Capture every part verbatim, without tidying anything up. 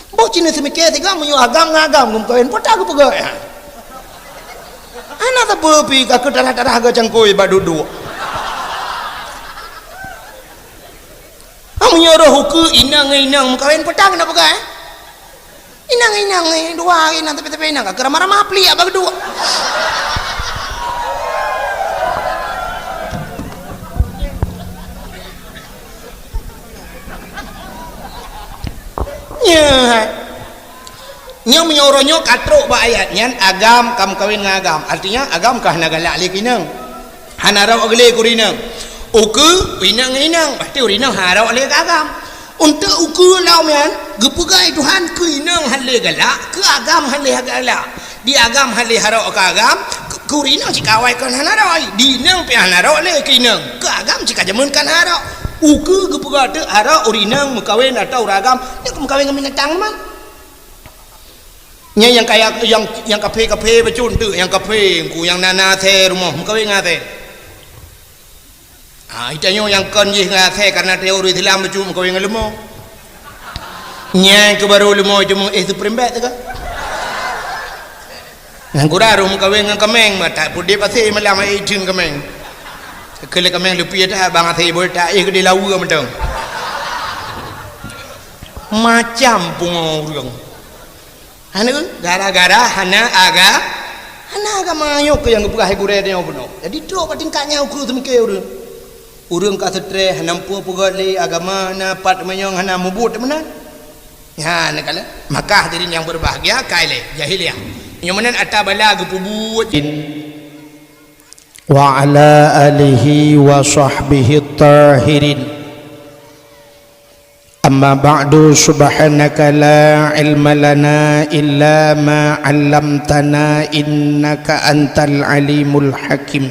Boh cit neuseumiké sigoe meunyoe agam ngon agam geumeukawen, peue ta geupeugah nyan? Hana sapeue pih ka keutarah-tarah geucangkôi bak duek-duek. Ha, meunyoe roh ukeue inong ngon inong meukawen, peue ta geupeugah, eh? Inong ngon inong, eh, dua inong tapi-tapi inong ka keuramah-ramah pliek bak duek. Nyan. Nyoe meunyoe uroe nyoe ka trok bak ayat nyan, agam ka meukawen ngon agam. Artinya, agam ka hana galak lé keu inong. Hana rhot lé keu inong. Ukeue, inong ngon inong. Berarti ureueng inong hana rhot lé keu agam. Untuk ukeue lom nyan, geupeugah Tuhan keu inong hana lé galak, keu agam hana lé galak. Di agam hana lé harok keu agam, keu, keu ureueng inong cit ka awai kon hana rhot. Di inong pih hana rhot lé keu inong, keu agam cit ka jameun kon harok. Ukeue geupeugah teuk harok ureueng inong meukawen atau ureueng agam, nyoe meukawen ngon binatang teuma. Nyan nyang kaya, nyang, nyang kaphé-kaphé bacut teuk, nyang kaphé, engku nyang na, na asèe rumoh, meukawen ngon asèe. Ah, geutanyoe nyang kon jih ngon asèe karena tanyoe ureueng Islam bacut meukawen ngon leumo. Nyan keuh barô leumo teuma, eh, seuprimbet teuka. Nyang kurang rôh meukawen ngon kaméng, mata pudip asèe malam ai jeueng kaméng. Keu lé kaméng leupie that bang asèe beuet that, eh, keudéh laweue mantong. Macam pungo ureueng. Hana, gara-gara hana aga-, hana agama nyoe keuh nyang geupeugah hai gurèe tanyoe bunoe. Jadi trok bak tingkat nyan ukeue seumiké ureueng. Ureueng ka seutrés, hana peue peugöt lé agama, hana pat manyong, hana mubuet meunan. Nyan kala. Maka hadirin yang berbahagia, ka ilèe jahiliyah. Nyoe meunan ata bala geupeubuet. Wa ala alihi wa sahbihi tahirin. Amma ba'du, subhanaka la ilma lana illa ma 'allamtana innaka antal alimul hakim.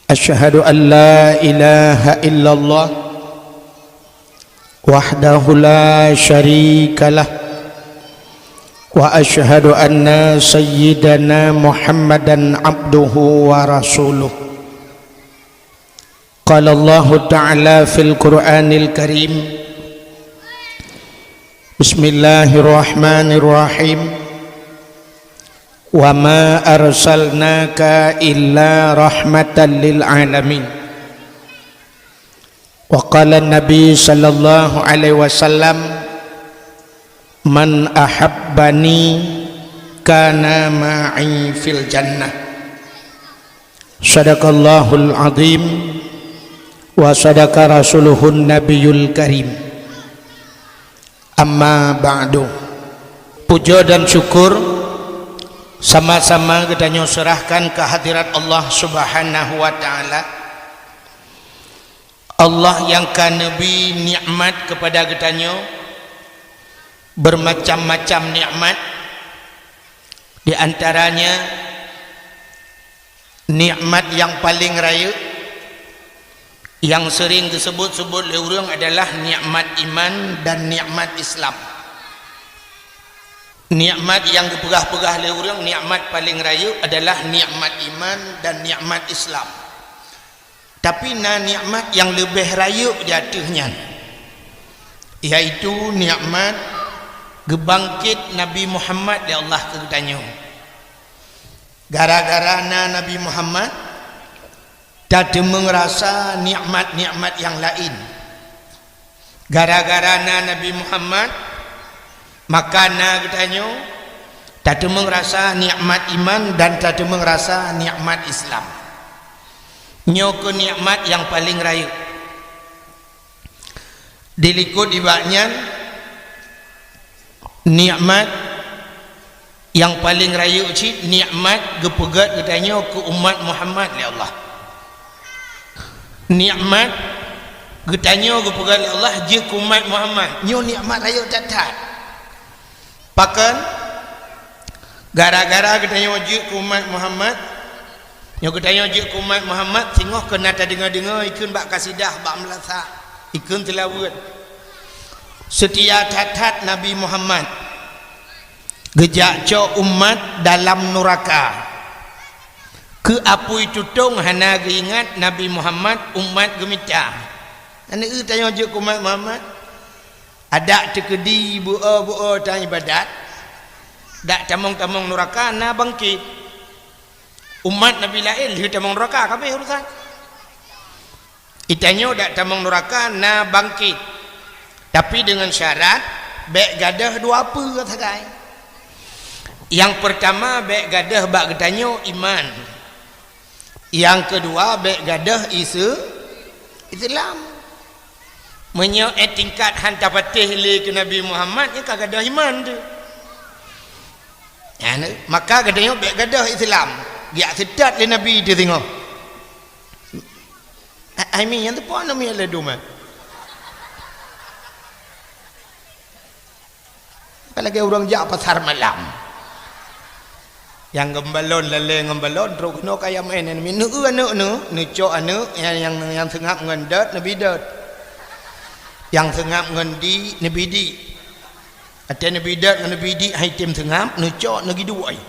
Asyhadu an la ilaha illallah wahdahu la syarikalah, wa asyhadu anna sayyidana Muhammadan abduhu wa rasuluh. Qala Allahu ta'ala fil Qur'anil Karim, Bismillahirrahmanirrahim. Wa ma arsalnaka illa rahmatan lil alamin. Wa qala Nabi sallallahu alaihi wasallam, "Man ahabbani kana ma'i fil jannah." Sadaqallahul azim wa sadaqa rasuluhun nabiyul karim. Amma ba'du. Puja dan syukur sama-sama geutanyoe seurahkan keu hadirat Allah Subhanahu wa Ta'ala. Allah nyang ka neubri nikmat keupada geutanyoe, beumacam-macam nikmat, di antaranya nikmat nyang paleng rayeuk, nyang seuring geuseubut-seubut lé ureuëng adalah nikmat iman dan nikmat Islam. Nikmat nyang geupeugah-peugah lé ureuëng, nikmat paleng rayeuk adalah nikmat iman dan nikmat Islam. Tapi na nikmat nyang leubeh rayeuk di ateueh nyan, yaitu nikmat geubangket Nabi Muhammad lé Allah keu geutanyoe. Gara-gara na Nabi Muhammad, tateumeung rasa nikmat-nikmat nyang laén. Gara-gara na Nabi Muhammad, maka na geutanyoe tateumeung rasa nikmat iman dan tateumeung rasa nikmat Islam. Nyoe keuh nikmat nyang paleng rayeuk. Dilikot nibak nyan, nikmat nyang paleng rayeuk cit nikmat geupeugét geutanyoe keu umat Muhammad lé Allah. Nikmat geutanyoe geupeugét lé Allah jeuet keu umat Muhammad, nyoe nikmat rayeuk that-that. Pakon? Gara-gara geutanyoe jeuet keu umat Muhammad, nyoe geutanyoe jeuet keu umat Muhammad, singoh keuh na tadeungoe-deungoe ikheun bak kasidah, bak meulasah, ikheun seulaweuet. Seutia that-that Nabi Muhammad. Geujak cok umat dalam nuraka. Keu apui tutong hana geuingat Nabi Muhammad umat geumita. Aneuk eu tanyoe jeuet keu umat Muhammad. Adak teukeudi beu-o-beu-o tan ibadat, dak tamong-tamong nuraka na bangkit. Umat Nabi laén lheueh tamong nuraka, ka abéh urusan. Geutanyoe dak tamong nuraka na bangkit, tapi deungon syarat bék gadôh dua peue sagai. Nyang peurtama bék gadôh bak geutanyoe iman. Nyang keudua bék gadôh ise-, Islam. Meunyoe ék tingkat han tapatéh lé keu Nabi Muhammad, nyan ka gadôh iman teuh. Nyan, maka geutanyoe bék gadôh Islam. Geujak seutôt lé Nabi teuh singoh. A-, ai mi nyang teupeu nama lé dum, eh? Apalagi ureuëng jak pasar malam. Nyang geubalon lalé ngon balon trok keunoe kaya maén nyan. Neueu aneuëk neuh, neucok aneuëk nyang, nyang, nyang seungab ngon dot, neubi dot. Nyang seungab ngon di, neubi di. Watée neubi dot ngon neubi di hai tem seungab, neucok neugiduek ai.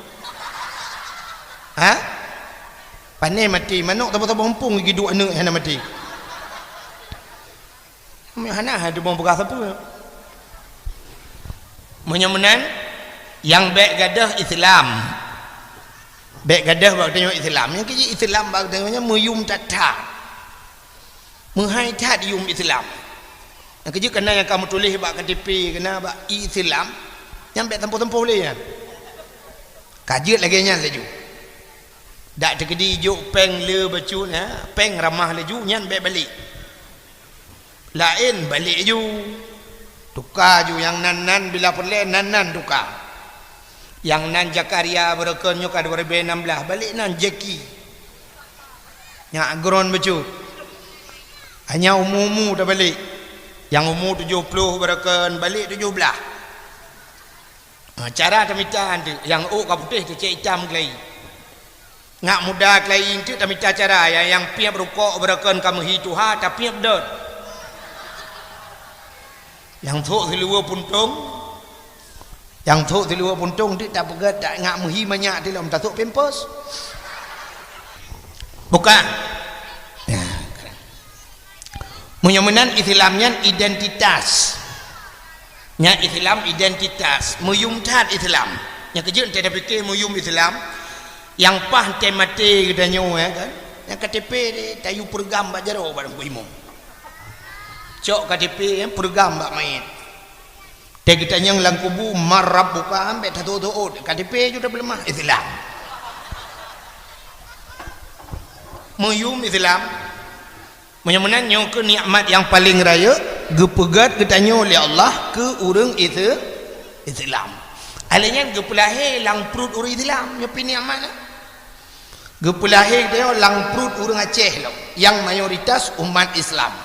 Ha? Pané maté manok saboh-saboh mumpung giduek aneuëk hana maté. Meunyoe hana, hai teuma peugah sapeue. Meunyoe meunan, nyang bék gadôh Islam. Bék gadôh bak geutanyoe Islam. Nyang keujeuet Islam bak geutanyoe nyan meuyum that-that. Meuhai that yum Islam. Nyang keujeuet kana nyang ka meutuléh bak K T P, kana bak Islam, nyan bék tampoh-tampoh lé nyan. Ka jeuet lagée nyan laju. Dak teukeudi jok péng le bacut, ha, péng ramah laju, nyan bék balek. Laén balek ju. Tuka ju nyang nan-nan bila peureulée nan-nan tuka. Nyang nan Zakaria barokon nyoe ka dua ribu enam belas, balek nan Jeki. Nyak gron bacut. Hanya umu-umu tabalek. Nyang umu tujoh ploh barokon balek tujoh blaih. Ha, cara tamita anteuk, nyang ôk ka putéh teucék itam keulayi. Nyak muda keulayi anteuk tamita cara, nyang, nyang piep rukok barokon ka meuhi tuha, tapiep dot. Nyang thok siluweue puntông, nyang thok siluweue puntông anteuk tapeugét, nyak meuhi manyak tilom tathok pampers. Bukan. Meunyoe meunan Islam nyan identitas. Nyan Islam identitas, meuyum that Islam. Nyang keujeuet teuh tapike meuyum Islam, nyang paih teuh maté geutanyoe, ya kan? Nyang K T P tayue peureugam bak jaroe barang ku imum. Cok K T P, ya, peureugam bak manyét. Teuh geutanyong lam kubu, "Man rabbuka?" Ambek tatot-tot, K T P ju tabeuleumah Islam. Meuyum Islam. Meunyoe meunan nyoe keuh nikmat nyang paleng rayeuk geupeugét geutanyoe lé Allah keu ureuëng Ise-, Islam. Alèh nyan geupeulahé lam pruet ureuëng Islam, nyoe pih nikmat nyan. Geupeulahé geutanyoe lam pruet ureuëng Aceh lom, nyang mayoritas umat Islam.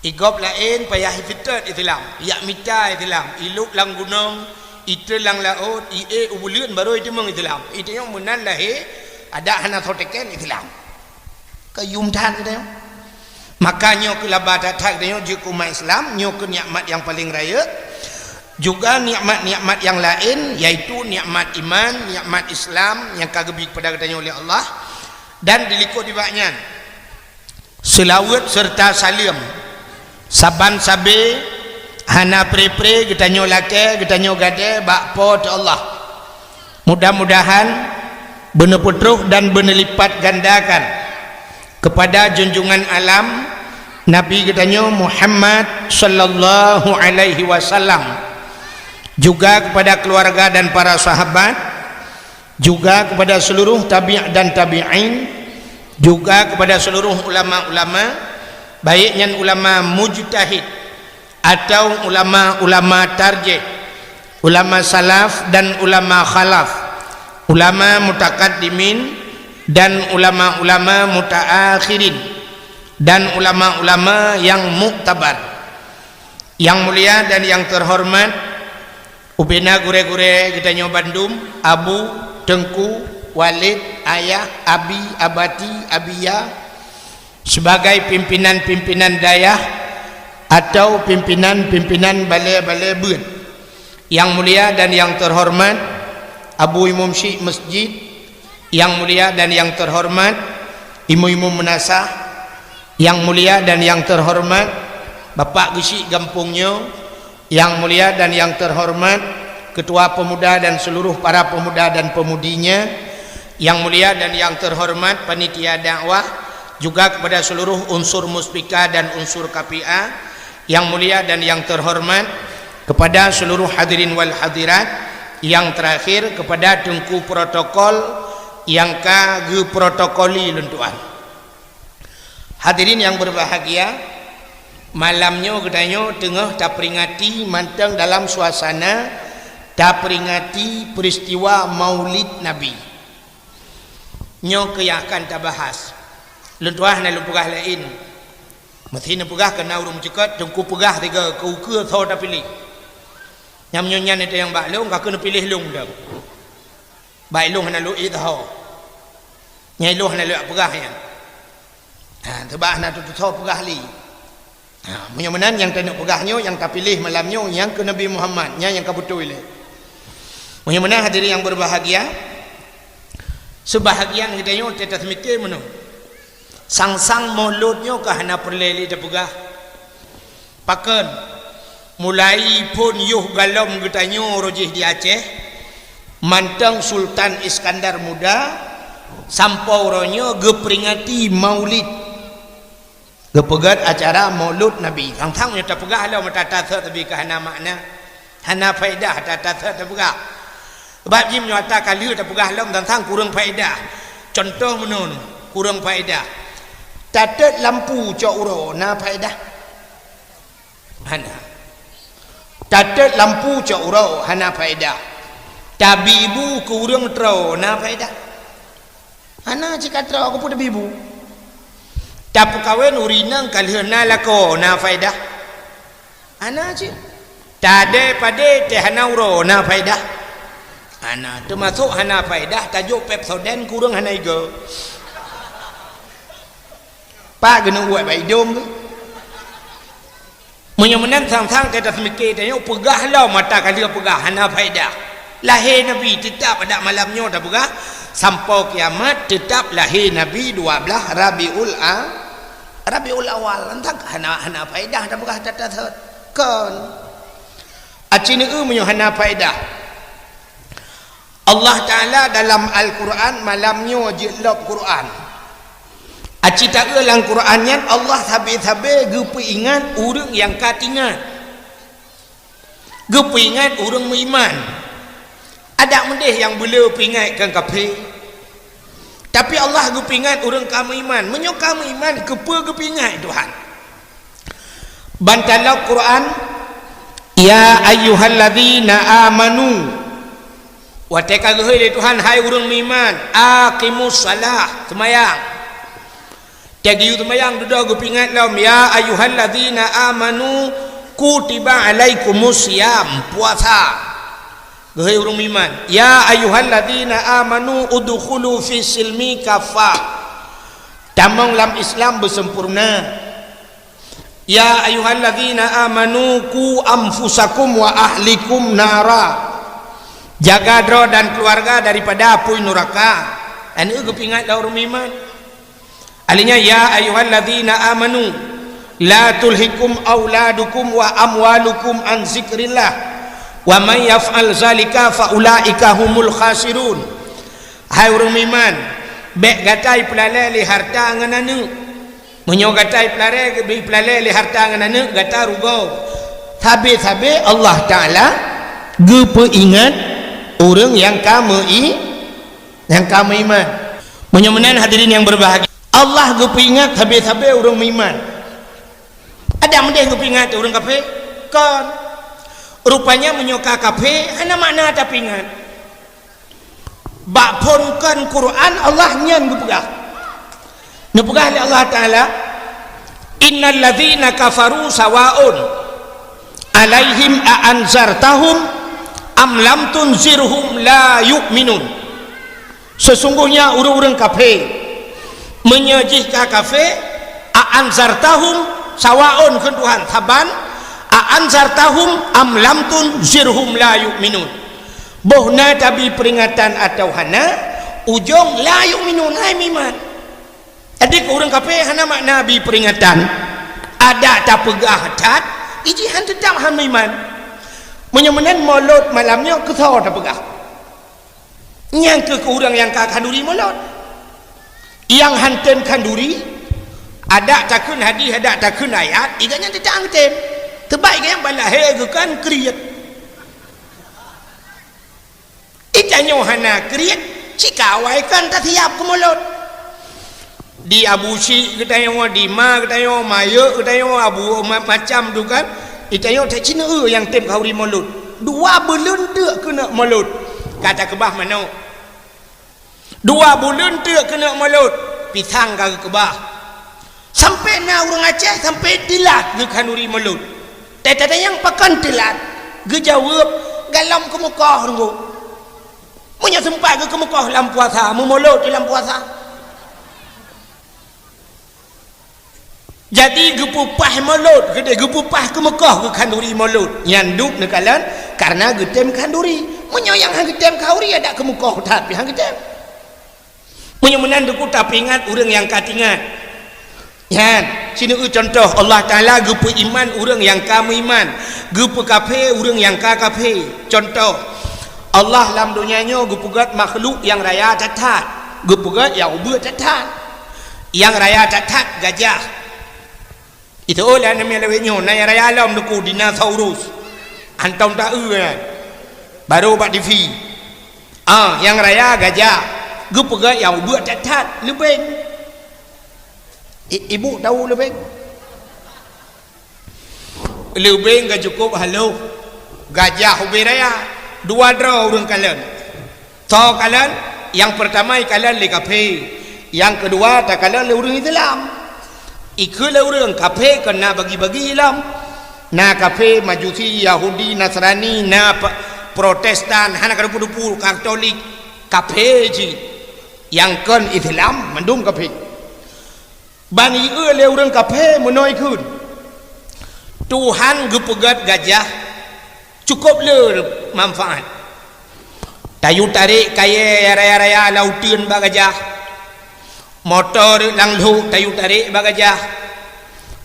Igob laén payah iseutôt Islam, ijak mita Islam, ilôk lam gunong, itrön lam laôt, iék u buleuen barô iteumeung Islam. Iteumeung meunan lahé, adak hana soe teken Islam. Ka yum that geutanyoe. Maka nyoe keuh laba that-that geutanyoe jeuet keu umat Islam, nyoe keuh nikmat nyang paleng rayeuk. Juga nikmat-nikmat nyang laén, yaitu nikmat iman, nikmat Islam nyang ka geubri keupada geutanyoe lé Allah, dan dilikot nibak nyan seulaweuet seureuta saleuem saban sabe hana pre-pre geutanyoe lakée, geutanyoe gadée bak Po teu Allah. Mudah-mudahan beuneupeutroh dan beuneulipatgandakan keupada junjungan alam Nabi geutanyoe Muhammad sallallahu alaihi wasallam, juga keupada keuluwarga dan para sahabat, juga keupada seuluruh tabi' dan tabi'in, juga keupada seuluruh ulama-ulama, baik nyan ulama mujtahid, atau ulama-ulama tarjih, ulama salaf dan ulama khalaf, ulama mutakaddimin dan ulama-ulama mutaakhirin, dan ulama-ulama nyang muktabar. Nyang mulia dan nyang teuhoreumat, ubena gurée-gurée geutanyoe bandum, abu, teungku, waled, ayah, abi, abati, abiya, sibagai pimpinan-pimpinan dayah atau pimpinan-pimpinan balée-balée beuet. Nyang mulia dan nyang teuhoreumat Abu Imum Syik Masjid, nyang mulia dan nyang teuhoreumat Imum-imum meunasah, nyang mulia dan nyang teuhoreumat Bapak Geuchik gampông nyoe, Yang mulia dan yang terhormat Ketua Pemuda dan seluruh para pemuda dan pemudinya, yang mulia dan yang terhormat panitia dakwah, juga kepada seluruh unsur Muspika dan unsur K P A, yang mulia dan yang terhormat kepada seluruh hadirin wal hadirat, yang terakhir kepada teungku protokol nyang ka geuprotokoli lôn tuan. Hadirin yang berbahagia, malam nyoe geutanyoe teungoh taperingati mantong dalam suasana taperingati peristiwa Maulid Nabi. Nyoe keuh nyang akan tabahas. Lôn tuan hana lôn peugah laén. Meusti neupeugah keu na ureuëng meucukot, teungku peugah tiga keu ukeue soe tapiléh. Nyang meunyoe nyan nyang bak lôn, ka keuh neupiléh lôn dah. Bak ilôn hana lôn idhar. Nyang ilôn hana lôn peugah nyan. Ha, teubak hana teututoe peugah lé. Ha, meunyoe meunan nyang taneuk peugah nyoe, nyang tapiléh malam nyoe, nyang keu Nabi Muhammad, nyan nyang ka beutôi lé. Meunyoe meunan hadirin yang berbahagia, sebahagian geutanyoe teuh taseumiké meunoe. Sang-sang Maulud nyoe ka hana peureulée lé tapeugah. Pakon, mulai phon yoh galom geutanyoe rojih di Aceh, mantong Sultan Iskandar Muda, sampoe uroe nyoe geuperingati Maulid. Geupeugét acara Maulud Nabi. Sang-sang nyoe tapeugah lom mata tasot tapi ka hana makna. Hana faedah ata tasot tapeugah. Sebab jih meunyoe ata ka lheueh tapeugah lom sang-sang kureueng faedah. Cuntoh meunoe, kureueng faedah. Tatot lampu cok uroe na faedah? Hana. Tatot lampu cok uroe hana faedah. Tabi bu keu ureuëng troe na faedah? Hana cit ka troe, keupeue tabi bu? Tapeukawen ureuëng inong ka lheueh na lakoe na faedah? Hana cit. Tadée padée teuh hana uroe na faedah? Hana, teumasok hana faedah tajok Pepsodent keu ureuëng hana igoe. Pak geuneuk uet bak idong geuh. Meunyoe meunan sang-sang teuh taseumiké tanyoe peugah lom mata ka lheueh peugah hana faedah. Lahé Nabi teutab adak malam nyoe tapeugah, sampoe kiamat teutab lahé Nabi dua blaih Rabiul A-, Rabiul Awal. Entah hana, hana faedah tapeugah ata tasot. Kon. Aci neueu meunyoe hana faedah. Allah Taala dalam Al-Quran malam nyoe jeuet lom Quran. Aci taeu lam Quran nyan Allah sabe-sabe geupeuingat ureuëng nyang ka teuingat. Geupeuingat ureuëng meuiman. Adak meudeh nyang beuleu peuingat keu kafé. Tapi Allah geupeuingat ureuëng ka meuiman. Meunyoe ka meuiman, keupeue geupeuingat Tuhan? Ban talam Quran, "Ya ayyuhalladzina amanu." Watée ka geuhôi lé Tuhan, "Hai ureuëng meuiman, aqimus salah, seumayang." Teuh geuyue seumayang dudoe geupeuingat lom, "Ya ayyuhalladzina amanu, kutiba alaikumus siyam," puasa. Geuhôi ureuëng meuiman, "Ya ayyuhalladzina amanu udkhulu fis silmi kaffah." Tamong lam Islam beusempurna. "Ya ayyuhalladzina amanu qu anfusakum wa ahlikum nara." Jaga droe dan keluarga daripada apui nuraka. Aneuk geupeuingat lé ureuëng meuiman. Alinyan, "Ya ayyuhalladzina amanu la tulhikum auladukum wa amwalukum an zikrillah wa man yaf'al zalika fa ulaika humul khasirun." Hai ureuëng meuiman, bék gata ipeulalée lé harta ngon aneuk. Meunyoe gata ipeulalée, ipeulalée lé harta ngon aneuk, gata rugoe. Sabe-sabe Allah Taala geupeuingat ureuëng nyang ka meui-, nyang ka meuiman. Meunyoe meunan hadirin nyang berbahagia, Allah geupeuingat sabe-sabe ureuëng meuiman. Adak meudeh geupeuingat ureuëng kafé? Kon. Rupanya meunyoe ka kafé, hana makna tapeuingat. Bak phon kon Quran Allah nyan geupeugah. Neupeugah lé Allah Taala, "Innal ladzina kafaru sawaun alaihim a anzartahum am lam tunzirhum la yu'minun." Sesungguhnya ureuëng-ureuëng kafé, meunyoe jih ka kafé, a anzartahum, sawaun kheun Tuhan saban, a anzartahum am lam tunzirhum la yu'minun. Boh na tabi peuringatan atawa hana, ujong la yu'minun, hai meuiman. Jadi keu ureuëng kafé hana makna bi peuringatan. Adak tapeugah that, iji han teutap han meuiman. Meunyoe meunan, molot malam nyoe keu soe tapeugah? Nyang keu, keu ureuëng nyang ka khanduri molot. Nyang han tem khanduri, adak takheun hadis, adak takheun ayat, iga nyan teutang tem. Teubak iga nyan bak lahé geukan kriet. Itanyoe hana kriet, cit ka awai kan tasiap keu molot. Di Abu Syik geutanyoe, di ma geutanyoe, mayek geutanyoe, abu ma-, macam tu kan. Itanyoe that cit neu nyang tem khanduri molot. Dua buleuen teuk keuneuk molot. Ka takeubah manok. Dua buleuen teuk keuneuk molot. Pisang ka geukeubah. Sampai na ureuëng Aceh sampai teulat geukhanduri molot. Teutatanyong pakon teulat? Geujaweueb, "Gohlom keumeukoh, Teungku." Meunyoe seumpat geukeumeukoh lam puasa, meumolot di lam puasa. Jadi geupeupah molot, geudeh geupeupah keumeukoh geukhanduri molot. Nyan dub neukalon karena geutem khanduri. Meunyoe nyang han geutem khanduri, adak keumeukoh that pih han geutem. Meunyoe meunan, Teungku, tapeuingat ureuëng nyang ka teuingat. Nyan, sineuk contoh, Allah Taala geupeuiman ureuëng nyang ka meuiman, geupeukafé ureuëng nyang ka kafé. Contoh, Allah lam donya nyoe geupeugét makhluk nyang raya that-that, geupeugét nyang ubeut that-that. Nyang raya that-that gajah. Itu oh lah namanya lewat nyoe, na nyang raya lom, Teungku, dinosaurus. Antom taeu nyan. Baru bak T V. Ah, nyang raya gajah. Geupeugét nyang ubeut that-that, leubeng. I-, ibu tahu leubeng? Leubeng ka cukup haloh. Gajah ubé raya. Dua droe ureuëng kalon. Soe kalon? Nyang peurtama ikalon lé kafé. Nyang keudua takalon lé ureuëng Islam. Ikheun lé ureuëng kafé kon na bagi-bagi lom. Na kafé Majusi, Yahudi, Nasrani, na pe-, Protestan, hana kadupu-dupu, Katolik, kafé cit. Nyang kon Islam mandum kafé. Ban ieu lé ureuëng kafé meunoe ikheun, Tuhan geupeugét gajah cukup le manfaat. Tayue tarek kayée raya-raya lam uteuen bak gajah. Moto rot lam lhok tayue tarek bak gajah.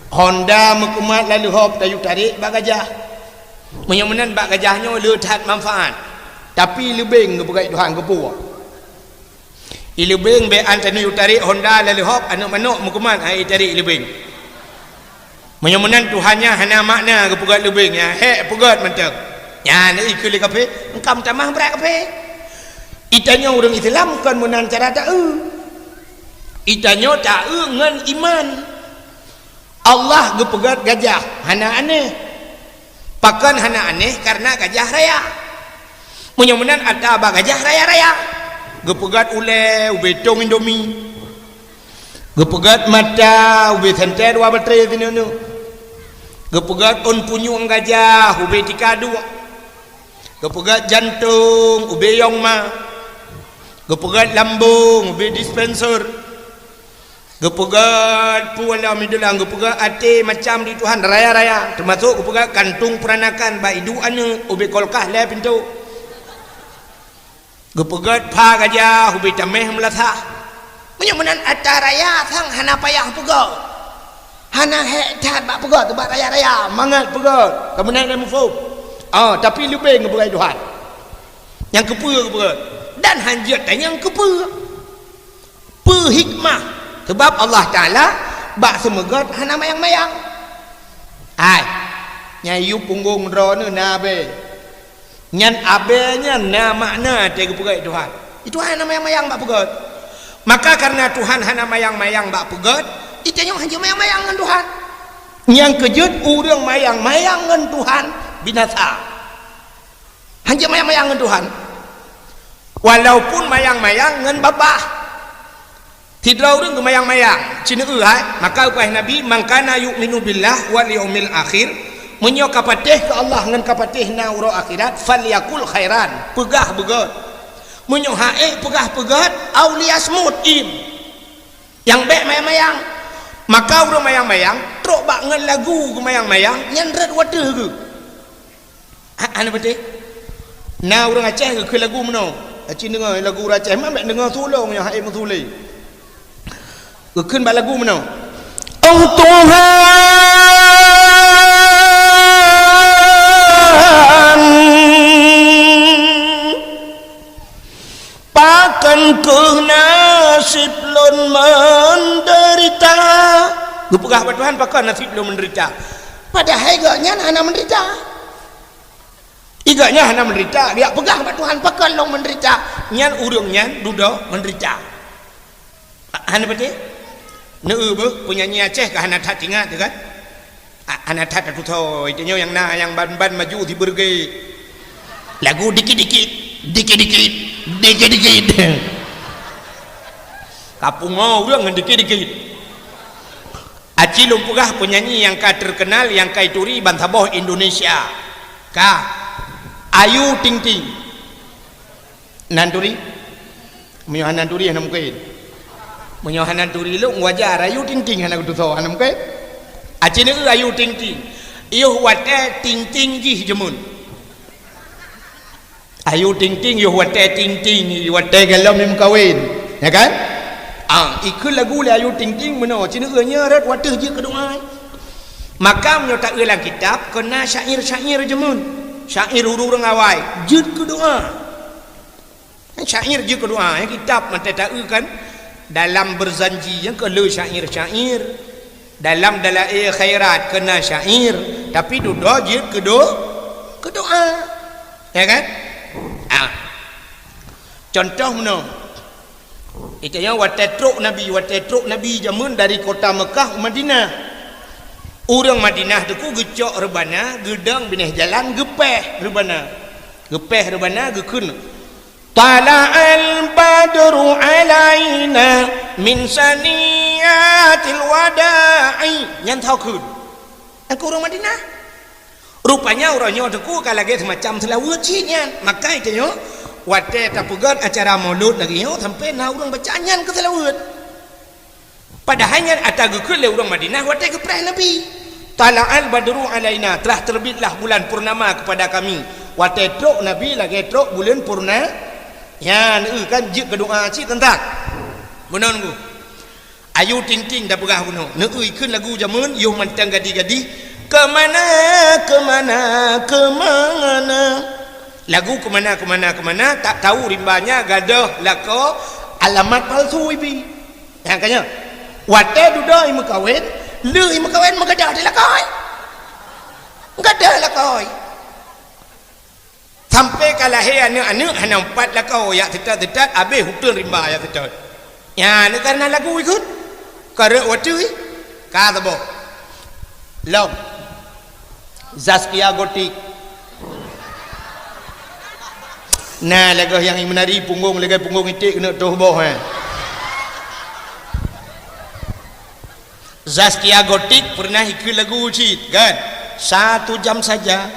Honda meukumat lam leuhop tayue tarek bak gajah. Meunyoe meunan bak gajah nyoe le that manfaat. Tapi leubeng geupeugét Tuhan geupeue. Ileubeng bék an tanyoe tarek Honda lam leuhop, aneuëk manok meukumat, hai tarek ileubeng. Meunyoe meunan Tuhan nyan hana makna geupeugét leubeng, nyan hék peugét mantong. Nyan ikheun lé kafé, engkam tamah brat kafé. Itanyoe ureuëng Islam kon meunan cara taeu. Itanyoe taeu ngon iman. Allah geupeugét gajah hana aneh. Pakon hana aneh? Karena gajah raya. Meunyoe meunan ata bak gajah raya-raya. Geupeugét ulée ubé tong Indomie. Geupeugét mata ubé sentée dua batée sineuk-neuk. Geupeugét ôn punyueng gajah ubé tika duek. Geupeugét jantong ubé yong ma. Geupeugét lambong ubé dispenser. Geupeugét peue lom idulang, geupeugét até macam di Tuhan raya-raya, teumasok geupeugét kantong peuranakan bak iduek aneuëk ubé kulkas lhée pintoe. Geupeugét pha gajah ubé tameh meulasah. Meunyoe meunan ata raya sang hana payah peugét. Hana hék that bak peugét, bak raya-raya mangat peugét. Kamoe na muphom. Oh, tapi leubeng geupeugét Tuhan. Nyang keupeue geupeugét? Dan hanjeuet tanyong keupeue. Peue hikmah? Sabab Allah Taala bak seumeugét hana mayang-mayang. Hai, nyang yue punggong droeneuh na abée. Nyan abée nyan na makna teuh geupeugét Tuhan. Itu hana mayang-mayang bak peugét. Maka karena Tuhan hana mayang-mayang bak peugét, itanyoe hanjeuet mayang-mayang ngon Tuhan. Nyang keujeuet ureuëng mayang-mayang ngon Tuhan binasa. Hanjeuet mayang-mayang ngon Tuhan. Walaupun mayang-mayang ngon babah. Sidroe ureuëng geumayang-mayang, cit neu hai, maka geupeugah Nabi, "Man kana yu'minu billah wal yaumil akhir," meunyoe ka patéh keu Allah ngon ka patéh na uroe akhirat, "falyakul khairan," peugah beugét. Meunyoe ha'ék peugah beugét, "au liyasmut," im. Nyang bék mayang-mayang. Maka ureuëng mayang-mayang, trok bak ngon lagu geumayang-mayang, nyan rot watée geuh. Ha, hana beutôi. Na ureuëng Aceh geukheun lagu meunoe. Aci deungoe lagu ureuëng Aceh, man bék deungoe sulong nyang hai meusulé. Geukheun bak lagu meunoe. Oh menderita. Geupeugah bak Tuhan, "Pakon nasib lôn menderita?" Padahai gobnyan hana menderita. Gobnyan hana menderita, geujak peugah bak Tuhan, "Pakon lôn menderita?" Nyan ureuëng nyan dudoe menderita. Hana beutôi? Neu beuh, peunyanyi Aceh ka hana that ingat teuh kan? A-, hana that atusoe, tanyoe nyang na nyang ban-ban maju sibeureuge. Lagu dikit-dikit, dikit-dikit, dikit-dikit. Ka pungo ureuëng ngon dikit-dikit. Aci lôn peugah peunyanyi nyang ka terkenal, nyang ka ituri bansaboh Indonesia. Ka. Ayu Ting Ting. Nan turi? Meunyoe hana turi, hana mungken. Meunyoe hana turi lôn, wajar, Ayu Ting Ting hana geutusoe, hana mungken. Aci neu Ayu Ting Ting. Yoh watée Ting Ting jih jameun. Ayu Ting Ting yoh watée Ting Ting, watée gohlom meukawen. Ya kan? Ah, ikheun lagu lé Ayu Ting Ting meunoe, ci neu nyan rot watée jeuet keu doá. Maka meunyoe taeu lam kitab, keu na syair-syair jameun. Syair ureuëng awai, jeuet keu doá. Syair jeuet keu doá, ya, kitab mantong taeu kan. Dalam Berzanji nyang keu le syair-syair. Dalam Dalail Khairat keu na syair, tapi dudoe jeuet keu do-, keu doá. Ya kan? Ah. Contoh meunoe. Itu nyang watée trok Nabi, watée trok Nabi jameun dari kota Mekah u Madinah. Ureuëng Madinah teungku geucok reubana, geudong binéh jalan, geupéh reubana. Geupéh reubana, geukheun, "Tala'al badru alaina min saniyatil wada'i." Nyan tho kheun. Nyang keu ureuëng Madinah. Rupanya uroe nyoe teungku ka lagée seumacam seulaweuet cit nyan. Maka itu nyoe, watée tapeugét acara maulud lagée nyoe, sampai na ureuëng baca nyan keu seulaweuet. Padahai nyan ata geukheun lé ureuëng Madinah watée geupréh Nabi. "Tala'al badru alaina, telah terbitlah bulan purnama kepada kami." Watée trok Nabi lagée trok buleuen purna-, nyan, eu, kan jeuet keu doá cit teuntang. Meunan ku. Ayu Ting Ting tapeugah bunoe. Neu ikheun lagu jameun, yoh mantong gadih-gadih. Kemana, kemana, kemana? Lagu kemana, kemana, kemana, tak tahu rimbanya gadoh lakoe alamat palsu ibi. Nyang ka nyoe, watée dudoe imeukawen, lheueh imeukawen meugadoh di lakoe. Gadoh lakoe. Sampai ka lahé aneuëk-aneuëk hana meupat lakoe, jak teutat-teutat, abéh uteuen rimba jak teutat. Nyan karena lagu ikheun. Karek watui. Ka saboh. Lom. Zaskia Gotik. Nah, lagée nyang imeunari punggong lagée punggong iték keuneuk toh boh, eh. Zaskia Gotik pernah ikheun lagu cit, kan? "Satu jam saja,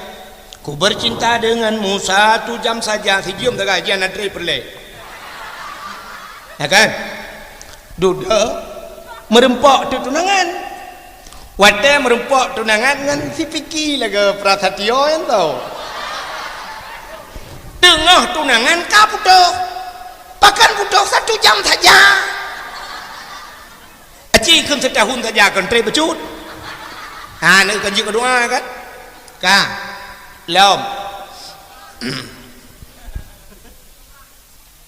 ku bercinta denganmu, satu jam saja." Sijeuem sagai jian na trép peureulée. Ya kan? Dudoe meureumpok teuk tunangan. Watée meureumpok tunangan ngon si Piki lagée Prasatyo nyan tau. Teungoh tunangan ka putôh. Pakon putôh, satu jam saja. Aci kheun setahun saja kon trép bacut. Ha, nak kan jeuet keu doa kan? Ka. Lom.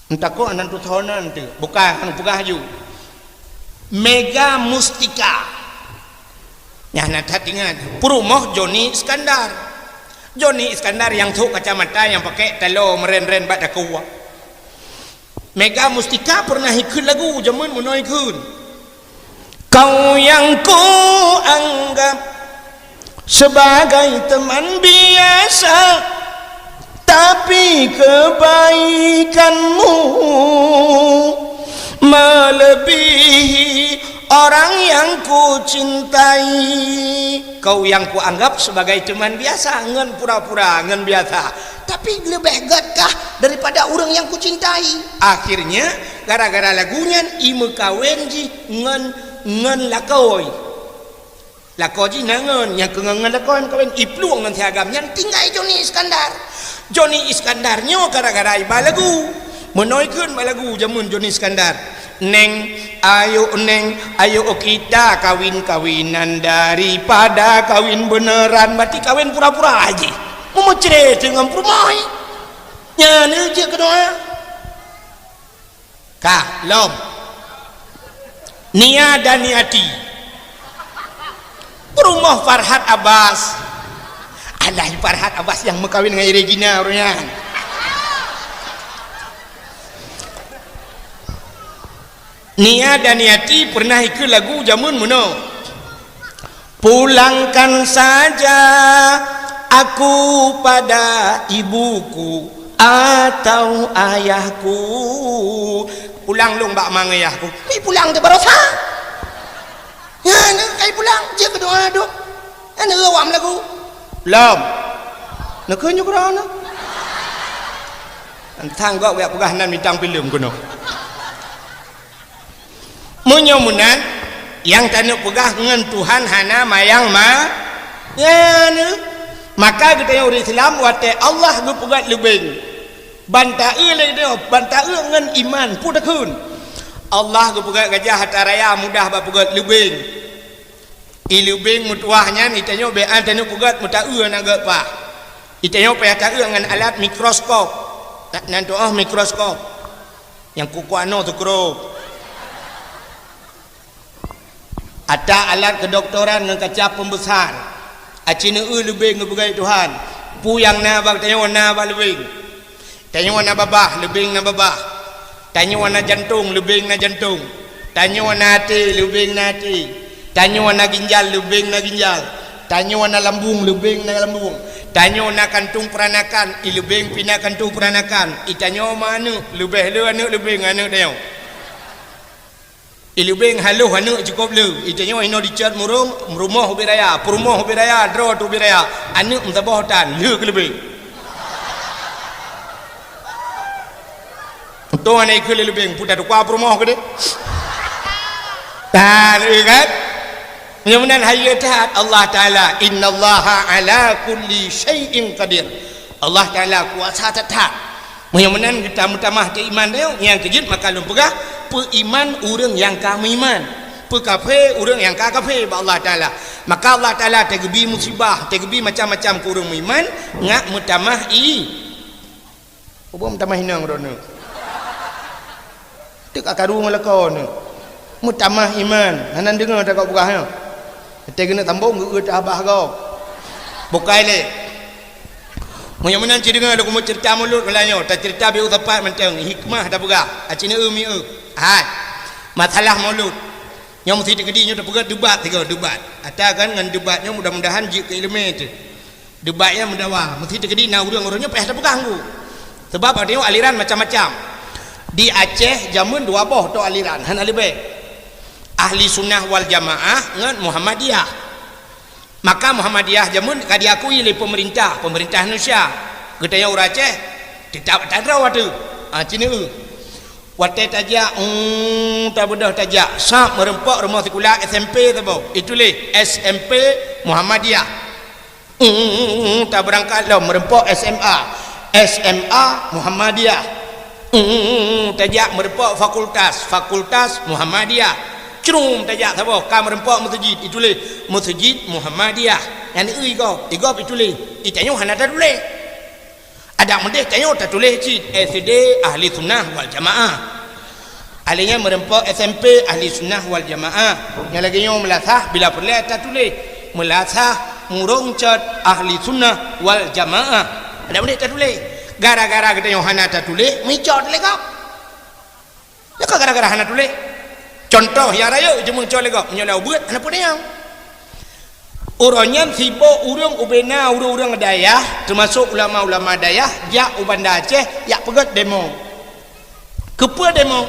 Entah kok nan tu tho nan tu. Bukan, hana peugah aju. Mega Mustika. Nyang na that ingat. Peurumoh Joni Iskandar. Joni Iskandar nyang sok kacamata nyang pakai talo meuren-ren bak takue. Mega Mustika pernah ikheun lagu jameun meunoe ikheun. Kau yang ku anggap sebagai teman biasa, tapi kebaikanmu melebihi orang yang ku cintai. Kau yang ku anggap sebagai teman biasa, ngon pura-pura, ngon biasa. Tapi leubeh gét kah daripada ureuëng nyang kucintai. Akhirnya, gara-gara lagu nyan, imeukawen jih ngon, ngon lakoe. Lakoe jih na ngon, nyang keu ngon, ngon lakoe imeukawen, iplueng ngon si agam nyan tinggai Joni Iskandar. Joni Iskandar nyoe gara-gara iba lagu. Meunoe kheun ba lagu jameun Joni Iskandar. Neng, ayo Neng, ayo kita kawin-kawinan daripada kawin beneran, berarti kawin pura-pura aja. Memucre dengan perumah. Nyan jeuet keu doa. Ka, lom. Nia dan Niati. Peurumoh Farhad Abbas. Alah, Farhad Abbas nyang meukawen ngon Regina ureueng nyan. Nia dan Niati pernah ikeu lagu jameun meunoe. Pulangkan saja aku pada ibuku atau ayahku. Pulang lôn bak ma ngon yahku. Mi pulang teuh baroesa. Nyan, kai pulang, jeuet keu doa dum. Nyan awak meulagu. Lom. Neukeu nyoe keudroe na. Tang gok jak peugah nan bintang filem keunoe. Meunyoe meunan, nyang taneuk peugah ngon Tuhan hana mayang ma-, nyan. Maka geutanyoe ureueng Islam watèe Allah geupeugöt leubeng, ban taeu lé geutanyoe, ban taeu ngon iman, peue takheun? Allah geupeugöt gajah atra raya mudah bak peugöt leubeng. I leubeng meutuwah nyan, i tanyoe bèk an taneuk peugöt meutaeu na geuh paih. I tanyoe payah taeu ngon alat mikroskop. Na-, nan tu'oh mikroskop. Nyang kukuek noe teukrôp. Ata alat keudoktoran ngon kaca pembesar. Aci neueu leubeng geupeugöt Tuhan. Peue nyang na bak tanyoe na bak leubeng. Tanyoe na babah, leubeng na babah. Tanyoe na jantong, leubeng na jantong. Tanyoe na até, leubeng na até. Tanyoe na ginjal, leubeng na ginjal. Tanyoe na lambung, leubeng na lambung. Tanyoe na kantong peuranakan, i leubeng pih na kantong peuranakan. I tanyoe ma aneuk, leubeh le aneuk leubeng aneuk tanyoe. I leubeng haloh aneuk cukôp le. I tanyoe inoe dicot murông, rumoh ubit raya, peurumoh ubit raya, droe teuh ubit raya. Aneuk meusaboh tan, le keu leubeng. Untông hana ikheun lé leubeng, peue tatukua peurumoh keudeh. Tan, eh, kan? Meunyoe meunan hayeu that Allah Taala, "Innallaha ala kulli syai'in qadir." Allah Taala kuasa that-that. Meunyoe meunan geutameutamah teuiman tanyoe, nyang keujeuet maka lôn peugah, peuiman ureueng nyang ka meuiman, peukafé ureueng nyang ka kafé bak Allah Taala. Maka Allah Taala teugeubri musibah, teugeubri macam-macam keu ureueng meuiman, ngat meutamah i-, ubom tamah inong droeneuh. Teuk akaru ngon lakoe neuh. Meutamah iman, hana deungoe takot peugah nyoe. Watèe keuneuk sambông geu-eu teuh abah gob. Bukai lé. Meunyoe meunan ci deungoe lôn keumeung ceurita mulod malam nyoe, taceurita beu sapat mantong, hikmah tapeugah, aci neueu mi-eu. Hai. Masalah mulod. Nyoe meusi teukeudi nyoe tapeugah debat sigoe, debat. Ata kan ngon debat nyoe mudah-mudahan jeuet keu ileumèe teuh. Debat nyan meudawa, meusi teukeudi na ureueng-ureueng nyoe payah tapeugah ngon. Sabab tanyoe aliran macam-macam. Di Aceh jameun dua boh tô aliran, hana leubeh. Ahli Sunnah wal Jamaah ngon Muhammadiyah. Maka Muhammadiyah jameun ka diakui lé peumeurintah, peumeurintah Indonesia. Geutanyoe ureueng Aceh, teutap ata droe watèe. Ah, ci neueu. Watèe tajak, um, tabeudôh tajak, sab meureumpok rumoh sikula S M P saboh. Ituléh S M P Muhammadiyah. Hmm, tabeurangkat lom meureumpok S M A, S M A Muhammadiyah. Hmm, tajak meureumpok fakultas, fakultas Muhammadiyah. Crum tajak saboh, ka meureumpok meuseujid, ituléh Meuseujid Muhammadiyah. Nyan i gob, i gob ituléh. I tanyoe hana tatuléh. Adak meudeh tanyoe tatuléh cit S D Ahli Sunnah wal Jamaah. Ahli nyan meureumpok S M P Ahli Sunnah wal Jamaah. Nyang lagèe nyoe meulasah bila peureulèe tatuléh. Meulasah murông cot Ahli Sunnah wal Jamaah. Adak meudeh tatuléh. Gara-gara geutanyoe hana tatuléh, meuicok lé gob. Nyoe ka gara-gara hana tuléh. Cuntoh nyang rayeuk, jeuet meucok lé gob, meunyoe lam ubeuet hana peue nyang. Uroe nyan sibok ureueng ubena ureueng-ureueng dayah, teumasok ulama-ulama dayah, jak u Banda Aceh, jak peugöt demo. Keupeue demo?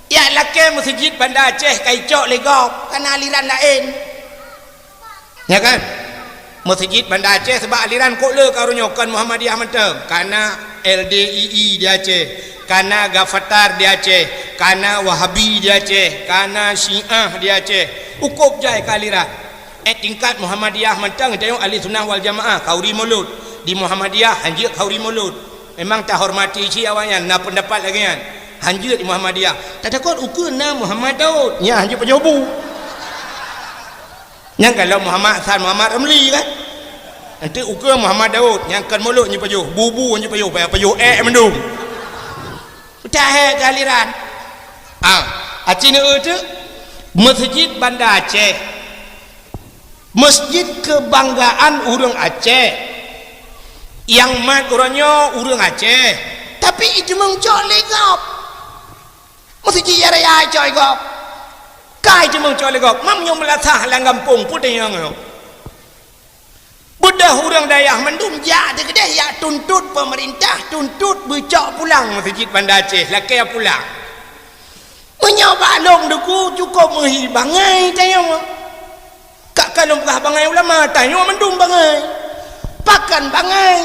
Jak lakèe meuseujid Banda Aceh ka icok lé gob, ka na aliran laén. Ya kan? Meuseujid Banda Aceh, sabab aliran kok le ka uroe nyoe, kon Muhammadiyah mantong. Ka na L D I I di Aceh, ka na Gafatar di Aceh, ka na Wahabi di Aceh, ka na Syiah di Aceh. Cukôp jai ka aliran. Eh, tingkat Muhammadiyah mantong, tanyoe Ahli Sunnah wal Jamaah, khauri mulod. Di Muhammadiyah, hanjeuet khauri mulod. Memang tahormati cit awaknyan, na peundapat lagèe nyan. Hanjeuet di Muhammadiyah. Tatakot ukeue na Muhammad Daud. Nyan hanjeuet pajoh bu. Nyan kalau Muhammad Hasan Muhammad Ramli kan. Nanti ukeue Muhammad Daud, nyan kon mulod nyoe pajoh, bu-bu nyoe pajoh, payah pajoh ék mandum. Utak hék keu aliran. Ah, aci neueu teuk. Meuseujid Banda Aceh, meuseujid keubanggaan ureuëng Aceh, nyang mat uroe nyoe ureuëng Aceh, tapi iteumeung cok lé gob. Meuseujid nyang raya cok lé gob, ka iteumeung cok lé gob. Meunyoe meulasah lam gampông, peue teunyong nyoe? Beudôh ureuëng dayah mandum jak teukeudeh jak tuntot peumeurintah, tuntot beucok pulang Meuseujid Banda Aceh, lakée pulang. Meunyoe bak lôn Teungku cukôp meuhi bangai tanyoe. Ka, ka lôn peugah bangai ulama, tanyoe mandum bangai. Pakon bangai?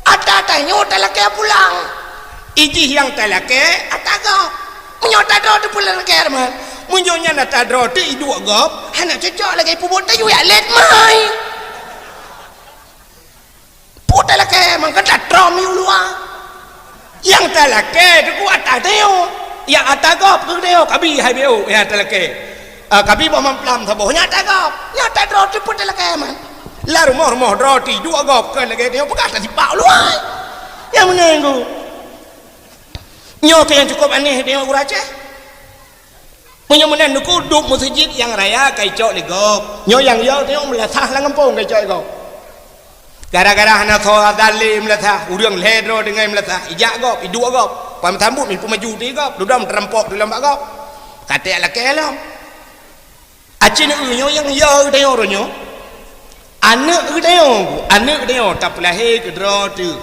Ata tanyoe talakée pulang. Ijih nyang talakée ata gob. Meunyoe tadroe teuh peue talakée teuma. Meunyoe nyan ata droe teuh iduek gob, hana cocok lagée peubuet tanyoe jak lét mai. Peue talakée mangkata trom yue luwa. Nyang talakée teuh ku ata tanyoe. Nyang ata gob keu tanyoe kabi hai B O nyang talakée. Ah, kabi boh mamplam saboh nyang ata gob. Nyang ata droe teuh peue talakée man. Lam rumoh-rumoh droe teuh iduek gob kon lagée tanyoe peugah tasipak luwa. Nyang meunan ku. Nyoe keuh nyang cukôp aneh tanyoe ureuëng Aceh. Meunyoe meunan Teungku, dub meuseujid nyang raya ka icok lé gob. Nyoe nyang yo tanyoe meulasah lam gampông ka icok lé gob. Gara-gara hana soe azan lé meulasah, ureuëng lhée droe deungon meulasah, ijak gob, iduek gob. Pan meusambot meupeumaju di gob, dudoe meuteurumpok di lom bak gob. Ka teuk lakée lom. Aci neu nyoe nyang yo tanyoe uroe nyoe. Aneuëk geutanyoe, aneuëk geutanyoe tapeulahé keudroe teuh.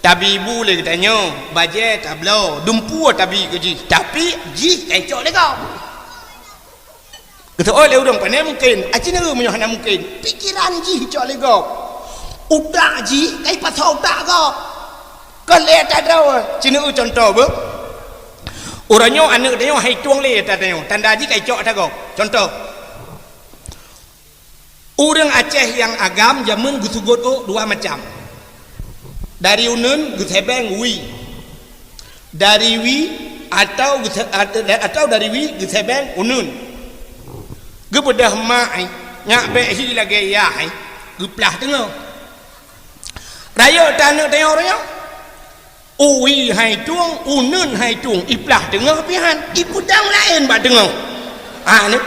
Tabi ibu lé geutanyoe, bajée tabloe, dumpeue tabi keu jih, tapi jih ka icok lé gob. Geuseuôt lé ureuëng pane mungken, aci neu meunyoe hana mungken, pikeran jih icok lé gob. Utak jih ka ipasoe utak gob. Kon lé ata droe, ci neu cuntoh beuh. Uroe nyoe aneuëk tanyoe hai tueng lé ata tanyoe, tanda jih ka icok ata gob. Cuntoh. Ureuëng Aceh nyang agam jameun geusugot ôk dua macam. Dari uneuen geusebeng wie. Dari wie atau geuse-, at-, atau dari wie geusebeng uneuen. Geubeudôh mak ai, nyak bék hi lagée yah ai, geuplah teungoh. Rayeuk ta aneuëk tanyoe uroe nyoe. Wie hai tueng, uneuen hai tueng, iplah teungoh pih han, ipeudong laén bak teungoh. Ha neu.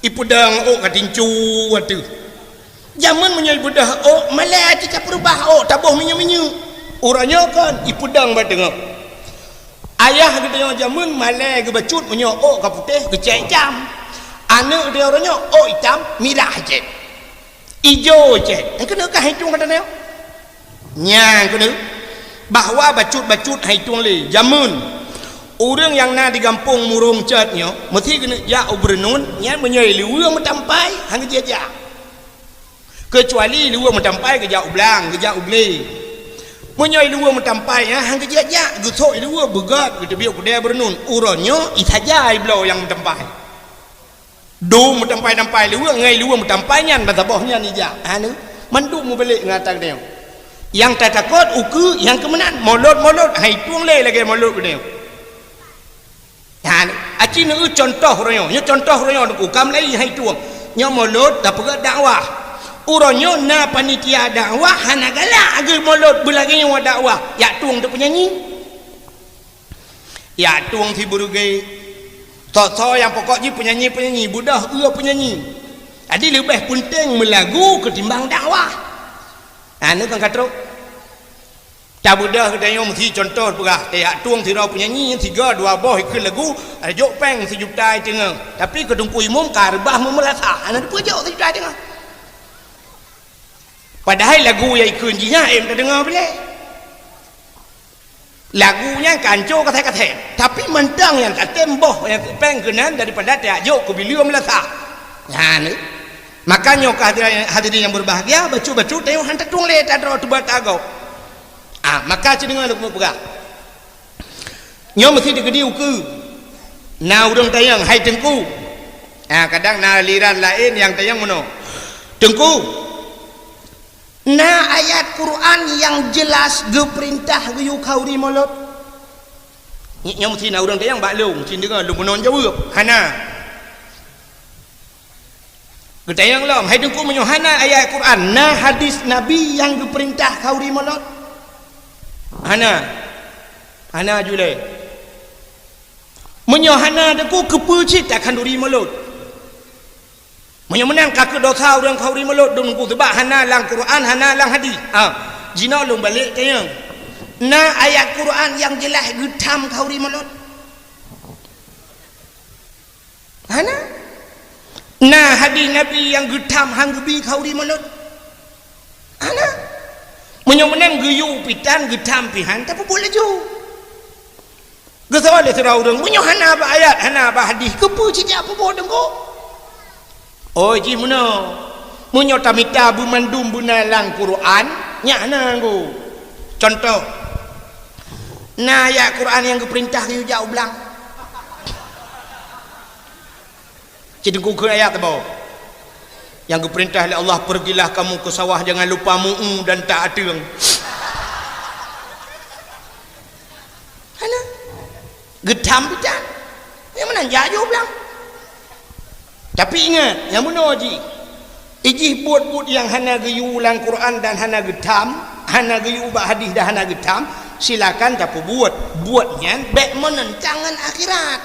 Ipeudong ôk ka tincu ateueh. Jameun meunyoe ibeudôh ôk, malée cit tapeurubah ôk, taboh minyeuk-minyeuk. Uroe nyoe kon ipeudong bak teungoh. Ayah geutanyoe jameun malée geubacut meunyoe ôk ka putéh geucét itam. Aneuëk geutanyoe uroe nyoe ôk itam mirah cét. Ijo cét. Nyang keuneuk ka hai tueng gata nyoe. Nyang keuneuk bahwa bacut-bacut hai tueng lé jameun. Ureuëng nyang na di gampông Murong Cot nyoe meusi keuneuk jak u Beureunun, nyan meunyoe luweue meutampai han geujak-jak. Keucuali luweue meutampai geujak u Blang, geujak u Glé. Meunyoe luweue meutampai nyan han geujak-jak, geusok luweue beugét geuteubiet u keudée Beureunun. Uroe nyoe isaja ibloe nyang meutampai. Dum meutampai-tampai luweue ngai luweue meutampai nyan ban saboh nyan ijak. Ha neu, mandum mubalek ngon ata geutanyoe. Nyang tatakot ukeue nyang keumeunan, molot-molot hai tueng lé lagée molot geutanyoe. Ha neu, aci neu cuntoh uroe nyoe, nyoe cuntoh uroe nyoe Teungku, ka meulayeue hai tueng. Nyoe molot tapeugét dakwah. Uroe nyoe na panitia dakwah hana galak geu molot beulagée nyoe dakwah, jak tueng teupeunyanyi. Jak tueng si beureuge. Soe-soe nyang pokok jih peunyanyi-peunyanyi, beudôh eu peunyanyi. Jadi leubeh peunteng meulagu keutimbang dakwah. Aneuëk kan ka trok. Tabeudôh geutanyoe meusi cuntoh peugah, tajak tueng sidroe peunyanyi, sigoe dua boh ikheun lagu, jok péng sijuta teungoh. Tapi keu Teungku Imum ka reubah meumeulasah, hana teupeujok sijuta teungoh. Padahai lagu nyang ikheun jih nyan em tadeungoe bilée. Lagu nyan ka ancô kasét-kasét, tapi mantong nyang tatem boh nyang péng keunan daripada tajak jok keu bileue meulasah. Nyan, maka nyoe keuh hadirin, hadirin nyang berbahagia, bacut-bacut tanyoe han tatueng lé ata droe teuba tagob. Ah, maka ci deungoe lôn peugah. Nyoe meusi teukeudi ukeue. Na ureuëng tanyong, "Hai Teungku." Ah, kadang na aliran laén nyang tanyong meunoe. "Teungku, na ayat Quran nyang jeulaih geupeurintah geuyue khauri molot?" Nyoe meusi na ureuëng tanyong bak lôn, ci deungoe lôn meunan jaweueb, "Hana." Geutanyong lom, "Hai Teungku, meunyoe hana ayat Quran, na hadis Nabi nyang geupeurintah khauri molot?" "Hana." "Hana julée." Meunyoe hana Teungku, keupeue cit takhanduri mulod? Meunyoe meunan ka keuh dosa ureuëng khanduri mulod Teungku, sabab hana lam Quran, hana lam hadis. Ha, jinoe lôn balek tanyong. Na ayat Quran nyang jeulaih geutham khanduri mulod? Hana. Na hadis Nabi nyang geutham han geubi khanduri mulod? Hana. Meunyoe meunan geuyue pih tan, geutham pih han, tapeubuet laju. Geusoe lé sidroe ureuëng, meunyoe hana bak ayat, hana bak hadis, keupeue cit jak peubuet Teungku? Oh, jih meunoe. Meunyoe tamita beumandum beuna lam Quran, nyak hana Teungku. Contoh, na ayat Quran nyang geupeurintah geuyue jak u blang. Cit Teungku kheun ayat teuboh. Nyang geupeurintah lé Allah, "Pergilah kamu ke sawah, jangan lupa mu'u dan tak ateueng." Hana. Geutham pih tan. Nyang meunan jak u blang. Tapi ingat, nyang bunoe jih. Ijih buet-buet nyang hana geuyue lam Quran dan hana geutham, hana geuyue bak hadis dan hana geutham, silakan tapeubuet. Buet nyan bék meunentang ngon akhirat.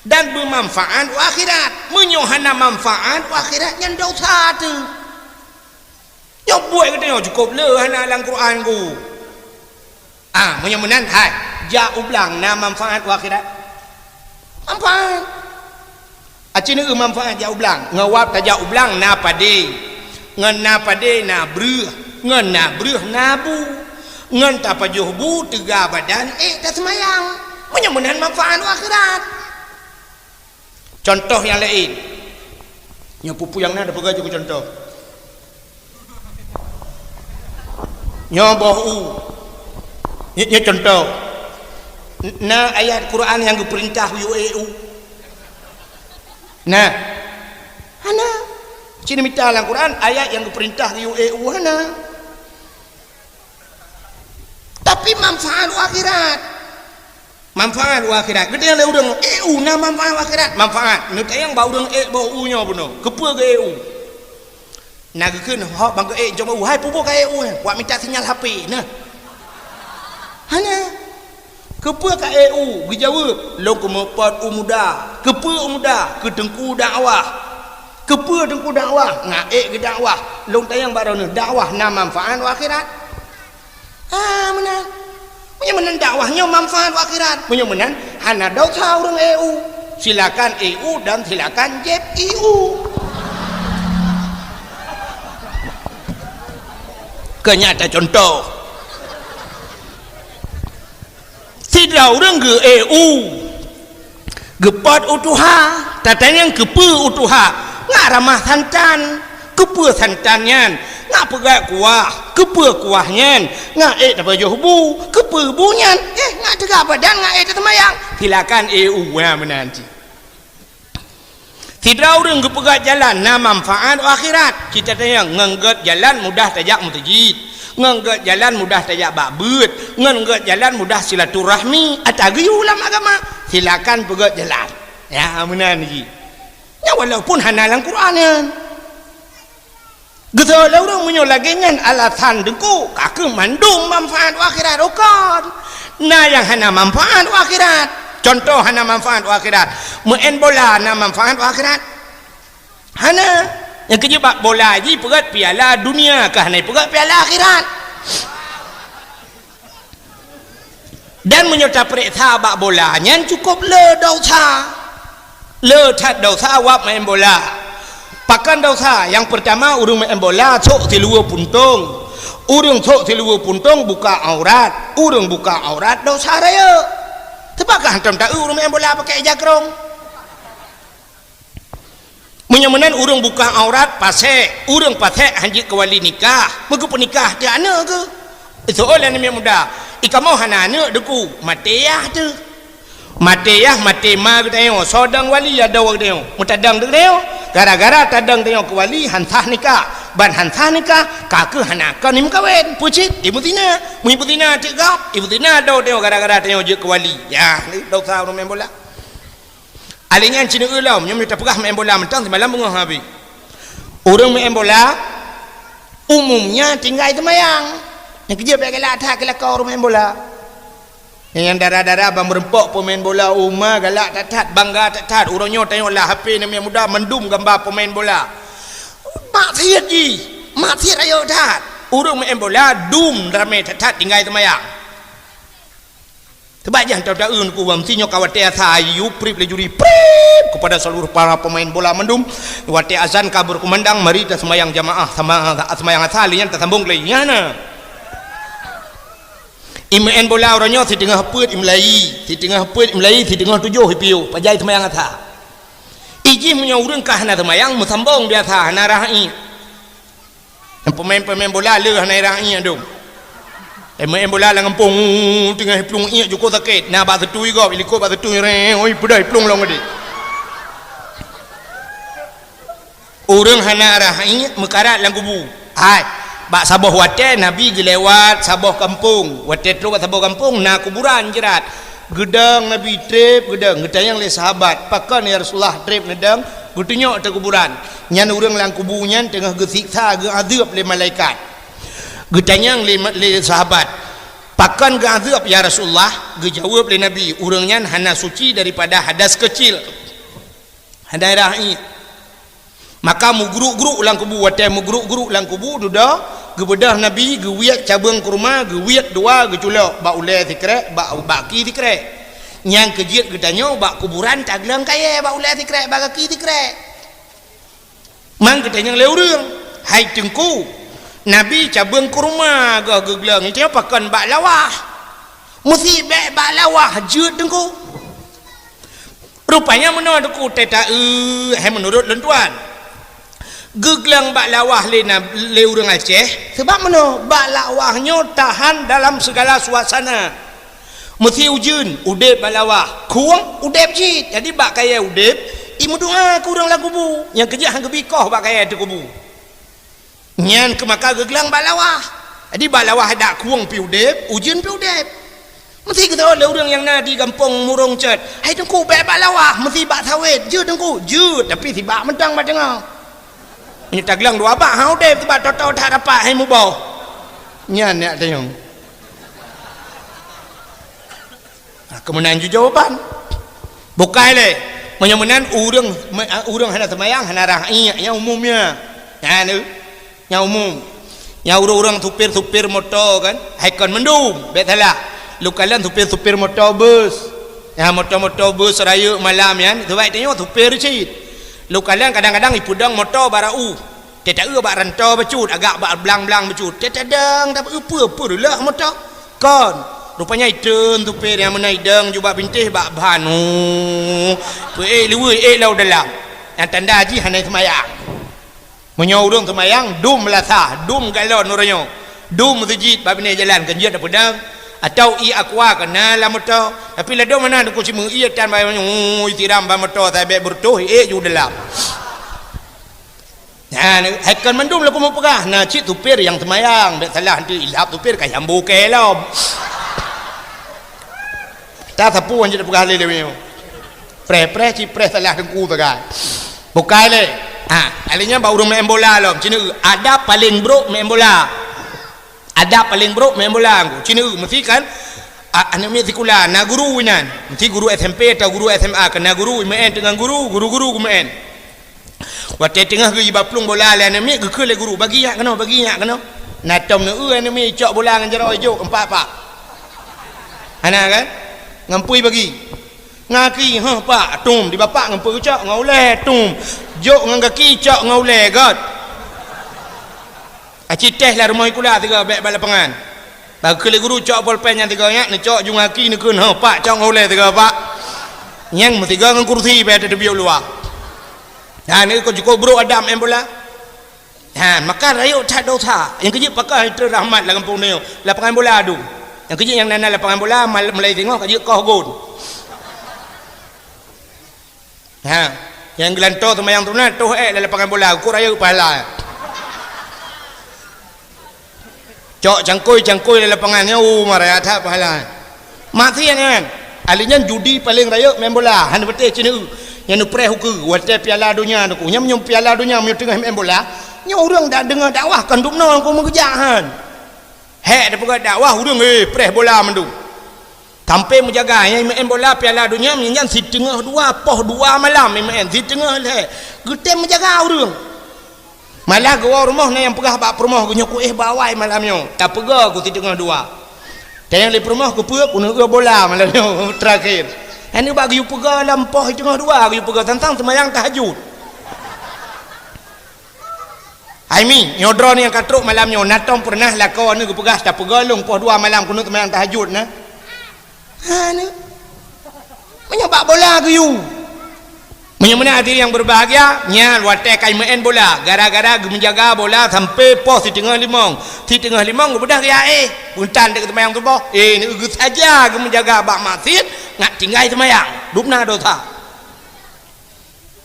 Dan beumanfaat u akhirat. Meunyoe hana manfaat u akhirat, nyan dosa teuh. Nyoe buet geutanyoe cukôp le hana lam Quran ku. Ah, meunyoe meunan, hai, jak u blang na manfaat u akhirat? Manfaat. Aci neueu manfaat jak u blang. Ngon wab tajak u blang na padé. Ngon na padé na breueh. Ngon na breueh na bu. Ngon tapajoh bu teuga badan ék taseumayang. Meunyoe meunan manfaat u akhirat. Contoh nyang laén. Nyoe peue-peue nyang na tapeugah jeuet keu contoh. Nyoe boh u. Nyoe, nyoe contoh. N-, na ayat Quran nyang geupeurintah geuyue ék u? Na. Hana. Cit mita lam Quran ayat nyang geupeurintah geuyue ék u, hana. Tapi manfaat u akhirat. Manfaat u akhirat. Geutanyong lé ureuëng, "Ék u na manfaat u akhirat?" Manfaat. Neutanyong bak ureuëng ék boh u nyoe bunoe. Keupeue geuék u? Na geukheun, "Hok ban geuék jom u." Hai, peue buet ka ék u nyan? Wak mita sinyal H P na. Hana. Keupeue ka ék u? Geujaweueb, "Lôn keumeupot u muda." Keupeue u muda? Keu teungku dakwah. Keupeue teungku dakwah? Ngat ék geudakwah. Lôn tanyong bak droeneueh, dakwah na manfaat u akhirat? Ah, meunan. Meunyoe meunan dakwah nyoe manfaat u akhirat. Meunyoe meunan hana dosa ureuëng ék u. Silakan ék u dan silakan jieb ié u. Keu nyan tacontoh. Sidroe ureuëng geuék u, geupot u tuha, tatanyong keupeue u tuha, ngat ramah santan, keupeue santan nyan, ngat peugöt kuah, keupeue kuah nyan, ngat ék tapajoh bu, keupeue bu nyan, éh, ngat teuga badan, ngat ék taseumayang. Silakan ék u, ha, meunan cit. Sidroe ureuëng geupeugöt jalan na manfaat u akhirat. Cit tatanyong, ngon göt jalan mudah tajak meuseujid, ngon göt jalan mudah tajak bak beuet, ngon göt jalan mudah silaturahmi, ata geuyue lam agama. Silakan peugöt jalan. Ya, meunan jih. Nyan walaupun hana lam Quran nyan. Geusoe lé ureuëng meunyoe lagée nyan alasan teungku, ka kheueh mandum manfaat u akhirat, oh kon. Na nyang hana manfaat u akhirat. Contoh hana manfaat u akhirat. Meu'en bola na manfaat u akhirat? Hana. Nyang keujeuet bak bola jih peugöt piala dunia, ka hana peugöt piala akhirat. Dan meunyoe tapeuriksa bak bola nyan cukôp le dosa. Le that dosa wab maén bola. Pakon dosa? Nyang peurtama, ureuëng maén bola sôk siluweue puntông. Ureuëng sôk siluweue puntông buka aurat. Ureuëng buka aurat dosa rayeuk. Teuba ka hantom taeu ureuëng maén bola pakai ija krông. Meunyoe meunan ureuëng buka aurat pasék, ureuëng pasék han jeuet keu wali nikah, meugeupeunikah teuh aneuëk geuh. Iseu'ôt lé aneuk muda, "I kamoe hana aneuëk, Teungku." Maté yah teuh. Maté yah, maté ma geutanyoe, soe dong wali adoe geutanyoe. Meutadong geutanyoe, gara-gara tadong tanyoe keu wali han sah nikah. Ban han sah nikah, ka kheueh hana kon imeukawen. Peue cit? Imeuzina. Meunyoe imeuzina cit gob, imeuzina adoe tanyoe gara-gara tanyoe jeuet keu wali. Yah, dosa ureuëng maén bola. Alèh nyan ci neueu lom, nyoe meunyoe tapeugah maén bola mantong simalam beungoh habéh. Ureuëng maén bola umumnya tinggai seumayang. Nyang keujeuet bèk galak that keu lakoe ureuëng maén bola. Nyang dara-dara ban meureumpok peumain bola u ma galak that-that, bangga that-that. Uroe nyoe tanyoe lam H P aneuk muda mandum gamba peumain bola. Maksiet jih, maksiet rayeuk that. Ureuëng main bola dum ramé that-that tinggai seumayang. Sabab jih hantom taeu ku bang, si nyoe ka watée asa, yue prip lé juri, prip kepada seluruh para pemain bola mandum. Watée azan ka beurkumandang, mari taseumayang jamaah, sama, seumayang asa, lé nyan tasambong lé nyan na. Imeu'en bola uroe nyoe siteungoh peuet imulai, siteungoh peuet imulai, siteungoh tujoh ipiôh, pajan seumayang asa. Ijih meunyoe ureuëng ka hana seumayang, meusambong biasa, hana rhah iék. Peumain-peumain bola le hana rhah iék dum. Peumain bola lam gampông, teungoh iplueng iék jukôh sakét. Na bak seutui gob, ilikot bak seutui, reng, oi, peudai plueng lom geude. Ureuëng hana rhah iék meukarat lam kubu. Hai, bak saboh watée Nabi geulewat saboh gampông. Watée trok bak saboh gampông na kuburan jrat. Geudong Nabi treb, geudong, geutanyong lé sahabat, "Pakon ya Rasulullah treb neudong?" Geutunyok teuh kuburan. Nyan ureuëng lam kubu nyan teungoh geusiksa, geuazeueb lé malaikat. Geutanyong lé, lé sahabat, "Pakon geuazeueb ya Rasulullah?" Geujaweueb lé Nabi, "Ureuëng nyan hana suci daripada hadas keucil." Hana rhah iék. Maka meugruk-gruk lam kubu, watée meugruk-gruk lam kubu, dudoe, geubeudôh Nabi, geuwiet cabeueng kurma, geuwiet dua, geuculok bak ulée sikrek, bak, bak gaki sikrek. Nyang keu jeuet geutanyoe bak kuburan tagleueng kayée bak ulée sikrek, bak gaki sikrek. Mang geutanyong lé ureuëng, "Hai Teungku, Nabi cabeueng kurma goh geugleueng, nyoe pakon bak lawah?" "Meusi bék bak lawah jeuet, Teungku." Rupanya meunoe Teungku, teuh taeu, hai meunurot lôn tuan. Geugleueng bak lawah lé na-, lé ureuëng Aceh, sabab meunoe, bak lawah nyoe tahan dalam segala suasana. Meusi ujeuen, udeb bak lawah, khueng, udeb cit. Jadi bak kayée udeb, imeudoá keu ureuëng lam kubu, nyang keu jeuet han geubi koh bak kayée teuh kubu. Nyan keuh maka geugleueng bak lawah. Jadi bak lawah dak khueng pih udeb, ujeuen pih udeb. Meusi geutawök lé ureuëng nyang na di gampông Murong Cot, "Hai Teungku, bék bak lawah, meusi bak sawét." "Jeuet Teungku." "Jeuet, tapi sibak mantong bak teungoh." Meunyoe tagleueng dua bak, han udeb, sibak toe-toe that rapat, hai muboh. Nyan neuk tanyong. Ha, keu meunan ju jawaban. Bukai lé. Meunyoe meunan ureuëng, me-, ureuëng hana seumayang, hana rhah iék, nyang umum nyan. Nyan tu. Nyang umum. Nyang ureuëng-ureuëng supir-supir moto kan, hai kon mandum, bék salah. Lôn kalon supir-supir moto bus. Nyang moto-moto bus rayeuk malam nyan, sabab tanyoe supir cit. Lôn kalon kadang-kadang ipeudong moto bak rot. Teuh taeu bak rantô bacut, agak bak blang-blang bacut. Teuh tadong, tapi peue-peue reuloh moto. Kon. Rupanya itreun supir nyang meunan idong ju bak bintéh bak ban. Oh. Peuék luweue, ék lam dalam. Nyang tanda jih hana seumayang. Meunyoe ureuëng seumayang, dum meulasah, dum galon uroe nyoe. Dum meuseujid bak binéh jalan, kon jeuet tapeudong. Atawa ié aqua keunan lam moto. Tapi ladôm hana Teungku, simeuié tan bak, oh, isiram bak moto, sabé beureutoh, ék ju dalam. Nyan, hai kon mandum lakoe meupeugah, na cit supir nyang seumayang, bék salah nanti ilhab supir ka jambu kée lom. Tasapeue nyang jeuet peugah lé lewat nyoe. Preh-preh cit preh salah Teungku sagai. Bukai lé. Ha, alé nyan bak ureuëng main bola lom. Cina adab paléng brok main bola. Adab paléng brok main bola Teungku. Cina meusi kan, a-, aneuk miet sikula, na guru inan. Meusi guru S M P atau guru S M A, keu na guru, imeu'en teungoh guru, guru-guru geumeu'en. Watée teungoh geujiba plueng bola lé aneuk miet, geukheun lé guru, "Bagi jak keunoe, bagi jak keunoe." Na tom neu-eu aneuk miet icok bola ngon jaroe ijok, empat pak. Hana kan? Ngon peue bagi? Ngon gaki, "Heuh, pak," tum, di bapak ngon peue geucok, ngon ulée, tum. Jok ngon gaki, cok ngon ulée, göt. Aci teh lam rumoh sikula sigoe bék bak lapangan. Bak geukheun lé guru cok polpen nyang sigoe nyan, neucok ju ngon gaki neukheun, "Heuh, pak," cok ngon ulée sigoe, pak. Nyang meusigoe ngon kursi bék teubiet luwa. Ha, neu-eu kon cukôp brok adab main bola. Ha, maka rayeuk that dosa. Nyang keu jeuet pakon itrön rahmat lam gampông nyoe, lapangan bola dum. Nyang keu jeuet nyang na, na lapangan bola, mal-, mulai singoh ka jeuet koh gon. Ha, nyang geulantoe seumayang sunat toh ék lam lapangan bola, ukur rayeuk pahala. Cok cangkôi-cangkôi lam lapangan nyoe, uh, maraya that pahala. Maksiet nyan. Ahli nyan judi paléng rayeuk main bola, hana patéh cit neu-eu. Nyang neupreh ukeue, watée piala donya Teungku. Nyan meunyoe piala donya meunyoe teungoh main bola, nyoe ureuëng dak deungoe dakwah kon dum noe Teungku meugeujak han. Hék teupeugah dakwah ureuëng, eh, preh bola mandum. Sampai meujaga, nyang meu'en bola Piala Dunia, nyan siteungoh dua, poh dua malam meu'en, siteungoh lhèe. Geutem meujaga ureueng. Malah geuwoe rumoh na nyang peugah bak peurumoh geuh, "Nyoe kuéh bak awai malam nyoe, tapeugah ku siteungoh dua." Tanyong lé peurumoh, "Keupeue?" "Keuneuk eu bola malam nyoe terakhir." Nyan bak geuyue peugah lam poh siteungoh dua, geuyue peugah teuntang seumayang tahajud. Hai mi, nyoe droeneuh nyang ka trok malam nyoe, na tom peureunah lakoe neuh geupeugah, "Tapeugah lôn poh dua malam keuneuk seumayang tahajud na?" Hana. Meunyoe bak bola geuyue. Meunyoe meunan hadirin nyang berbahagia, nyan watèe ka meu'en bola, gara-gara geumeujaga bola sampai poh siteungoh limong. Siteungoh limong geubeudôh geujak éh, beuntan teuk seumayang suboh. Éh, neu geusaja geumeujaga bak masjid, ngat tinggai seumayang. Dum na dosa.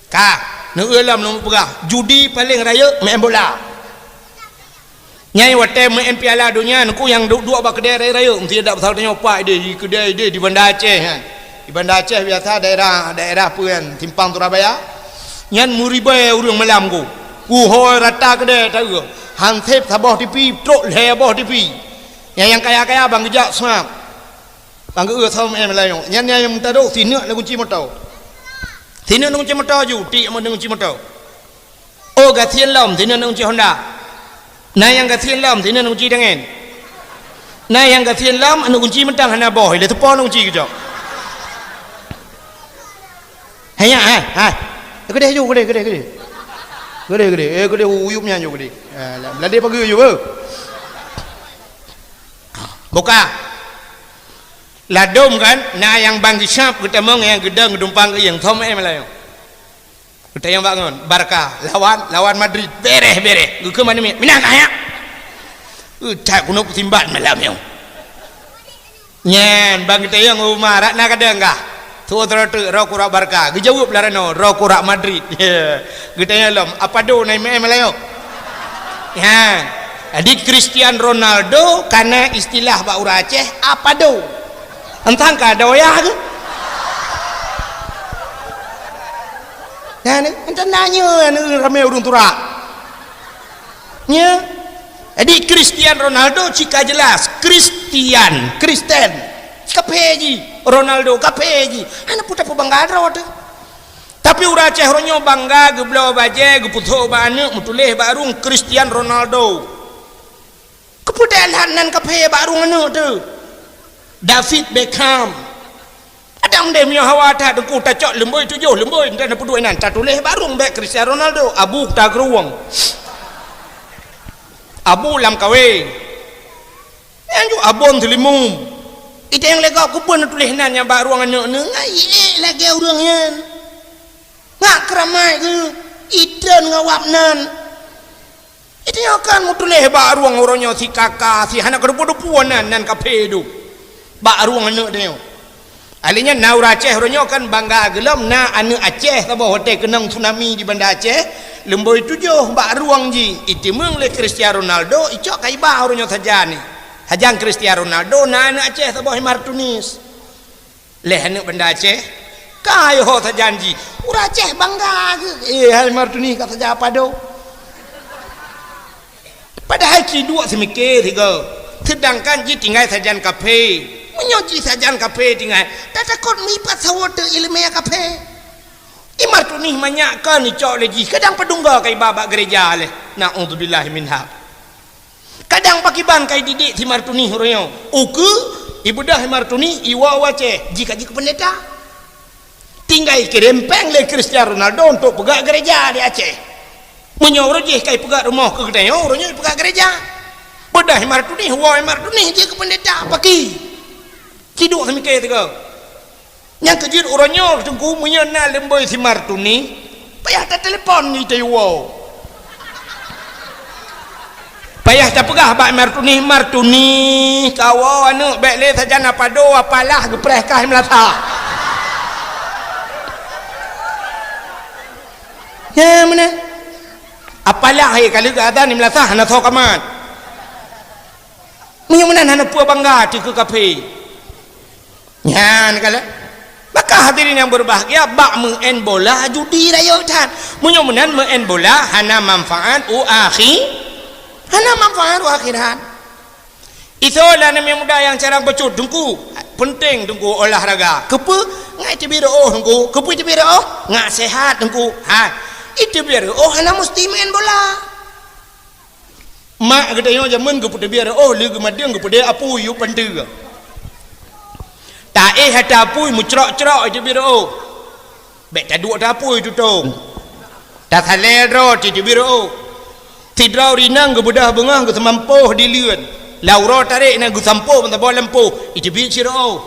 Ka, neu lom lôn peugah, judi paleng rayeuk meu'en bola. Nyan watèe meu'en Piala Dunia, neu ku nyang duek-duek bak keudè rayeuk-rayeuk, meusti dak pasal tanyoe, "Pak, ideh di keudè, ideh di Banda Aceh nyan." Di Banda Aceh biasa daerah, daerah peue nyan, Simpang Surabaya. Nyan meuribèe ureueng malam ku. Uhôi rata keudè taeu. Hansép saboh tipi, trok lhèe boh tipi. Nyan nyang kaya-kaya ban geujak seuab. Ban geu-eu saboh meu'en malam nyoe. Nyan nyang meutadok sineuk na gunci moto. Sineuk na gunci moto ju, tiek na gunci moto. Oh, gasien lom, sineuk na gunci Honda. Na nyang gasien lom, sineuk na gunci tangen. Na nyang gasien lom, aneuk gunci mantong hana boh, ilèe teupo na gunci geucok. Hai nyak, hai, hai. Keudeh ju, keudeh, keudeh, keudeh. Keudeh, keudeh. Eh, keudeh uyup nyan ju, keudeh. Ah, lam, lam dia pageue ju, beuh. Buka. Ladôm kan, na nyang ban geusab geutamong nyang geudong geudumpang keu nyang thom eh malam nyoe. Geutanyong bak ngon, Barca lawan, lawan Madrid. Bereh, bereh. Geukheun manumiet, "Minah kah nyak?" Eh, that keunoe peutimbat malam nyoe. Nyan, ban geutanyong u ma, "Rak na kadang kah?" Tuwoe teureutek, "Roh kurak Barca." Geujaweueb lam ranoe, "Roh kurak Madrid." Geutanyong lom, "Apa do na imeu'en malam nyoe?" Nyan. Jadi, Cristiano Ronaldo kana istilah bak ureueng Aceh, "Apa do?" Entang ka ada wayah ke? Nyan, entang nanya, anu, ramé ureueng turak. Nya. Jadi, Cristiano Ronaldo cit ka jelas. Kristian, Kristen. Kaphé jih. Ronaldo, kaphé jih. Hana peue tapeubangga droe teuh. Tapi ureueng Aceh uroe nyoe bangga, geubloe bajèe, geupeusok bak aneuk, meutuléh bak rueng Cristiano Ronaldo. Keupeue teuh that nan kaphé bak rueng aneuk teuh? David Beckham. Adak meudeh meunyoe hawa that teungku tacok leumbôi tujoh, leumbôi, entah na peue duek nan, tatuléh bak rueng bèk Cristiano Ronaldo, abu kuta keurueng. Abu lam kawé. Nyan ju abon teulimum. Iteng lé gob keupeue neutuléh nan nyang bak rueng aneuk neuh, ngai ék lagèe ureueng nyan. Ngat keuramat geuh, itreun ngon wab nan. Itu nyoe kan meutuléh bak rueng uroe nyoe si kaka, si hana keudeupu-deupu nan, nan kaphé duek. Bak rueng aneuk tanyoe. Ahli nyan na ureueng Aceh uroe nyoe kan bangga geulom na aneuk Aceh saboh watèe keunong tsunami di Banda Aceh, leumbôi tujoh bak rueng jih, iteumeung lé Cristiano Ronaldo, icok ka iba uroe nyoe sajan nyan. Sajan Cristiano Ronaldo na aneuk Aceh saboh i Martunis. Lhèe aneuk Banda Aceh, ka yoh sajan jih. Ureueng Aceh bangga geuh. Eh, hai Martuni ka sajan Apa do. Padahai ci duek seumike sigoe. Seudangkan jih tinggai sajan kaphé. Meunyoe jih sajan kaphé tinggai, tatakot mipat sawoe teuh ileumèe kaphé. I Martuni manyak kon icok lé jih, kadang padum goe ka iba bak geureja lé. Naudzubillah minha. Kadang pakiban ka ididik si Martuni uroe nyoe. Ukeue, ibeudôh si Martuni, iwoe u Aceh, jih ka jeuet keu peundeta. Tinggai kirém pèng lé Cristiano Ronaldo untuk peugöt geureja di Aceh. Meunyoe uroe jih ka ipeugöt rumoh keu geutanyoe, uroe nyoe ipeugöt geureja. Beudôh si Martuni, woe si Martuni jeuet keu peundeta, paki. Ci duek seumike sigoe. Nyang keujeuet uroe nyoe Teungku, meunyoe na leumbôi si Martuni, payah tatelepon di tayue woe. Payah tapeugah bak Martuni, "Martuni, kawoe aneuk bèk lé sajan Apa do, apalah geupreh kah i meulasah." Nyan meunan. Apalah, hé, ka lheueh geuazan i meulasah hana soe ka mat. Meunyoe meunan hana peue bangga ateueh keu kaphé. Nyan kalon. Maka hadirin nyang berbahagia, bak meu'en bola judi rayeuk that. Meunyoe meunan meu'en bola hana manfaat u akhi-, hana manfaat u akhirat. Isoe lah aneuk muda nyang carang bacut, Teungku. Peunteng Teungku olahraga. Keupeue? Ngat iteubiet reuôh Teungku. Keupeue iteubiet reuôh? Ngat seuhat Teungku. Ha. Iteubiet reuôh hana musti main bola. Mak geutanyoe jameun geupeuteubiet reuôh lé geumadeueng geupeudeh apui u panteue. Taéh ata apui meucrok-crok iteubiet reuôh. Bèk taduek ata apui tutong. Tasalèe droe iteubiet reuôh. Sidroe ureueng inong geubeudoh beungoh geuseumampôh di leuen. Lam uroe tarek na geusampôh meusaboh lampôh, iteubiet cit reuôh.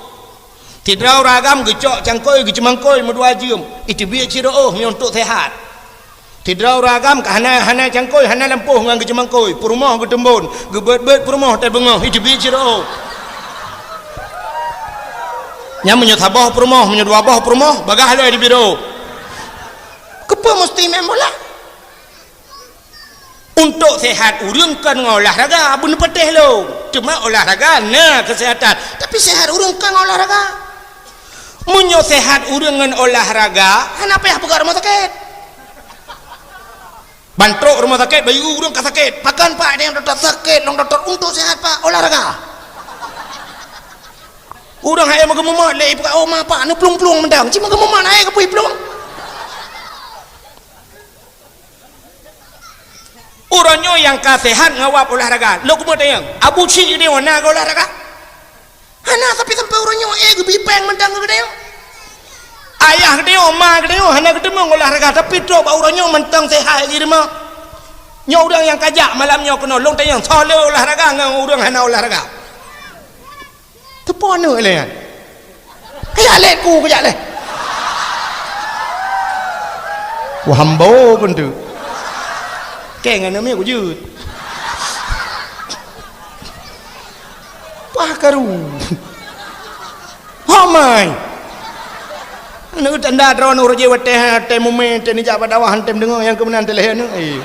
Sidroe ureueng agam geucok cangkôi geuceumangkôi meudua jeuem, iteubiet cit reuôh meunyoe untuk seuhat. Sidroe ureueng agam ka hana, hana cangkôi, hana lampôh ngon geuceumangkôi, peurumoh geuteumbon, geubeuet-beuet peurumoh tai beungoh, iteubiet cit reuôh. Nyan meunyoe saboh peurumoh, meunyoe dua boh peurumoh, bagaih lé iteubiet reuôh. Keupeue musti main bola? Untuk seuhat ureueng kon ngon olahraga, beuneupatéh lom. Teuma olahraga na keuseuhatan, tapi seuhat ureueng kon ngon olahraga. Meunyoe seuhat ureueng ngon olahraga, hana payah peugah rumoh sakét. Ban trok rumoh sakét, bayeue ureueng ka sakét. Pakon Pak, nyang dokto sakét, lôn dokto untuk seuhat Pak, olahraga. Ureueng hai meugeumeumat lé ipeugah, "Oh ma Pak, neuplueng-plueng mantong." Cit meugeumeumat hai keupeue iplueng. Uroe nyoe nyang ka seuhat ngon wab olahraga. Lôn keumeung tanyong, Abu Syik geutanyoe na geuolahraga? Hana, tapi sampoe uroe nyoe, eh, geubi péng mantong keu geutanyoe. Ayah geutanyoe, ma geutanyoe hana geuteumeung olahraga, tapi trok bak uroe nyoe mantong seuhat geurimong. Nyoe ureueng nyang ka jak malam nyoe keunoe, lôn tanyong, soe le olahraga ngon ureueng hana olahraga? Teupeue aneuk lé nyan. Kajak lé ku, kajak lé. Wah, hambo pun tu. Keng aneuk miet kujeuet. Pah karu. Ho mai. Aneuk tanda droe ureueng jih watèe, watèe mumè, watèe neujak bak dakwah, watèe meudeungoe nyang keumeunang teuh lhèe aneuk. Eh.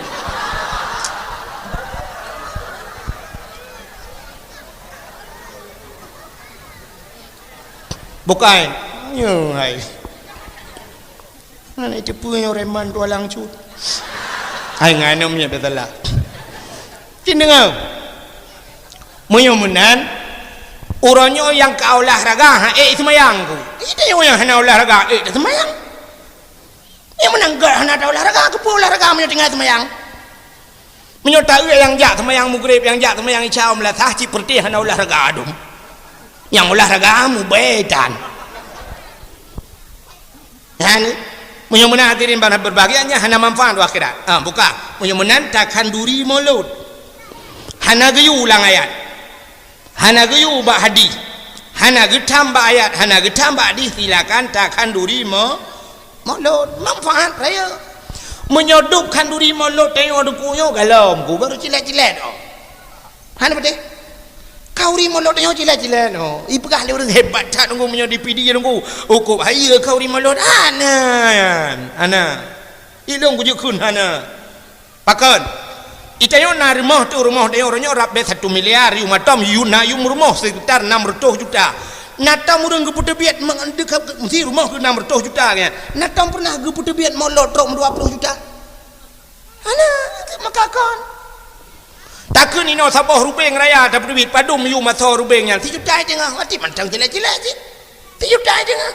Bukai. Nyoe hai. Hana iteupeue nyoe reman tualang cut. Hai ngan nyoe miet beutala. Cit deungoe. Meunyoe meunan, uroe nyoe nyang ka olahraga, ha, ék seumayang ku. Ide nyang hana olahraga, ék seumayang. Nyang meunan gèt hana ta olahraga, keupeue olahraga meunyoe tinggai seumayang? Meunyoe taeu nyang jak seumayang Maghrib, nyang jak seumayang Isya, meulasah cit peureuté hana olahraga dum. Nyang olahraga mubèe tan. Nyan, meunyoe meunan hadirin bana berbahagia nyan hana manfaat u akhirat. Ah, buka. Meunyoe meunan takhanduri mulod. Hana geuyue ulang ayat. Hana geuyue bak hadih, hana geutham bak ayat, hana geutham bak hadih, silakan takhanduri mo-, mulod. Manfaat raya. Meunyoe dub khanduri mulod tanyoe deuku nyoe galom ku baru cilet-cilet oh. Hana beutôi? Khanduri mulod tanyoe cilet-cilet oh. Ipeugah lé ureueng hebat that nunggu meunyoe di P D nunggu. Ukop hai khanduri mulod. Hana. Hana. Ilong kujukun hana. Pakon? Itanyoe na rumoh tu, rumoh tanyoe, uroe nyoe rab bèe satu miliar, yum atom, yum na yum rumoh sekitar enam ratus juta. Na tom ureueng geupeuteubiet meudeukab meusi rumoh keu enam ratus juta nyan. Na tom pernah geupeuteubiet mulod trok dua puluh juta. Hana, maka kon. Takheun inoe saboh rubeng raya tapeuteubiet padum yum asoe rubeng nyan. Sijuta teungoh, mati mantong cilek-cilek cit. Sijuta teungoh.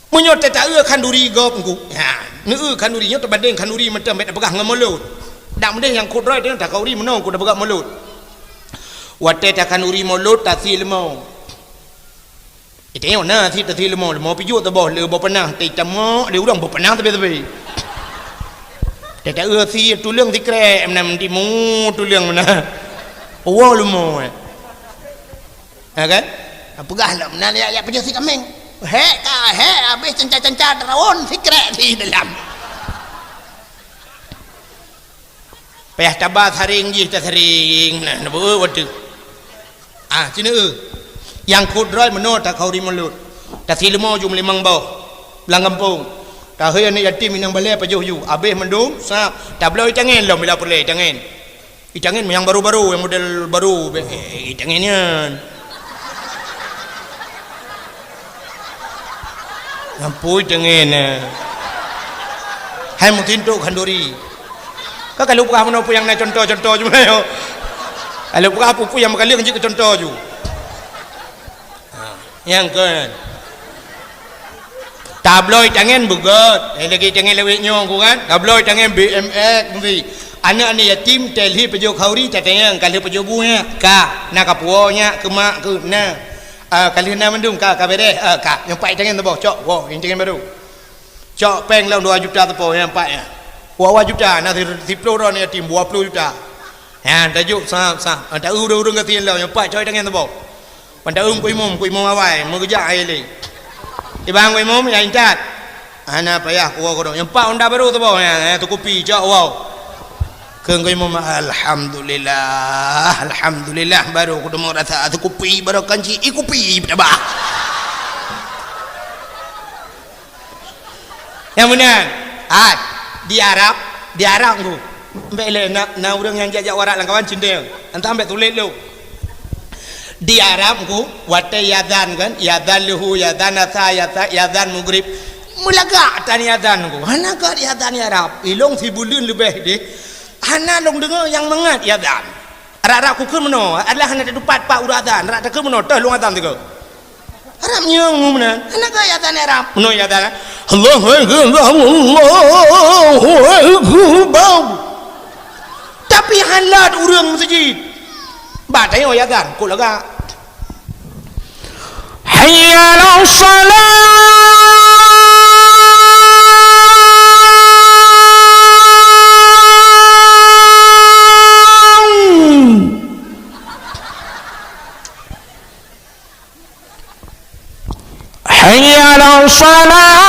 Meunyoe tataeu khanduri gob engku, ha, neueu khanduri nyoe teubandeng khanduri mantong bèk tapeugah ngon mulod. Dak meudeh nyang khudrah teuh takhanduri meunoe ku tapeugah mulod. Watèe takhanduri mulod tasie leumo. Itanyoe na sie tasie leumo, leumo pijuet saboh le boh panah, teutamok lé ureueng boh panah sabe-sabe. Tataeu sie tuleueng sikrek, meunan timu tuleueng meunan. Woe leumo, eh. Ha kan? Peugah lom, na ya, ya peujeuet si kameng. Hék ka, hék habéh cenca-cenca teurawon sikrek di dalam. Payah taba saring jih tasaring, nah, neubeuet watèe. Ah, cina eu. Nyang khudrah meunoe takhanduri mulod. Tasie leumo jum limong boh. Lam gampông. Tahôi aneuk yatim inong balè pajoh ju. Habéh mandum, sab. Tabloe itangen lom bila peureulèe itangen. Itangen nyang baru-baru, nyang model baru, be-, eh, itangen nyan. Ampui tangen, eh. Hai meutintok khanduri. Ka kalau peugah meunoe peue nyang na contoh-contoh ju meunoe. Kalau peugah peue-peue nyang meukaleueng jeuet keu contoh ju. Nyang kon. Tabloe tangen beugét. Eh, lagèe tangen lawét nyoe ku kan. Tabloe tangen B M X mesti. Aneuk-aneuk yatim, telhi pajôh khauri, tatanyong, ka lheueh pajôh bu nyak? Ka. Na kapuwoe nyak keu mak keuh? Na. Ah, ka lheueh na mandum, ka, ka beres. Ah, ka. Nyoe pat tangen teuboh, cok. Woe, tangen barô. Cok péng lom dua juta teupo nyang pat nyan. Dua juta na si-, siplôh droe yatim dua ploh juta. Nyan tajok saham-saham. Anta ureueng-ureueng gasien lom nyang pat cok tangen teupo. Anta ureueng ku imum, ku imum awai, meugeujak hai lé. Ibang ku imum nyang intat. Hana payah ku woe keudroe. Nyang pat honda barô teupo nyan, eh, teukupi cok woe. Kheun ku imum, "Alhamdulillah, alhamdulillah, barô kudeungoe rasa teukupi, barô kan ci ikupi tabah." Nyang meunan, hai, di Arab, di Arab ngku. Mbek lé na, na ureueng nyang jak-jak warak lam kawan cindeng. Entah mbek tuléh lom. Di Arab ngku, watèe iazan kan, iazan luhu, iazan asa, iazan, iazan mugrib. Meulagak tan iazan ngku. Hana gét iazan Arab. Ilong sibuleuen leubeh deh. Hana lôn deungoe nyang mangat iazan. Rab-rab kukheun meunoe, adalah hana tatupat pat uroe azan. Rab takheun meunoe, teuh lôn azan sigoe. Arab nyang meunan, hana gét iazan Arab. Meunoe iazan, Allahu Akbar, Allahu Akbar. Tapi hana ureueng meuseujid. Bak tanyoe iazan, kok lagak. Hayya 'alas shalah. Hayya 'alas shalah.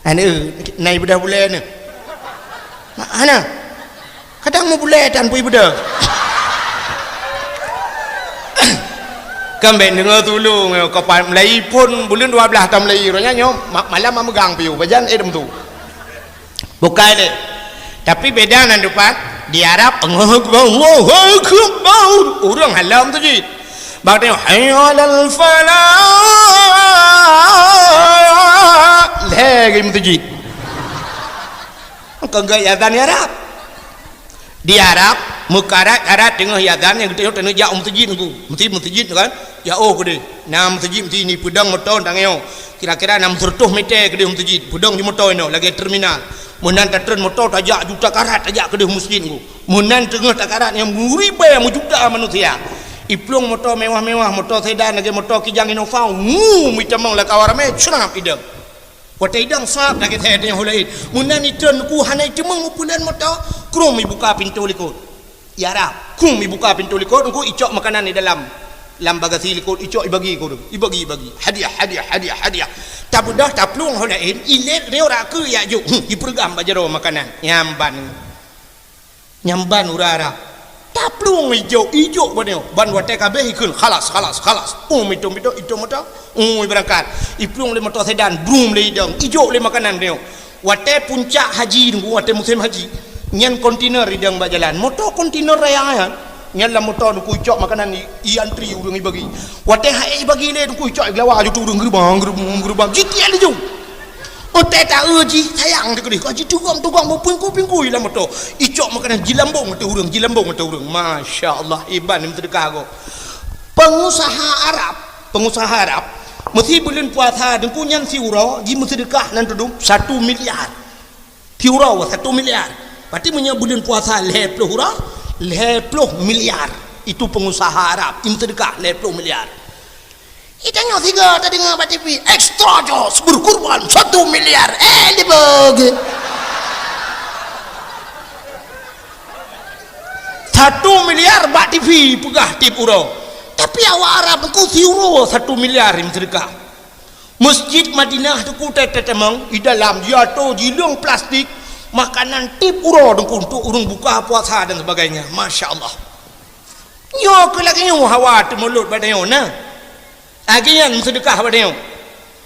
Aneuk, na ibadah bulèe nyoe? Hana. Kadang meubulèe tan peue ibadah. Kan bèk deungoe tulông, ka pat mulai phôn buleuen dua blaih tameulai, roh nyan nyoe ma-, malam meumeugang piôh, pajan eh dum tu. Bukai lé. Tapi beda nan dupat, di Arab, Allahu Akbar, Allahu Akbar. Ureueng halom tu jih. Bak tengok, "Hayya 'alal falah." Lhèe lagi meuteujid. Kon gét iazan di Arab. Di Arab, meukarat-karat teungoh iazan nyang geutanyoe taneuk jak u meuteujid ngku. Meuteujid, meuteujid kan? Jak oh keudeh. Na meuteujid, meuteujid ni peudong moto tanyoe. Kira-kira enam ratus meter keudeh meuteujid. Peudong di moto inoe lagèe terminal. Meunan tatreun moto tajak juta karat tajak keudeh meuseujid ngku. Meunan teungoh takarat nyang meuribèe meujuta manusia. Iplueng moto mewah-mewah, moto sedan lagèe moto Kijang Innova, ngu, meutamong lam kawan ramè, crab idong. Watèe idong sab lagèe that nyang laén. Meunan itreun ngku hana iteumong meupulan moto, krum ibuka pintoe likot. Ya Rab, krum ibuka pintoe likot, ngku icok makanan di dalam, lam bagasi likot, icok ibagi keu ureueng, ibagi, ibagi. Hadiah, hadiah, hadiah, hadiah. Tabeudôh taplueng ho laén, ilét riôh rakeu yak jok, hmm, ipeureugang bak jaroe makanan. Nyamban. Nyamban ureueng Arab. Taplueng ijok, ijok bak nyoe. Ban watèe ka abéh ikheun, "Khalas, khalas, khalas." Um, itong-itong, itong mata. Um, ibeurangkat. Iplueng lé moto sedan, brum lé idong. Ijok lé makanan nyoe. Watèe puncak haji nunggu, watèe musém haji. Nyan kontainer idong bak jalan. Moto kontainer raya nyan. Nyan lam moto nunggu icok makanan i, iantri ureueng ibagi. Watèe hai ibagi lé nunggu icok iglawa aju tu ureueng geurubang, geurubang, geurubang. Jitiek laju. Otai taeu jih sayang teukeudeh, ka jitugom-tugom beupingkui-pingkui lam moto. Icok makanan jilambong ateueh ureueng, jilambong ateueh ureueng. Masya Allah, iban meuseudeukah gob. Pengusaha Arab, pengusaha Arab, meusi buleuen puasa teungku nyan siuroe jimeuseudeukah nan tudum satu miliar. Siuroe satu miliar. Berarti meunyoe buleuen puasa lhèe ploh uroe, lhèe ploh miliar. Itu pengusaha Arab, jimeuseudeukah lhèe ploh miliar. Itanyoe sigoe tadeungoe bak T V, "Extra Joss berkurban satu miliar." Eh, dibagi. Satu miliar bak T V peugah tiep uroe. Tapi awak Arab nungku siuroe satu miliar jimeuseudeukah. Masjid Madinah teungku ta-, tatamong, di dalam jiatoe jileueng plastik, makanan tiep uroe teungku untuk ureueng buka puasa dan sebagainya. Masya Allah. Nyoe keuh lagèe nyoe hawa teumulot bak tanyoe na. Lagèe nyan meuseudeukah bak tanyoe.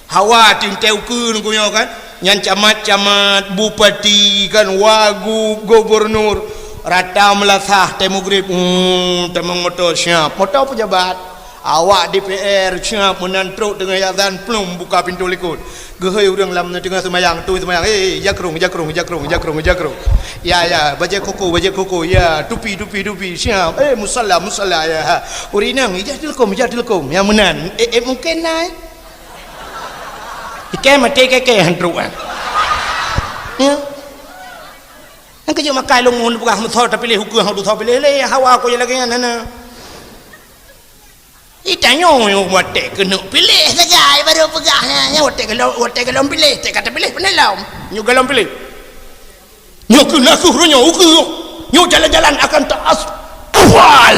Hawa teuntèe ukeue nunggu nyoe kan. Nyan camat-camat, bupati kan, wagub, gubernur. Rata meulasah tée mugrib, hmm, tamong moto siap. Moto pejabat. Awak D P R siap meunan trok teungoh azan, plum buka pintoe likot. Geuhôi ureuëng lam teungoh seumayang, tui seumayang, "Eh, eh, jakrong, jakrong, jakrong, jakrong, jakrong. Ya, ya, bajée koko, bajée koko, ya, tupi, tupi, tupi, siap. Eh, musalla, musalla, ya." Ha. Ureuëng inong, "Ijak teuleukom, ijak teuleukom." Ya meunan. Eh, eh, mungkin nai. Ikai maté keke han trok kan. Ya. Nyang keujeuet makai lôn ngon peugah meusoe tapiléh ukeue hang tusoe piléh lé, hawa ko lagée nyan hana. Itanyoe watée keuneuk piléh sagai baru peugah nyan, nyan watée golom, watée golom piléh, teuka tapiléh peuneulom. Nyoe golom piléh. Nyoe keuh na kheueh uroe nyoe ukeue. Nyoe jalan-jalan akan ta-asfal.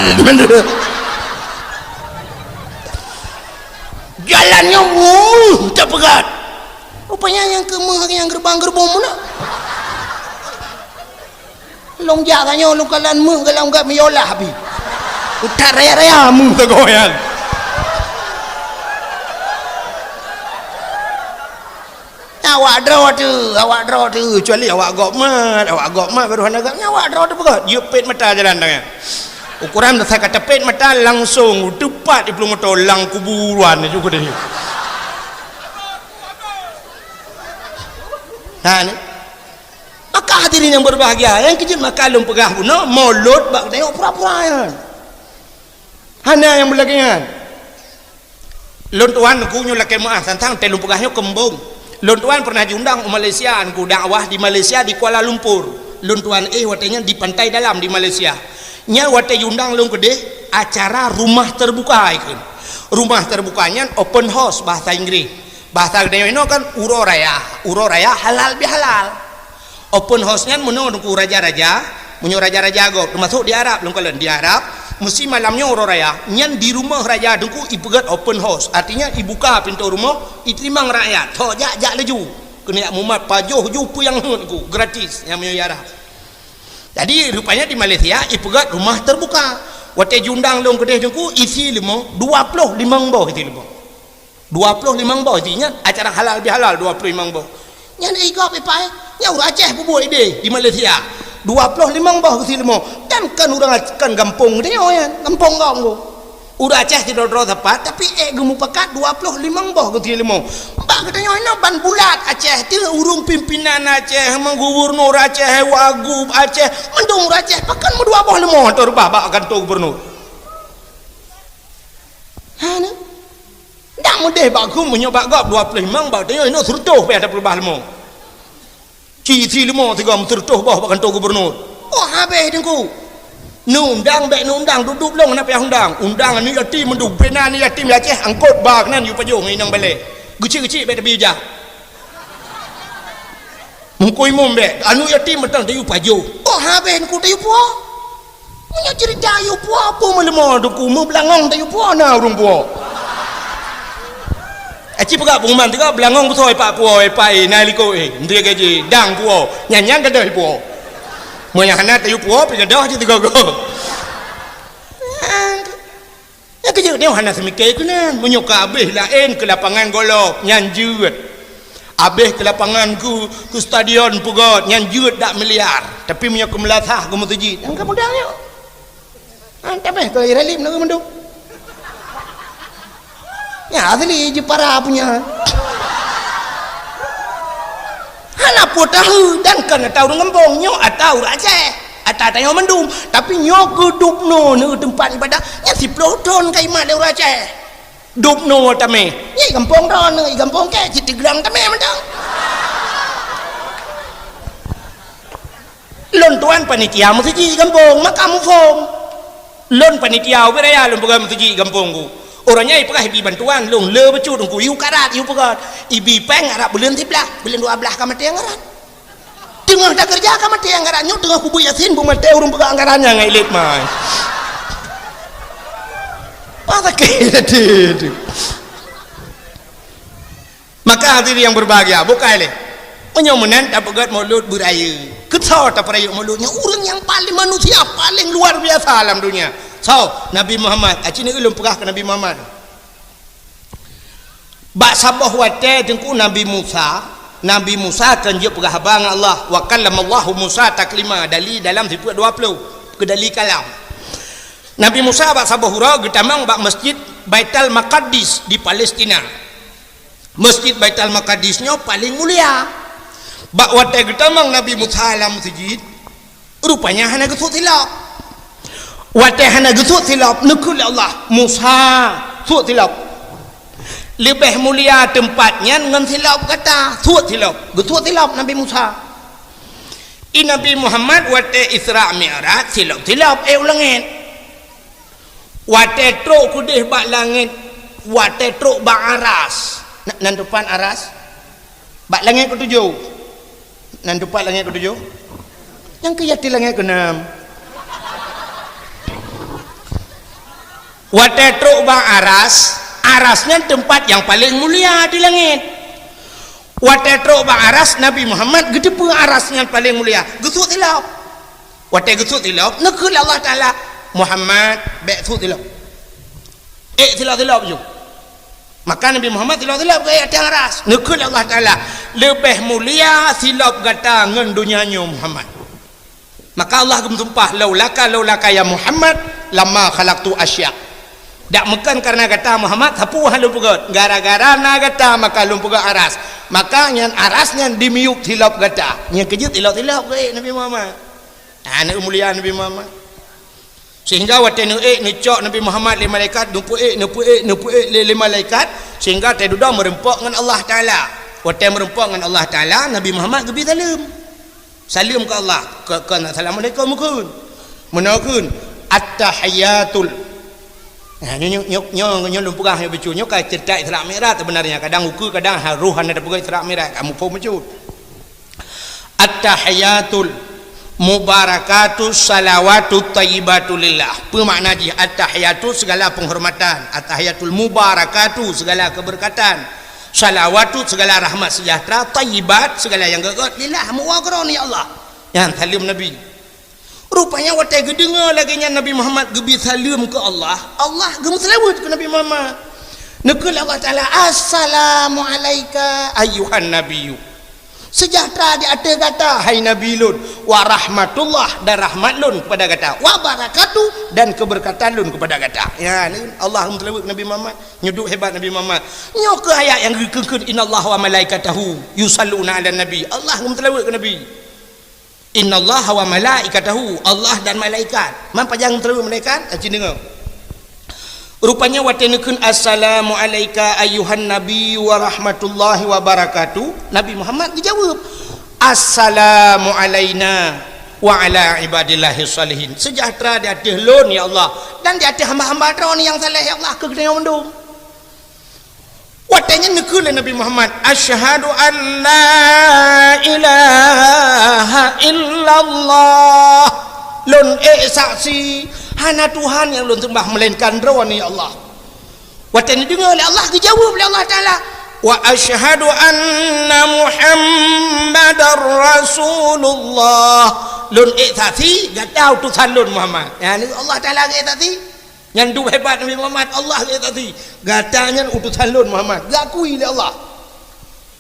Jalan nyoe wuh, tapeugah. Rupanya nyang keu meuh nyang gerbang-gerbong meunan. Lôn jak ka nyoe lôn kalon meuh golom gak meuyolah pi. Utak raya-raya meuh sagoe nyan. Awak droe teuh, awak droe teuh, kecuali awak gob mat, awak gob mat baru hana gak, awak droe teuh peugah, jeuet pet mata jalan tangai. Ukuran dasai ka teupet mata langsong teupat di plueng moto lam kuburan ju keudeh. Ha ni. Maka hadirin yang berbahagia, nyang keujeuet maka lôn peugah bunoe, mulod bak geutanyoe pura-pura nyan. Hana nyang beulagée nyan. Lôn tuan ku nyoe lakée meuah tantang tée lôn peugah nyoe keumbong. Lôn tuan pernah jiundang u Malaysia, ku dakwah di Malaysia di Kuala Lumpur. Lôn tuan éh watée nyan di Pantai Dalam di Malaysia. Nyan watée jiundang lôn keudeh acara rumah terbuka ikheun. Rumah terbuka nyan open house bahasa Inggris. Bahasa geutanyoe inoe kan uroe raya. Uroe raya halal bihalal. Open house nyan meunoe teungku raja-raja, meunyoe raja-raja gob, teumasok di Arab lôn kalon di Arab, meusi malam nyoe uroe raya, nyan di rumoh raja teungku ipeugét open house, artinya ibuka pintoe rumoh, iteurimong rakyat, tho jak, jak laju. Keuneuk mumat pajoh ju peue nyang heuet teungku, gratis, nyang meunyoe di Arab. Jadi rupanya di Malaysia ipeugét rumah terbuka. Watée jiundang lôn keudeh teungku isi leumo, dua ploh limong boh isi leumo. Dua ploh limong boh isi nyan acara halal bihalal dua ploh limong boh. Nyan igob ipai, nyan ureuëng Aceh peubuet ideh di Malaysia. Dua ploh limong boh geusi leumo. Dan kan ureuëng Ac-, kan gampông geutanyoe nyan, gampông gong. Ureuëng Aceh sidroe-droe sapat tapi ék geumupakat dua ploh limong boh geusi leumo. Bak geutanyoe inoe ban bulat Aceh, teuh ureuëng pimpinan Aceh, gubernur Aceh, wagub Aceh, mandum ureuëng Aceh pakon meudua boh leumo atau reubah bak kantô gubernur. Ha na. Ndak meudeh bak geuh meunyoe bak gob dua ploh limong, bak tanyoe inoe seureutôh pih ata peurubah leumo. Ci isi leumo sigoe seureutôh boh bak kantô gubernur. Oh habéh teungku. Neuundang bék neuundang, dudoe lôn hana payah undang. Undang aneuk yatim mandum, pena aneuk yatim di Aceh angkot ba keunan yue pajoh ngon inong balée. Geuchik-geuchik bék tabi ijah. Meukeumong bék, aneuk yatim mantong tayue pajoh. Oh habéh teungku tayue puwoe. Meunyoe ceurita yue puwoe, peue meuleumo teungku, meubeulangong tayue puwoe na ureuëng puwoe. Aci peugah pengumuman teuka beulangong beutôi pak puwoe, pak eh, na likot eh, menteri gaji, dang puwoe, nyan nyang gadôh puwoe. Meunyoe hana tayue puwoe, pih gadôh cit teugogo. Nyang keujeuet nyoe hana seumike keunan. Meunyoe ka abéh laén keu lapangan golop, nyan jeuet. Abéh keu lapangan keu, keu stadion peugét, nyan jeuet dak miliar. Tapi meunyoe keu meulasah keu meuseujid, nyang ka mudah nyoe. Han tabéh keu Iralim na mandum. Nyan asli Jepara punya. Hana peue tahu dan kan ata ureuëng gampông, nyoe ata ureuëng Aceh. Ata tanyoe mandum, tapi nyoe keu Dubno neu teumpat ibadah, nyan siploh thon ka imat lé ureuëng Aceh. Dubno tamé, nyan i gampông droeneuh, i gampông kèe cit teugeurang tamé mantong. Lôn tuan panitia meuseujid i gampông, maka muphom. Lôn panitia ubé raya lôn peugah meuseujid i gampông ku. Uroe nyan ipeugah ibi bantuan lôn le bacut teungku, ihu karat, ihu peugah, ibi péng arab buleuen siblaih, buleuen dua blaih ka maté anggaran. Teungoh takeureuja ka maté anggaran nyoe, teungoh kubu Yasin beumaté ureuëng peugah anggaran nyan ngai lét mai. Pah sakét hati tu. Maka hadirin yang berbahagia, bukai lé. Meunyoe meunan tapeugét mulod beuraya. Keusoe tapeurayeuk mulod nyoe ureuëng nyang paléng manusia paléng luar biasa lam dunia. Soe? Nabi Muhammad. Aci ni ulôn peugah keu Nabi Muhammad. Bak saboh watée teungku Nabi Musa, Nabi Musa kan jeuet peugah haba ngon Allah, wa kallamallahu Musa taklima, dali dalam sifeuet dua ploh, keu dali kalam. Nabi Musa bak saboh uroe geutamong bak masjid Baitul Maqdis di Palestina. Masjid Baitul Maqdis nyoe paleng mulia. Bak watée geutamong Nabi Musa lam meuseujid, rupanya hana geusut silop. Watée hana geusut silop, neukheun lé Allah, "Musa, sut silop. Leubeh mulia teumpat nyan ngon silop gata, sut silop." Geusut silop Nabi Musa. I Nabi Muhammad watée Isra Mi'raj, silop-silop ék u langét. Watée trok keudeh bak langét, watée trok bak aras. Na-, nan teumpat aras? Bak langét keutujoh. Nan teumpat langét keutujoh? Nyang keu yatim langét keuenam. Watée trok bak aras, aras nyan teumpat nyang paleng mulia di langét. Watée trok bak aras, Nabi Muhammad geuteupeue aras nyan paleng mulia, geusut silop. Watée geusut silop, neukheun lé Allah Taala, "Muhammad, bék sut silop. Ék silop-silop ju." Maka Nabi Muhammad silop-silop geuék ateueh aras. Neukheun lé Allah Taala, "Leubeh mulia silop gata ngon donya nyoe, Muhammad." Maka Allah geumeusumpah, "Laulaka, laulaka ya Muhammad, lama khalaqtu asya." Dak meukeun kareuna gata Muhammad, sapeue han lôn peugét. Gara-gara na gata maka lôn peugét aras. Maka nyan aras nyan dimiyueb silop gata. Nyang keujeuet silop-silop geuék Nabi Muhammad. Ha, aneuk mulia Nabi Muhammad. Sehingga watée neuék neucok Nabi Muhammad lé malaikat, neupeuék, neupeuék, neupeuék lé, lé malaikat, sehingga watée dudoe meurumpok ngon Allah Taala. Watée meurumpok ngon Allah Taala, Nabi Muhammad geubri saleuem. Saleuem keu Allah, keu, keu assalamualaikum kheun. Meunoe kheun, "At-tahiyyatul." Nah, nyoe, nyoe, nyoe, nyoe, nyoe lôn peugah nyoe bacut. Nyoe ka ceurita Isra Mi'raj sebenarnya. Kadang ukeue, kadang ha-, roh hana tapeugah Isra Mi'raj, kamoe phom bacut. "At-tahiyyatul mubarakatus salawatut thayyibatu lillah." Peue makna jih? At-tahiyatu segala penghormatan, at-tahiyatul mubarakatu segala keberkatan, salawatu segala rahmat sejahtera, thayyibat segala nyang gét-gét, lillah, meuwoe keu Droeneuh ya Allah. Nyan saleuem Nabi. Rupanya watée geudeungoe lagée nyan Nabi Muhammad geubri saleuem keu Allah, Allah geumeuseulaweuet keu Nabi Muhammad. Neukheun lé Allah Taala, "Assalamu alaika ayyuhan nabiyyu." Sejahtera di ateueh gata, hai Nabi lôn, wa rahmatullah, dan rahmat lôn kepada gata, wa barakatuh, dan keberkatan lôn kepada gata. Ya, ni Allah geumeuseulaweuet keu Nabi Muhammad. Nyoe duek hebat Nabi Muhammad. Nyoe keuh ayat nyang geukheun, "Innallaha wa malaikatahu yusalluna 'alan nabi." Allah geumeuseulaweuet keu Nabi. "Innallaha wa malaikatahu," Allah dan malaikat. Man pajan geumeuseulaweuet malaikat? Aci deungoe. Rupanya watée neukheun, "Assalamu alaika ayyuhan nabi wa rahmatullahi wa barakatuh," Nabi Muhammad geujaweueb, "Assalamu alaina wa ala ibadillahis shalihin." Sejahtera di ateueh lôn, ya Allah, dan di ateueh hamba-hamba Droeneuh nyang saleh, ya Allah, keu geutanyoe mandum. Watée nyan neukheun lé Nabi Muhammad, "Asyhadu an la ilaha illallah." Lôn ék saksi, hana Tuhan nyang lôn seumbah meulainkan Droeneuh, ya Allah. Watée neudeungoe lé Allah, geujaweueb lé Allah Taala, "Wa asyhadu anna Muhammadar Rasulullah." Lôn ék saksi, gata utosan lôn Muhammad. Nyan Allah Taala geuék saksi. Nyan duek hebat Nabi Muhammad, Allah geuék saksi. Gata nyan utosan lôn Muhammad, geukui lé Allah.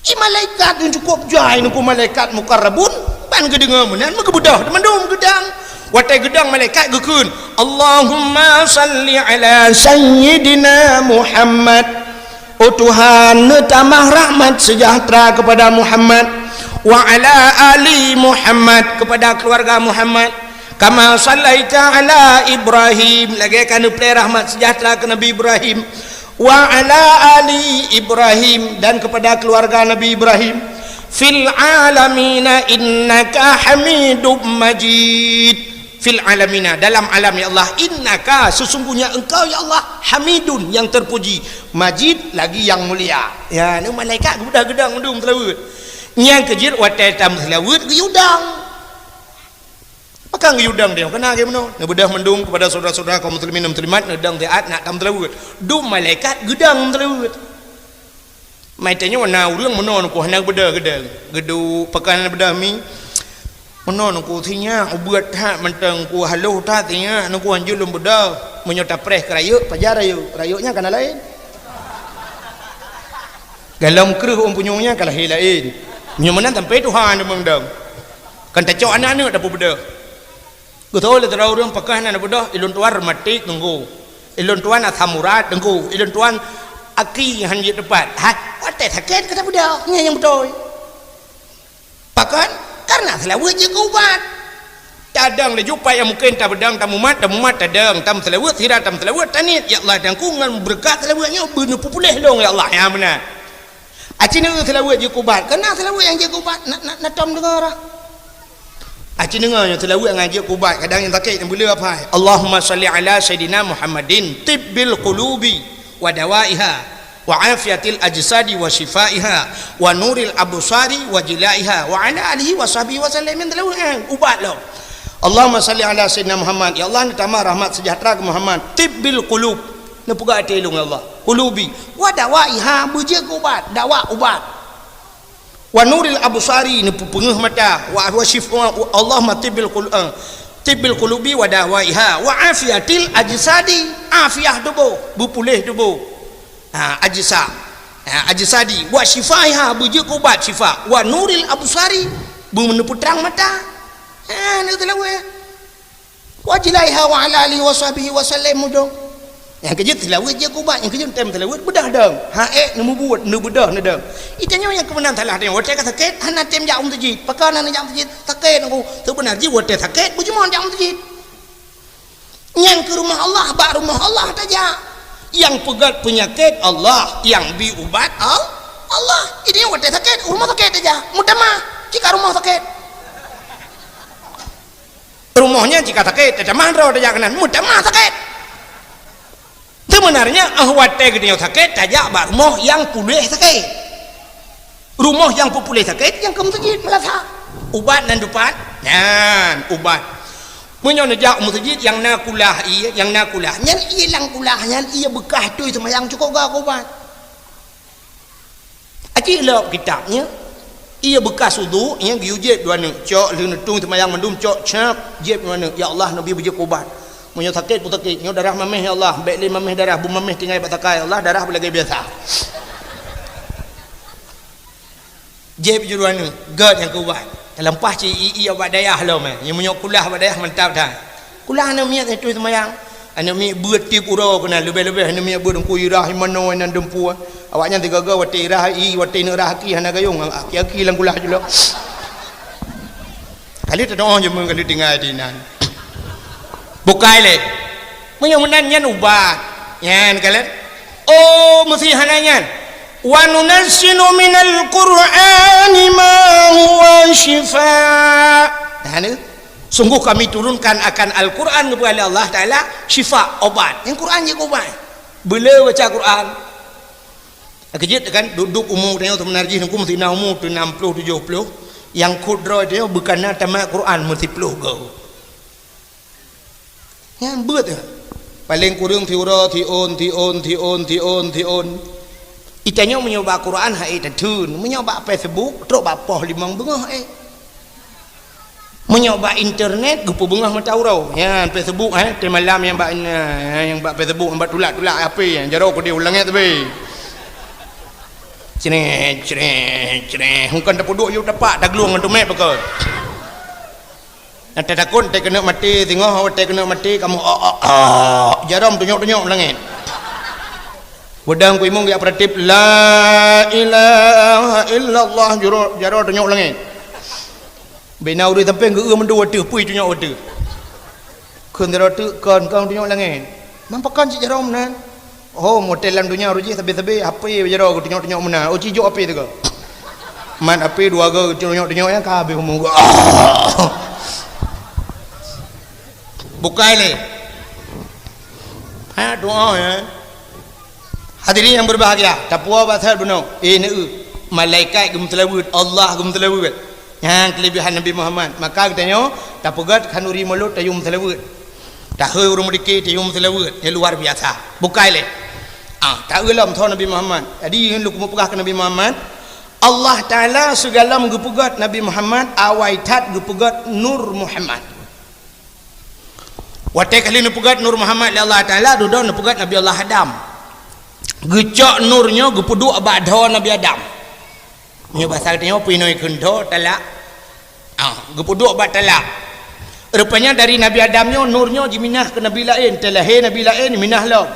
I malaikat nyang cukup jai, nyan keuh malaikat muqarrabun, ban geudeungoe meunan, meugeubeudoh mandum geudang. Watée geudang malaikat geukheun, "Allahumma salli ala sayyidina Muhammad." Oh Tuhan, neutamah rahmat sejahtera kepada Muhammad, wa ala ali Muhammad, kepada keluarga Muhammad, kama sallaita ala Ibrahim, lagée ka neuplée rahmat sejahtera keu Nabi Ibrahim, wa ala ali Ibrahim, dan kepada keluarga Nabi Ibrahim, fil alamina innaka Hamidum Majid. Fil alamina, dalam alam, ya Allah, innaka, sesungguhnya Engkau, ya Allah, Hamidun, yang terpuji, Majid, lagi yang mulia. Ya, ni malaikat geubeudôh geudang mandum seulaweuet. Nyang keujeuet watée tameuseulaweuet geuyue dang. Pakon geuyue dang dia? Keunan lagée meunoe. Neubeudôh mandum kepada saudara-saudara kaum muslimin dan muslimat, neudang siat nak tameuseulaweuet. Dum malaikat geudang meuseulaweuet. Mai tanyoe na ureuëng meunoe nungku hana beudôh geudang. Geuduek pakon hana beudôh mi. Meunoe nungku sinyak ubeut that mantong ku haloh that sinyak nungku hanjeuet lôn beudôh. Meunyoe tapreh keu rayeuk, pajan rayeuk. Rayeuk nyan kana laén. Galom kreueh ôn punyueng nyan ka lahé laén. Nyoe meunan sampoe tuha nyoe meudong. Kan tacok aneuk-aneuk tapeubeudôh. Geutôi lé sidroe ureuëng pakon hana beudôh, ilôn tuan reumatik nunggu. Ilôn tuan asam urat, Teungku. Ilôn tuan aki han jeuet teupat. Hai, watèe sakét ka tapeudong, nyan nyang beutôi. Pakon? Karena seulaweuet jeuet keu ubat. Tadong laju pat nyang mungken tapeudong, tamumat, tamumat, tadong, tameuseulaweuet, sira tameuseulaweuet, taniet, "Ya Allah, Teungku, ngon beureukat seulaweuet nyoe beuneupeupuléh lôn, ya Allah." Nyan meunan. Aci neu seulaweuet jeuet keu ubat, karena seulaweuet nyang jeuet keu ubat, na, na, na tom deungoe roh. Aci deungoe nyoe seulaweuet nyang jeuet keu ubat, kadang nyang sakét nyang beuleu apai. Allahumma shalli ala sayyidina Muhammadin tibbil qulubi wa dawaiha wa afiatil ajsadi wa syifaiha wa nuril absari wa jilaiha wa ala alihi wa sahbihi wa sallam. Nyang seulaweuet nyan ubat lom. Allahumma shalli ala sayyidina Muhammad. Ya Allah, neutamah rahmat sejahtera keu Muhammad. Tibbil qulub. Neupeugah até lôn, ya Allah. Qulubi. Wa dawaiha, beujeuet keu ubat. Dawa ubat. Wa nuril absari, neupeupeungeuh mata. Wa, wa syif-, wa, Allahumma tibbil qul-, eh, tibbil qulubi wa dawaiha. Wa afiatil ajsadi, afiah tuboh, beupuléh tuboh. Ha, ajsa. Ha, ajsadi. Wa syifaiha, beujeuet keu ubat syifa. Wa nuril absari, beuneupeutrang mata. Ha, neu seulaweuet. Wa jilaiha wa ala alihi wa sahbihi wa sallam mudong. Nyang keujeuet seulaweuet jeuet keu ubat, nyang keujeuet tem seulaweuet beudoh dong. Ha, ék neumubuet, neubeudôh neudong. Itanyoe nyang keumeunan salah tanyoe, watèe ka sakét, hana tem jak u meuseujid. Pakon hana jak u meuseujid? Sakét, Teungku. Seubeuna jih watèe sakét, beujeuet jak u meuseujid. Nyan keu rumoh Allah, bak rumoh Allah tajak. Nyang peugöt peunyakét Allah, nyang bi ubat Al-, Allah. Itanyoe watèe sakét, u rumoh sakét tajak. Meutamah, cit ka rumoh sakét. Rumoh nyan cit ka sakét, tatamah droe tajak keunan, meutamah sakét. Seubeunarnya, 'oh watèe geutanyoe sakét, tajak bak rumoh nyang puléh sakét. Rumoh nyang peupuléh sakét, nyang keu meuseujid meulasa. Ubat nan dupat, nyan ubat. Meunyoe neujak u meuseujid nyang na kulah ié, nyang na kulah, nyan ié lam kulah, nyan ié beukah tui seumayang cukôp gak ubat. Aci lom kitab nyan. Ié beukah udhu nyan geuyue jieb dua neuk. Cok lheueh neutueng seumayang mandum cok cap jieb dua neuk. Ya Allah, neubi beujeuet keu ubat. Meunyoe sakét pun sakét, nyoe darah maméh ya Allah, bèk lé maméh darah, beumaméh tinggai bak takai ya Allah, darah beulagèe biasa. Jieb jeuet dua neuk, göt nyang keu ubat. Teuleumah cit ié, ié bak dayah lom, eh. Nyoe meunyoe kulah bak dayah mantap that. Kulah aneuk miet neutueng seumayang. Aneuk miet beuet tiep uroe keunan, leubeh-leubeh aneuk miet beuet Teungku irah i manoe nan dumpeue. Awaknyan sigoe-goe watèe irah ié, watèe neuk rah aki hana gayông, aki-aki lam kulah jilok. Kali teudoh jeumeu kali tinggai di nan. Bukai lé. Meunyoe meunan nyan ubat. Nyan kalon. Oh, meusi hana nyan. Wa nunazzilu minal Qur'ani ma huwa syifa. Nah, ni. Sungguh Kami turunkan akan Al-Quran, geupeugah lé Allah Taala, syifa, obat. Nyang Quran jeuet keu ubat. Beuleu baca Quran. Keujeuet kan, duek-duek umu tanyoe seubeuna jih Teungku meusi na umu teuh enam puluh tujoh puluh, nyang khot droe tanyoe beuka na tamat Quran meusiplôh goe. Nyan beuet, ya. Paleng kureueng siuroe, siôn, siôn, siôn, siôn, siôn. Itanyoe meunyoe bak Quran hai tatheun, meunyoe bak Facebook trok bak poh limong beungoh, eh. Meunyoe bak internet geupeubeungoh mata uroe. Nyan Facebook, eh, teumalam nyang bak, eh, nyang bak Facebook, nyang bak tulak-tulak H P, jaroe keudéh u langét teubi. Creh, creh, creh. Hukon tapeuduek yue tapak, taglueng ngon teumèe pakon. Nyang tatakot, watèe keuneuk maté, singoh watèe keuneuk maté, kamoe, "Oh, oh, oh." Jaroe teunyok-teunyok langét. Beudang kuimong geujak peuratéb, "La ilaha illallah," jaroe, jaroe teunyok langét. Bina ureueng sampéng geu-eu mandum ateueh, pui teunyok ateueh. Kheun sidroe teuk kon, kon teunyok langét. Man pakon cit jaroe meunan? Oh, model lam donya roh jih sabe-sabe H P jaroe geutunyok-tunyok meunan. Oh, cijok H P teuka. Man H P dua go geutunyok-tunyok nyan ka habéh umur. Bukai lé. Ha, doa, ya. Hadirin yang berbahagia, tapuwoe bak that bunoe. Eh, neu, malaikat geumeuseulaweuet, Allah geumeuseulaweuet. Nyan keulebihan Nabi Muhammad. Maka geutanyoe tapeugöt khanuri mulod tayue meuseulaweuet. Tahôi ureueng meudike tayue meuseulaweuet, nyang luar biasa. Bukai lé. Ah, taeu lom soe Nabi Muhammad. Jadi, lôn keumeung peugah keu Nabi Muhammad, Allah Taala sigohlom geupeugöt Nabi Muhammad, awai that geupeugöt Nur Muhammad. Watèe ka lheueh neupeugöt Nur Muhammad lé Allah Taala, dudoe neupeugöt Nabi Allah Adam. Geucok nur nyoe geupeuduek bak dhoe Nabi Adam. Nyoe basa geutanyoe pih nyoe kheun dhoe talak. Ah, geupeuduek bak talak. Rupanya dari Nabi Adam nyoe, nur nyoe jiminah keu nabi laén, teulahé nabi laén, minah lom.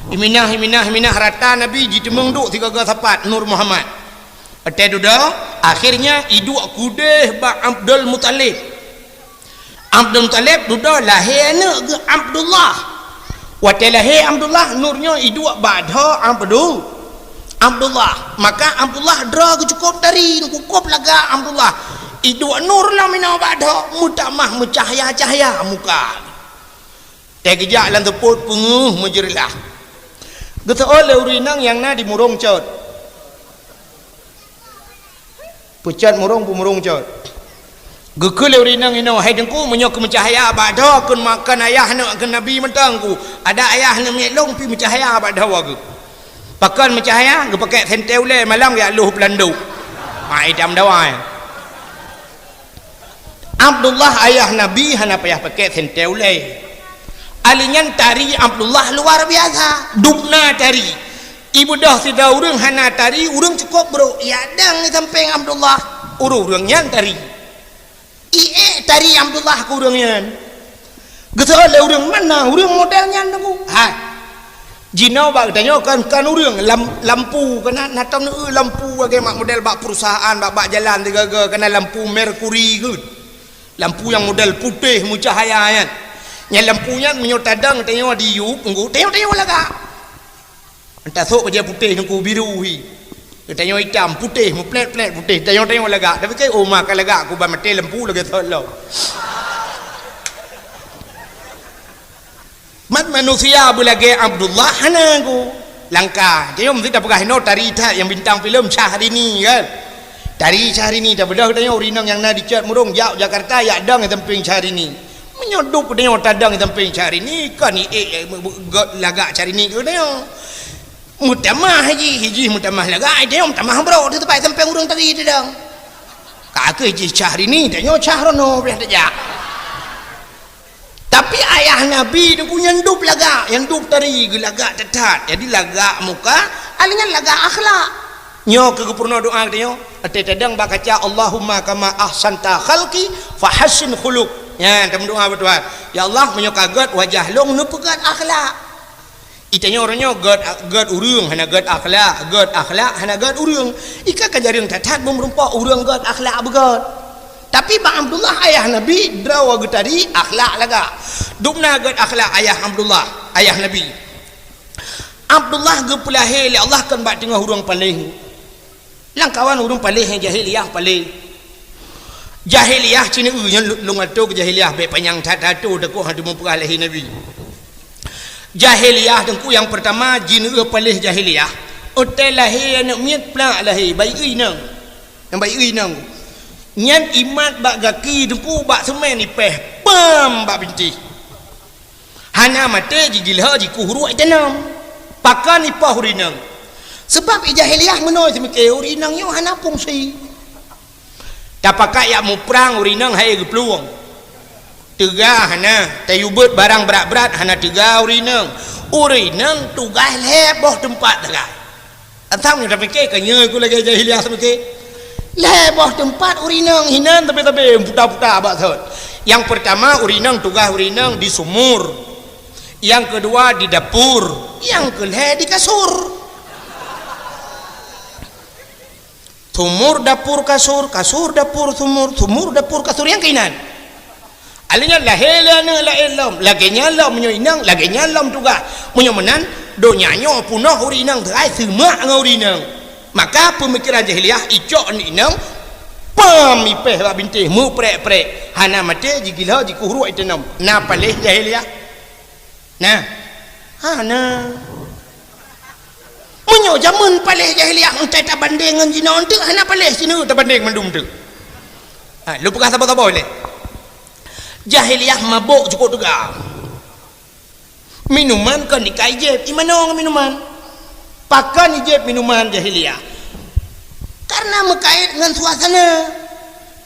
Iminah, iminah, iminah, rata nabi jiteumeung duek sigoe-goe sapat, Nur Muhammad. Watée dudoe, akhirnya iduek keudeh bak Abdul Muthalib. Abdul Muthalib dudoe lahé aneuëk geuh Abdullah. Watée lahé Abdullah, nur nyoe iduek bak dhoe Abdu-, Abdullah. Maka Abdullah droe geuh cukôp tari, cukôp lagak Abdullah. Iduek nur lom inoe bak dhoe, meutamah meucahya-cahya muka. Teugeujak lam seupôt peungeuh meujeurelah. Geuseuôt lé ureuëng inong nyang na di Murong Cot. Peucot Murong, peumurong Cot. Geukheun lé ureuëng inong inoe, "Hai Teungku, meunyoe keu meucahya bak dhoe kheun makan ayah aneuëk keu Nabi mantong ku. Ada ayah aneuëk miet lôn pih meucahya bak dhoe geuh." Pakon meucahya? Geupakèk sentée ulée malam jak lôh peulandok. Ha, idam dawai. Abdullah ayah Nabi hana payah pakèk sentée ulée. Ali nyan tari Abdullah luar biasa. Dubna tari. Ibeudôh sidroe ureuëng hana tari, ureuëng cukôp brôk. Yak dang di sampéng Abdullah. Ureuëng-ureuëng nyan tari. Iék tari Abdullah keu ureuëng nyan. Geuseuôt lé ureuëng, "Mana ureuëng model nyan, Teungku?" Hai. Jinoe bak geutanyoe kan, kan ureuëng lam-, lampu, kana na tom neu lampu lagée mak model bak perusahaan, bak, bak jalan tiga-tiga, kana lampu merkuri geuh. Lampu nyang model putéh meucahya nyan. Nyan lampu nyan meunyoe tadong tanyoe di yup, Teungku, tanyoe, tanyoe lagak. Entah sok bajée putéh Teungku biru hi. Tanyoe itam, putéh, meuplét-plét putéh. Tanyoe, tanyoe lagak. Tapi kan, oh, ma ka lagak, ku ban maté lampu lagée sot lom. Mat manusia beulagée Abdullah hana ku. Langkah. Tanyoe meusti tapeugah inoe tari that nyang bintang filem Syahrini kan. Tari Syahrini tabeudôh tanyoe ureuëng inong nyang na di Cot Murong jak Jakarta yak dang di sampéng Syahrini. Meunyoe duek tanyoe tadong di sampéng Syahrini, kan iék, eh, gét lagak Syahrini keu tanyoe. Meutamah jih, jih meutamah lagak, ai tanyoe meutamah brôk di teumpat sampéng ureuëng tari tadong. Ka keuh jih Syahrini, tanyoe Syahrono pih tajak. Tapi ayah Nabi Teungku nyan dub lagak, nyan dub tari geulagak that-that. Jadi lagak muka, ali nyan lagak akhlak. Nyoe keuh geupeurunoe doa geutanyoe, até tadong bak kaca, "Allahumma kama ahsanta khalqi fahassin khuluq." Nyan tameudoa bak Tuhan, "Ya Allah, meunyoe ka gét wajah lôn, neupeugét akhlak." Itanyoe uroe nyoe gét, gét ureuëng hana gét akhlak, gét akhlak hana gét ureuëng. Ika ka jareueng that-that beumeurumpok ureuëng gét akhlak beugét. Tapi bak Abdullah ayah Nabi, droe geutari akhlak lagak. Dubna gét akhlak ayah Abdullah, ayah Nabi. Abdullah geupeulahé lé Allah kon bak teungoh ureuëng paléh. Lam kawan ureuëng paléh nyang jahiliyah paléh. Jahiliyah cit nyan, nyan lôn atô keu jahiliyah, bék panyang that-that atô takot hana teumeung peugah lahé Nabi. Jahiliyah Teungku nyang peurtama jineuk paléh jahiliyah. Watée lahé aneuëk miet plak lahé, bayi inong. Nyang bayi inong. Nyan imat bak gaki Teungku bak seumén ipéh, pam bak bintéh. Hana maté jigiloe jikueh ruek itanom. Pakon ipoh ureuëng inong? Sebab i jahiliyah meunoe seumiké ureuëng inong nyoe hana fungsi. Tapakat yak muprang ureuëng inong hai geuplueng. Teuga hana, tayue beuet barang brat-brat hana teuga ureuëng inong. Ureuëng inong tugaih lhée boh teumpat teuga. Asam nyoe tapike ka nyoe ku lagée jahiliyah seumike. Lhée boh teumpat ureuëng inong hinan tabe-tabe puta-puta bak thon. Nyang peurtama ureuëng inong tugaih ureuëng inong di sumur. Nyang keudua di dapur, nyang keulhée di kasur. Sumur, dapur, kasur, kasur, dapur, sumur, sumur, dapur, kasur, nyang keuinan. Alheuh nyan lahé lé aneuëk laén lom, lagée nyan lom meunyoe inong, lagée nyan lom tugaih. Meunyoe meunan, donya nyoe punoh ureuëng inong teuai seumak ngon ureuëng inong. Maka peumikeran jahiliyah icok aneuëk inong, pam ipéh bak bintéh meuprek-prek, hana maté jigiloe jikueh ruek itanom. Na paléh jahiliyah? Nah. Hana. Meunyoe jameun paléh jahiliyah, entai tabandeng ngon jinoe enteuk, hana paléh sineuk tabandeng mandum enteuk. Ha, lôn peugah saboh-saboh lé. Jahiliyah mabök cukôp teuga. Minuman kon ikai jieb, imanoe ngon minuman. Pakon ijieb minuman jahiliyah? Karena meukait ngon suasana.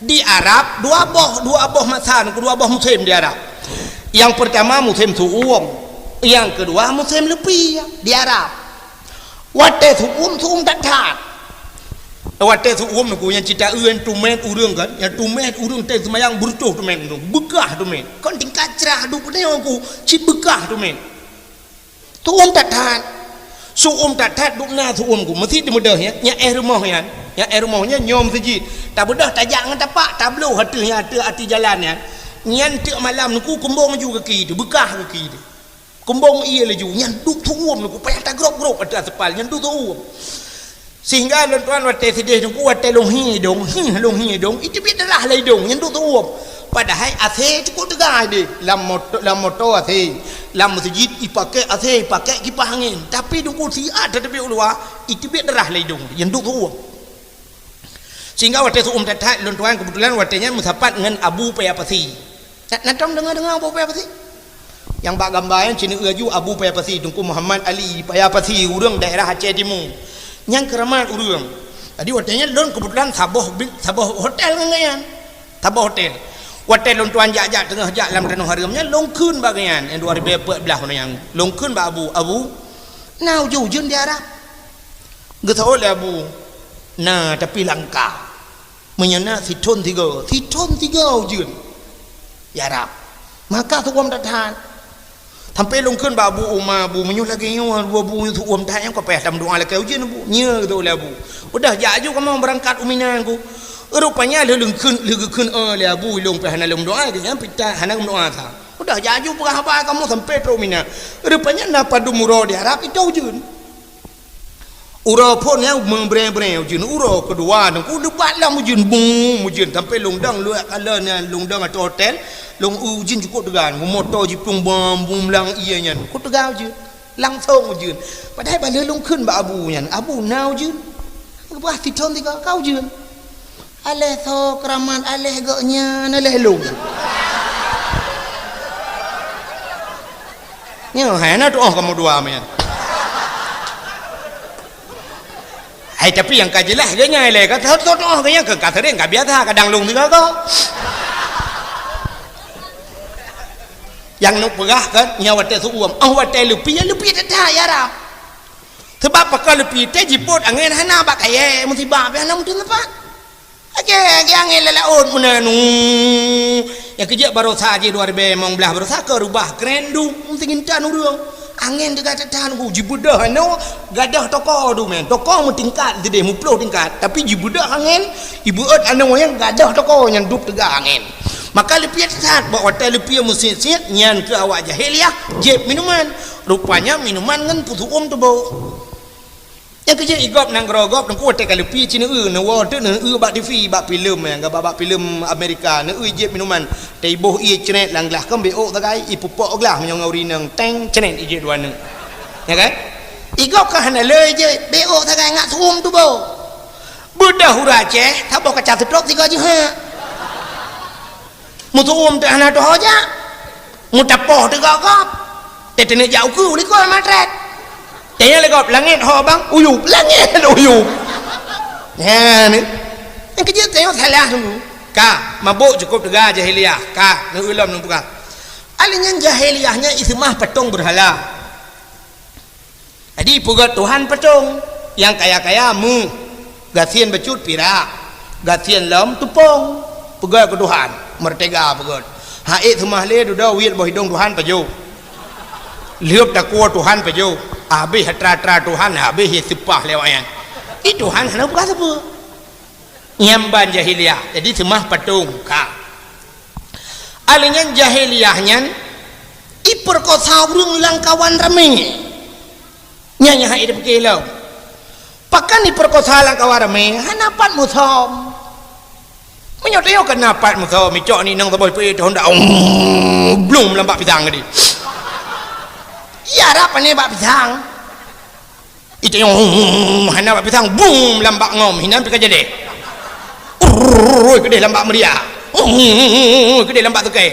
Di Arab, dua boh, dua boh masa, dua boh musém di Arab. Nyang peurtama musém su'um, nyang keudua musém leupie di Arab. Watée su'um, su'um that-that. Watée seuuem nyoe ku nyang cit taeu nyan tumét ureuëng kan, nyang tumét ureuëng teuh seumayang beureutoh tumét nyoe, beukah tumét. Kon tingkat crah duek nyoe ku cit beukah tumét. Seuuem that-that. Seuuem that-that duek na seuuem ku. Meusit dibeudôh nyan, nyang éh rumoh nyan, nyang éh rumoh nyan nyoe meuseujid. Tabeudôh tajak ngon tapak, tabloh ateueh nyan, ateueh ateueh jalan nyan. Nyan teuk malam nyoe ku kumbong ju gaki teuh, beukah gaki teuh. Kumbong ie laju, nyan duek seuuem nyoe ku payah tagrôb-grôb ateueh aspal, nyan duek seuuem. Sehingga lôn tuan watée sideh nyoe ku watée lôn hi idong, hi lôn hi idong, iteubiet darah lam idong, nyan duek seuuem. Padahai AC cukôp teuga deh, lam moto, lam moto AC, lam meuseujid ipakék AC, ipakék kipah angén. Tapi nyoe ku siat tateubiet u luwa, iteubiet darah lam idong, nyan duek seuuem. Sehingga watée seuuem that-that, lôn tuan keubeutulan watée nyan meusapat ngon Abu Paya Pasi. Na, na tom deungoe-deungoe Abu Paya Pasi? Nyang bak gamba nyan cit neueu laju Abu Paya Pasi, Teungku Muhammad Ali Paya Pasi, ureuëng daerah Aceh Timu. Nyan keuramat ureuëng. Jadi watée nyan lôn keubeutulan saboh bi-, saboh hotel ngon gobnyan. Saboh hotel. Watée lôn tuan jak-jak teungoh jak lam tanoh hareuem nyan, lôn kheun bak gobnyan, nyang dua ribu empat belas nyan. Lôn kheun bak Abu, "Abu, na ujeuen-ujeuen di Arab?" Geuseuôt lé Abu, "Na, tapi langka. Meunyoe na sithon sigoe, sithon sigoe ujeuen di Arab." Maka seuuem that-that. Sampoe lôn kheun bak Abu Uma, "Abu, meunyoe lagée nyoe, Abu, seuuem that nyoe ka payah tameudoá lakée ujeuen, Abu." "Nyo," geuseuôt lé Abu. "Udah jak aju kamoe beurangkat u Mina nyoe ku." Rupanya lheueh lôn kheun, lheueh geukheun, eh, lé Abu, ilôn pih hana lôn meudoá, gobnyan pih hana geumeudoá sa. "Udah jak aju peugah haba kamoe sampoe trok u Mina." Rupanya na padum uroe di Arab, itôh ujeuen. Uroe phôn nyan meubrée-brée ujeuen, uroe keudua nyoe ku leubeh lom ujeuen, bum, ujeuen sampoe lôn dong luwah kala nyan, lôn dong ateueh hotel, lôn eu ujeuen cukôp teuga, moto jiplueng bum, bum lam ie nyan, ku teuga ujeuen, langsong ujeuen. Padahai bak lheueh lôn kheun bak Abu nyan, "Abu, na ujeuen?" Geupeugah, "Sithon sigoe ka ujeuen." Aléh soe keuramat, aléh gobnyan, aléh lôn. Nyoe hai na tuoh kamoe dua meunan. Hai, tapi nyang ka jeulaih gobnyan lé ka soe tuoh gobnyan, ka sering, ka biasa, kadang lôn sigoe. Nyang neuk peugah kan, nyoe watée seuuem, oh watée leupie, leupie that-that ya Rab. Sabab pakon leupie teuh jipôt angén hana bak kayée, musibah pih hana meuteumpat. Akhé, akhé angén lam laôt meunan, uh. Nyang keujeuet baroesa jih dua ribée limong blaih baroesa ka reubah kren duek, meuteungintan ureuëng. Angén teuga that-that, uh, jibeudôh anoe gadôh toko tu meunan. Toko meutingkat sideh, meuploh tingkat, tapi jibeudôh angén, jibeuôt anoe nyang gadôh toko nyan duek teuga angén. Maka leupie that-that, bak watée leupie meusiet-siet, nyan keuh awak jahiliah jieb minuman. Rupanya minuman ngon peuseuuem teuboh. Nyang keujeuet igob nanggroe gob teungku watée ka leupie ci neueu, neuwoe teuk neueu bak TV, bak filem, nyang gaba bak filem Amerika, neueu jieb minuman. Teuboh ie cret lam glah, kon bék ôk sagai, ipeupok glah meunyoe ngon ureuëng inong, teng, cret ijeuet dua neuk. Ya kan? Igob ka hana le jeuet, bék ôk sagai ngat seuuem teuboh. Beudôh ureuëng Aceh, saboh kaca seutrok sigoe jeuhet. Meuseuuem teuh hana teuho jak. Meutapoh teuh gob-gob. Teuteuneuek jak ukeue likot matret. Tanya lé gob, langét ho bang, uyueb, langét uyueb. Nyan. Nyang keujeuet tanyoe salah dulu. Ka, mabök cukôp teuga jahiliah. Ka, neueu lom neupeugah. Akhé nyan jahiliah nyan iseumah patong beurhala. Jadi peugét Tuhan patong, nyang kaya-kaya meuh, gasien bacut pirak, gasien lom teupông, peugét keu Tuhan, meurtega peugét. Hak ék seumah lé dudoe wiet boh idong Tuhan pajoh. Lheueb takue Tuhan pajoh, habéh atra-atra Tuhan, habéh ie seupah lé awaknyan. Di Tuhan hana peugah sapeue. Nyan ban jahiliah, jadi seumah patong ka. Akhé nyan jahiliah nyan ipeurkosa ureuëng lam kawan ramé. Nyan nyang hana ipike lom. Pakon ipeurkosa lam kawan ramé, hana pat musöm. Meunyoe tanyoe ka na pat musöm, icok ni nang saboh ipeuék honda, blum lam bak pisang tadi. Ya Rab, pane bak pisang. Itanyoe, hana bak pisang, bum, lam bak ngom, hinan pih ka jadi. Urrrr, keudeh lam bak meuria. Urrrr, keudeh lam bak teuke.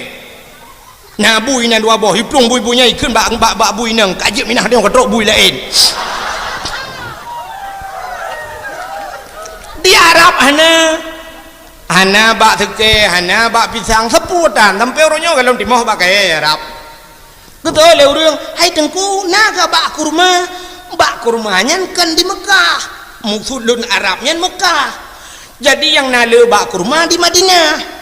Na bui inan dua boh, iplueng bui-bui nyan, ikheun bak, bak, bak bui inong, ka jeuet minah tanyoe ka trok bui laén. Di Arab hana, hana bak teuke, hana bak pisang, sapeue tan, sampoe uroe nyoe golom timoh bak kayée Arab. Geutanyong lé ureuëng, "Hai Teungku, na kah bak kurma?" Bak kurma nyan kon di Meukah. Muksud lôn Arab nyan Mekah. Jadi nyang na le bak kurma di Madinah.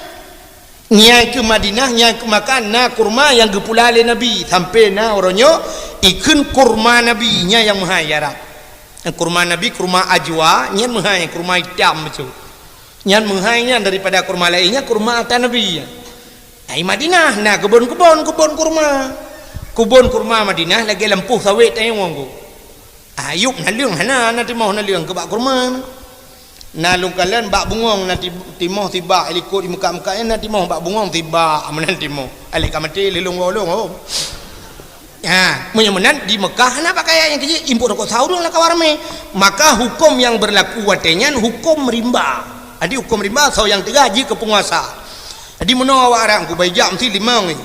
Nyan keuh Madinah, nyan keuh Mekah na kurma nyang geupula lé Nabi, sampai na uroe nyoe ikheun kurma Nabi, nyan nyang meuhai Arab. Kurma Nabi, kurma ajwa, nyan meuhai, kurma itam bacut. Nyan meuhai nyan daripada kurma laén, nyan kurma ata Nabi. Ai Madinah na keubon-keubon, keubon kurma. Keubon kurma Madinah lagèe lampôh sawét tanyoe ngon ku. Ayub naleueng hana, na timoh naleueng keu bak kurma. Na lôn kalon bak bungöng na ti-, timoh sibak, likot di meukat-meukat nyan na timoh bak bungöng sibak, meunan timoh. Alèh ka maté lé lôn woe lôn, oh. Ha, meunyoe meunan di Mekah hana pakaian nyang keu jih, impôt rukok sa ureueng lam kawan ramé. Maka huköm nyang beurlaku watèe nyan huköm rimba. Jadi huköm rimba soe nyang teuga jih keu peunguasa. Jadi meunoe awak Arab ku bai jak meusti limong nyoe.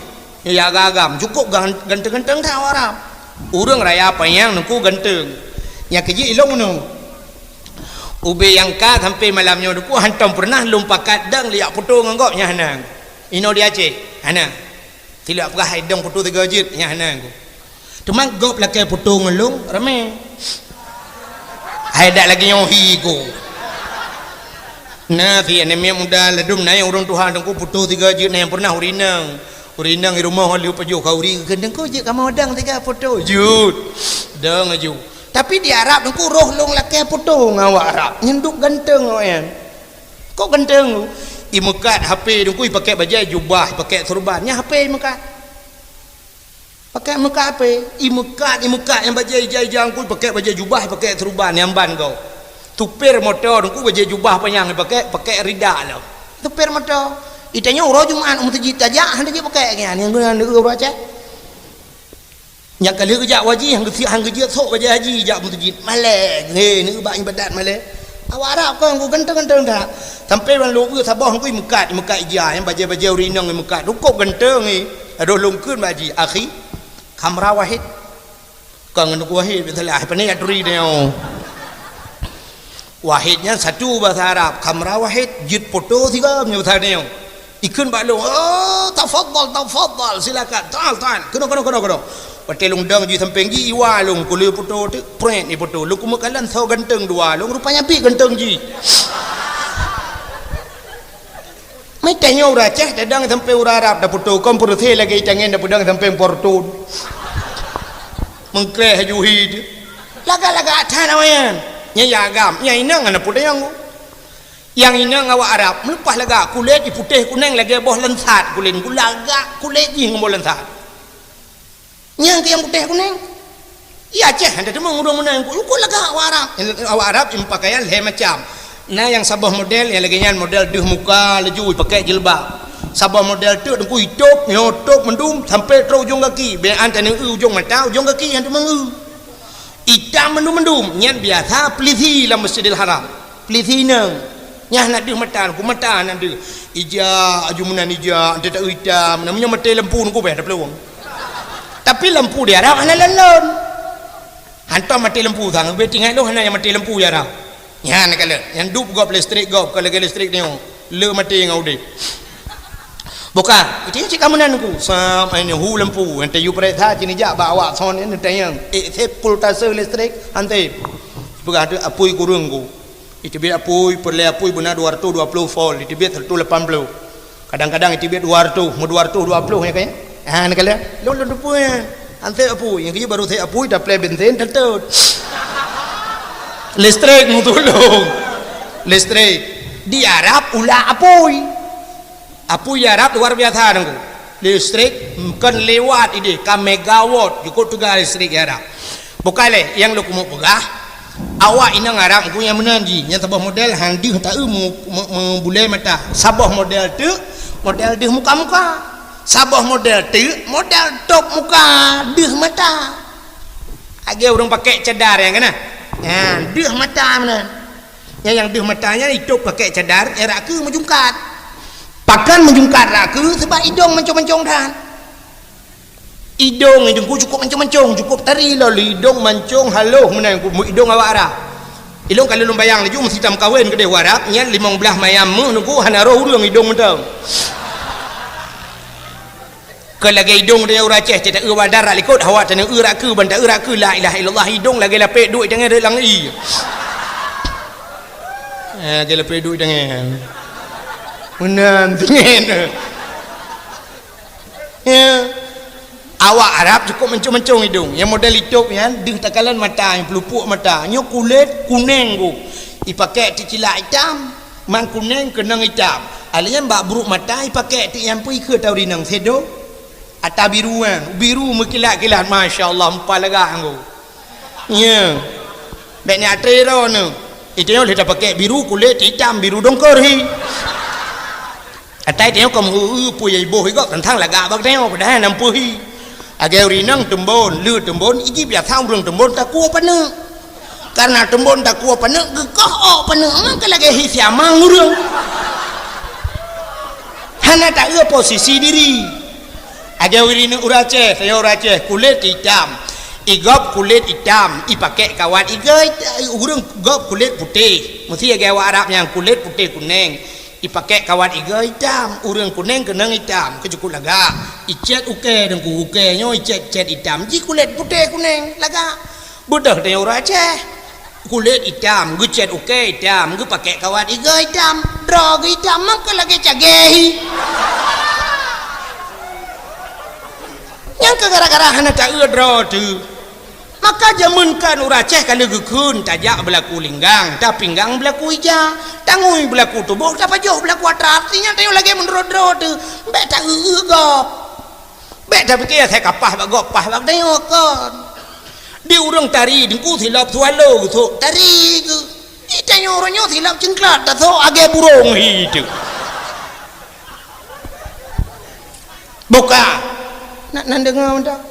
Ya agam-agam, cukôp gan-, ganteng-ganteng that awak Arab. Ureueng raya panyang nungku ganteng. Nyang keu jih ilong meunoe. Ubé nyang ka sampai malam nyoe nungku hantom peureunah lôn pakat dong liak foto ngon gob nyan hana. Inoe di Aceh, hana. Silak peugah hai dong foto tiga jeuet, nyan hana ku. Teuma gob lakèe foto ngon lôn, ramé. Hai dak lagèe nyoe hi ku. Na si aneuk miet muda ladôm na nyang ureueng tuha teungku foto tiga jeuet na nyang peureunah ureueng inong. Ureueng inong di rumoh lheueh pajoh khauri, "Teungku jeuet kamoe dong tiga foto." Jeuet. Dong aju. Tapi di Arab teungku roh lôn lakèe foto ngon awak Arab. Nyan duek ganteng awak nyan. Kok ganteng? Imeukat HP teungku, ipakèk bajèe jubah, ipakèk seureuban. Nyan HP imeukat. Pakèk meukat HP, imeukat, imeukat nyang bajèe ija-ija teungku, ipakèk bajèe jubah, ipakèk seureuban, nyang ban gob. Supir moto teungku bajèe jubah panyang ipakèk, pakèk rida lom. Supir moto. Itanyoe uroe Jumat meuseujid tajak, hana jipakèk nyan, nyang guna neu uroe Aceh. Nyang ka lheueh geujak haji, han geujeuet, han geujeuet sôk bajèe haji jak meuseujid. Malèe, he, neubak iébadat malèe. Awak Arab kon ku ganteng-ganteng that. Sampai ban lôn eu saboh ngui meukat, meukat ija, nyang bajèe-bajèe ureueng inong meukat. Cukôp ganteng, he. Adoh lôn kheun bak jih, "Akhi, khamra wahid." Kon ngon ku wahid, biasalah. Pane ya turi nyoe. Wahid nyan satu bahasa Arab, khamra wahid, jeuet foto sigoe nyoe bahasa nyoe. Ikheun bak lôn, "Oh, tafadhal, tafadhal, silakan. Ta'al, ta'al. Keunoe, keunoe, keunoe, keunoe." Watèe lôn dong jih sampéng jih, iwa lôn, ku lheueh foto teuk, prét ifoto. Lôn keumeuk kalon soe ganteng dua lôn, rupanya pih ganteng jih. Meutanyoe ureueng Aceh tadong sampéng ureueng Arab tafoto, kon peureusé lagèe itangen tapeudong sampéng portun. Meukreh aju hi teuh. Lagak-lagak that awaknyan. Nyan ya agam, nyan inong hana peue tanyong. Nyang inong awak Arab, meuleupah lagak, kulét iputéh kunéng lagèe boh lansat kulét, lagak kulét jih ngon boh lansat. Nyang keu nyang putéh kunéng. I Aceh hana teumeung ureueng meunan, kok lagak awak Arab. Awak Arab ipakaian lhèe macam. Na nyang saboh model nyang lagèe nyan model deuh muka laju ipakèk jilbab. Saboh model teuk teungku itôb, nyoe tôb mandum sampai trôk ujong gaki. Bèk an taneuk eu ujong mata, ujong gaki nyang teumeung eu. Itam mandum-mandum, nyan biasa peulisi lam Masjidil Haram. Peulisi inong. Nyan na deuh mata, lampu mata na deuh. Ija, aju meunan ija, ante tak itam, na meunyoe maté lampu nungku bèh taplueng. Tapi lampu di Arab hana lon-lon. Hantom maté lampu sang, bèk tinggai lôn hana nyang maté lampu di Arab. Nyan kalon, nyang dup gob listrik gob, ka lagèe listrik nyoe. Le maté ngon udép. Buka, itu cit kamu nan ku. Sam, ai ni hu lampu, ante yu pareksa cit jak bak awak son ni tanyong. Eh, sép pultase listrik, ante. Peugah tu apui kureueng ku. Iteubiet apui, peureulèe apui beuna dua ratus dua puluh volt, iteubiet seratus lapan puluh. Kadang-kadang iteubiet dua ratus, meu dua ratus dua puluh nyan kan? Ha, neukalon. Lôn, lôn teupeu nyan. Ansép apui, nyang keu jih baru sép apui, taplè bensin, teutôt. Listrik meutulông. Listrik. Di Arab ulah apui. Apui Arab luar biasa nunggu. Listrik kon lewat idéh, ka megawatt jukuk teuga listrik Arab. Bukai lé, nyang lôn keumeuk peugah, awak inong Arab nunggu nyang meunan jih, nyang saboh model han deuh taeu meu-, meu-, meubulée mata. Saboh model teuk, model deuh muka-muka. Saboh model teuk, model tôb muka, deuh mata. Lagée ureuëng pakai cadar nyang kana. Nyan, deuh mata meunan. Nyang, nyang deuh mata nyan itôb pakai cadar, eh, rak keue meujungkat. Pakon meujungkat rak keue? Sebab idong mancong-mancong that. Idong idong ku cukup mancong-mancong, cukup tari lom idong mancong haloh meunan ku idong awak Arab. Ilong ka lôn bayang laju meusitam kawen keudeh Arab, nyan limong blaih mayam meuh nunggu hana roh ureuëng idong mantong. Keu lagée idong deh ureuëng Aceh, cit taeu bandar rak likot, hawa taneuk eu rak keue, ban taeu rak keue, la ilaha illallah, idong lagée lapek duek tangai reulang i. Eh, lagèe leupie duek tangan. Meunan tangan. Ya. Awak Arab cukup mancung-mancung idong. Nyang model itôb nyan, deuh takalon mata, nyang peulupuk mata. Nyoe kulét kuneng ku. Ipakèk teucilak itam, mang kuneng keunong itam. Alèh nyan bak brôk mata ipakèk teuh nyang peue ikheun tau rinong sedo. Ata biru nyan, biru meukilat-kilat, masya Allah, meupat lagak nyan ku. Nya. Bèk nyan atre droeneuh. Itanyoe lheueh tapakèk biru kulét itam biru dongkor hi. Atai tanyoe ka meu-eu-eu peue nyang iboh igob teuntang lagak bak tanyoe, padahai na peue hi. Lagèe ureueng inong teumbon, le teumbon, iji biasa ureueng teumbon takue paneuk. Karena teumbon takue paneuk, geukoh ôk paneuk, maka lagèe hi siamang ureueng. Hana taeu posisi diri. Lagèe ureueng inong ureueng Aceh, tanyoe ureueng Aceh, kulét itam. Igob kulét itam, ipakèk kawat igoe, ureueng gob kulét putéh. Meusti lagèe awak Arab nyan kulét putéh kuneng. Ipakèk kawat igoe itam, ureueng kuneng keunong itam, keu cukup lagak. Icèt ukèe deungku, ukèe nyoe icèt-cèt itam, ji kulét putéh kuneng, lagak. Beudôh tanyoe ureueng Aceh. Kulét itam, geucèt ukèe itam, geupakèk kawat igoe itam, droe geuh itam, maka lagèe cagèe hi. Nyan keuh gara-gara hana taeu droe teuh. Maka jameun kan ureueng Aceh ka lheueh geukheun, tajak beulaku linggang, tapinggang beulaku ija, tangui beulaku tuboh, tapajoh beulaku atra. Artinya tanyoe lagèe meunurot droe teuh, bèk taeu-eu gob. Bèk tapike asai ka paih bak gob, paih bak tanyoe kon. Di ureueng tari deungku silop swallow geusok tari geuh. Di tanyoe uroe nyoe silop cingklat tasok lagèe burông hi teuh. Buka. Nak nan deungoe mantong.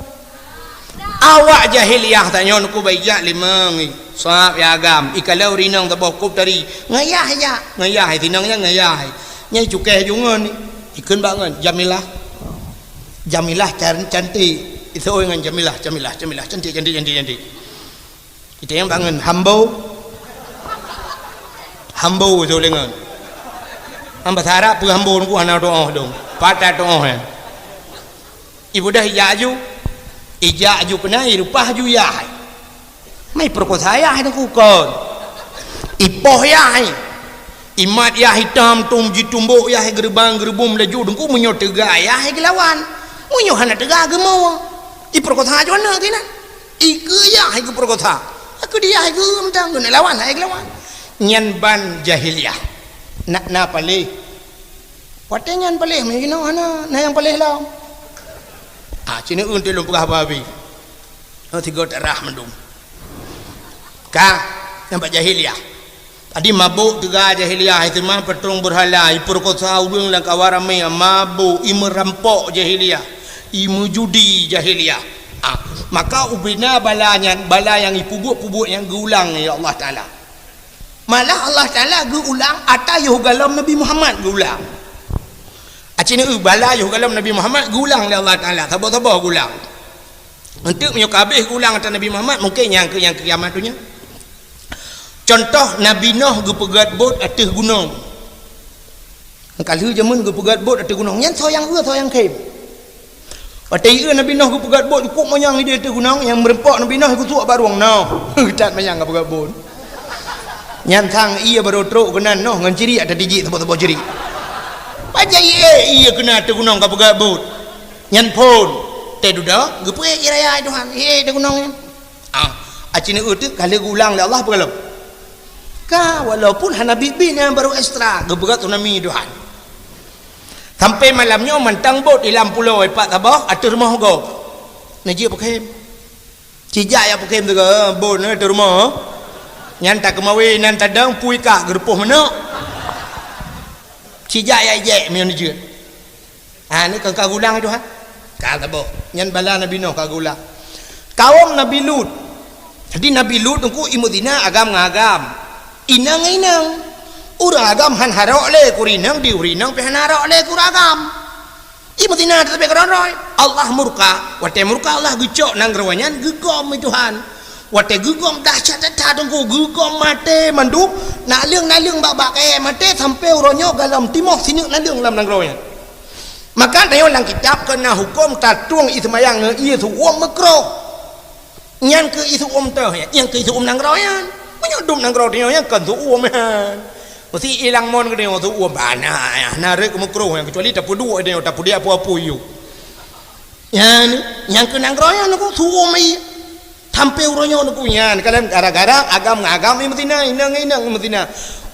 Awak jahiliyah tanyoe nuku baijak limong. Sab ya agam. Ikalon ureueng inong saboh kop tari. Ngayah ya. Ngayah sinong nyan ngayah. Nyai cukéh jungon. Ikheun bak ngon Jamilah. Jamilah can-, cantik. Isoi ngon Jamilah, Jamilah, Jamilah. Cantik, cantik, cantik, cantik. Kita nyang bangun hambo. Hambo tu lengan. Hamba sarap pun hambo nunggu hana doa dong. Patah doa ya. Ibu dah ijak aju. Ijak aju kena irupah aju yah. Mai perkosa yah itu kukon. Ipoh yah. Imat yah hitam tum jitumbok yah gerbang gerbum laju dengku meunyoe teuga yah gelawan. Meunyoe hana teuga gemoe. Iperkosa aju aneuk kena. Ikeue yah hai geupeurkosa. Aku dia hai geuentang geuneuk lawan hai geuh lawan. Nyan ban jahiliyah. Nak na paléh. Watée nyan paléh meunyoe jinoe hana na nyang paléh lom. Ah, cina eunteuk lôn peugah babi. Oh, tiga tak rah mandum. Ka, nampak jahiliyah. Tadi mabôk teuga jahiliyah, iseumah patrong beurhala, ipeurkosa ureuëng lam kawan ramé, mabôk, imeurampok jahiliyah, imeujudi jahiliyah. Ah, maka ubena bala nyan, bala nyang ipeubuet-peubuet nyang geuulang lé Allah Taala. Malah Allah Taala geuulang ata yoh galom Nabi Muhammad geuulang. Aci neu bala yoh galom Nabi Muhammad geuulang lé Allah Taala, saboh-saboh geuulang. Enteuk meunyoe ka habéh geuulang ata Nabi Muhammad, mungken nyang keu nyang keu kiamat donya. Contoh, Nabi Noh geupeugét bot ateueh gunong. Ka lheueh jameun geupeugét bot ateueh gunong, nyan soe nyang eu, soe nyang khem. Watée ieu Nabi Noh geupeugét bot, cukôp manyang idéh ateueh gunong, nyang meureumpok Nabi Noh geusuak bak rueng Noh. That manyang geupeugét bot. Nyan sang ié barô trok keunan Noh ngon cirik ata tijik saboh-saboh cirik. Pajan ié, ié keunan ateueh gunong ka peugét bot. Nyan phon, teuh dudoe, geupeuék ié raya Tuhan, ié ateueh gunong nyan. Ah, aci neu teuk ka lheueh geuulang lé Allah peue ka lom? Ka, walaupun hana bit-bit nyan barô ekstra, geupeugét tsunami Tuhan. Sampai malam nyoe mantong bot di lam pulo ipat saboh ateueh rumoh gob. Neujeuet peukhem. Cijak jak peukhem teuga, bot nyoe ateueh rumoh. Nyan takeumawe nan tadong pui kah geureupôh manok. Cijak jak ijek meunyoe neujeuet. Ha, ni kan ka geulang Tuhan. Ka saboh. Nyan bala Nabi Noh ka geulang. Kawom Nabi Lut. Jadi Nabi Lut teungku imeuzina agam ngon agam. Inong ngon inong. Ureuëng agam han harok lé keu ureuëng inong, di ureuëng inong pih han harok lé keu ureuëng agam. Imeuzina teutap keudroe-droe. Allah murka. Watée murka Allah geucok nanggroe nyan geugom lé Tuhan. Watée geugom dahsyat that teungku, geugom maté mandum, naleueng-naleueng bak-bak kayée maté sampai uroe nyoe galom timoh sineuk naleueng lam nanggroe nyan. Maka tanyoe lam kitab keu na huköm tatueng ié seumayang ngon ié seuuem meukroh. Nyan keuh ié seuuem teuh nyan, nyan keuh ié seuuem nanggroe nyan. Meunyoe dum nanggroe tanyoe nyan kon seuuem nyan. Meusi ilang mon geutanyoe su-uem bana, na rhot meukrôh, kecuali tapeuduek tanyoe, tapeuduek apu-apu yue. Nyan, nyang keu nanggroe nyan ku su-uem ié. Sampoe uroe nyoe ku nyan, kadang gara-gara agam ngon agam imeuzina, inong ngon inong imeuzina.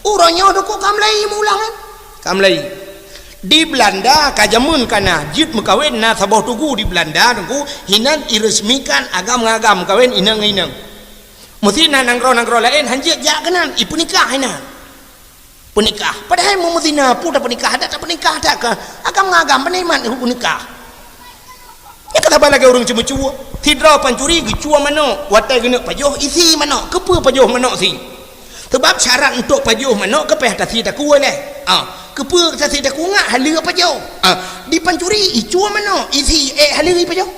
Uroe nyoe ku ka mulai meuulang, kan? Ka mulai. Di Belanda ka jameun ka na, jeuet meukawen na saboh tugu di Belanda ku, hinan iresmikan agam ngon agam, meukawen inong ngon inong. Meusi na nanggroe-nanggroe laén hanjeuet jak keunan, ipeunikah hinan. Peunikah. Padahai meumeusi na peue tapeunikah, adak tapeunikah that ka. Agam ngon agam peunikmat peunikah. Nyan ka saban lagèe ureueng ceumeucue. Sidroe pancuri geucue manok, watèe geuneuk pajoh isi manok. Keupeue pajoh manok si? Sabab syarat untuk pajoh manok keu payah tasi takue lé. Ah, keupeue tasi takue ngat haleue pajoh? Ah, di pancuri icue manok, isi ék haleue ipajoh.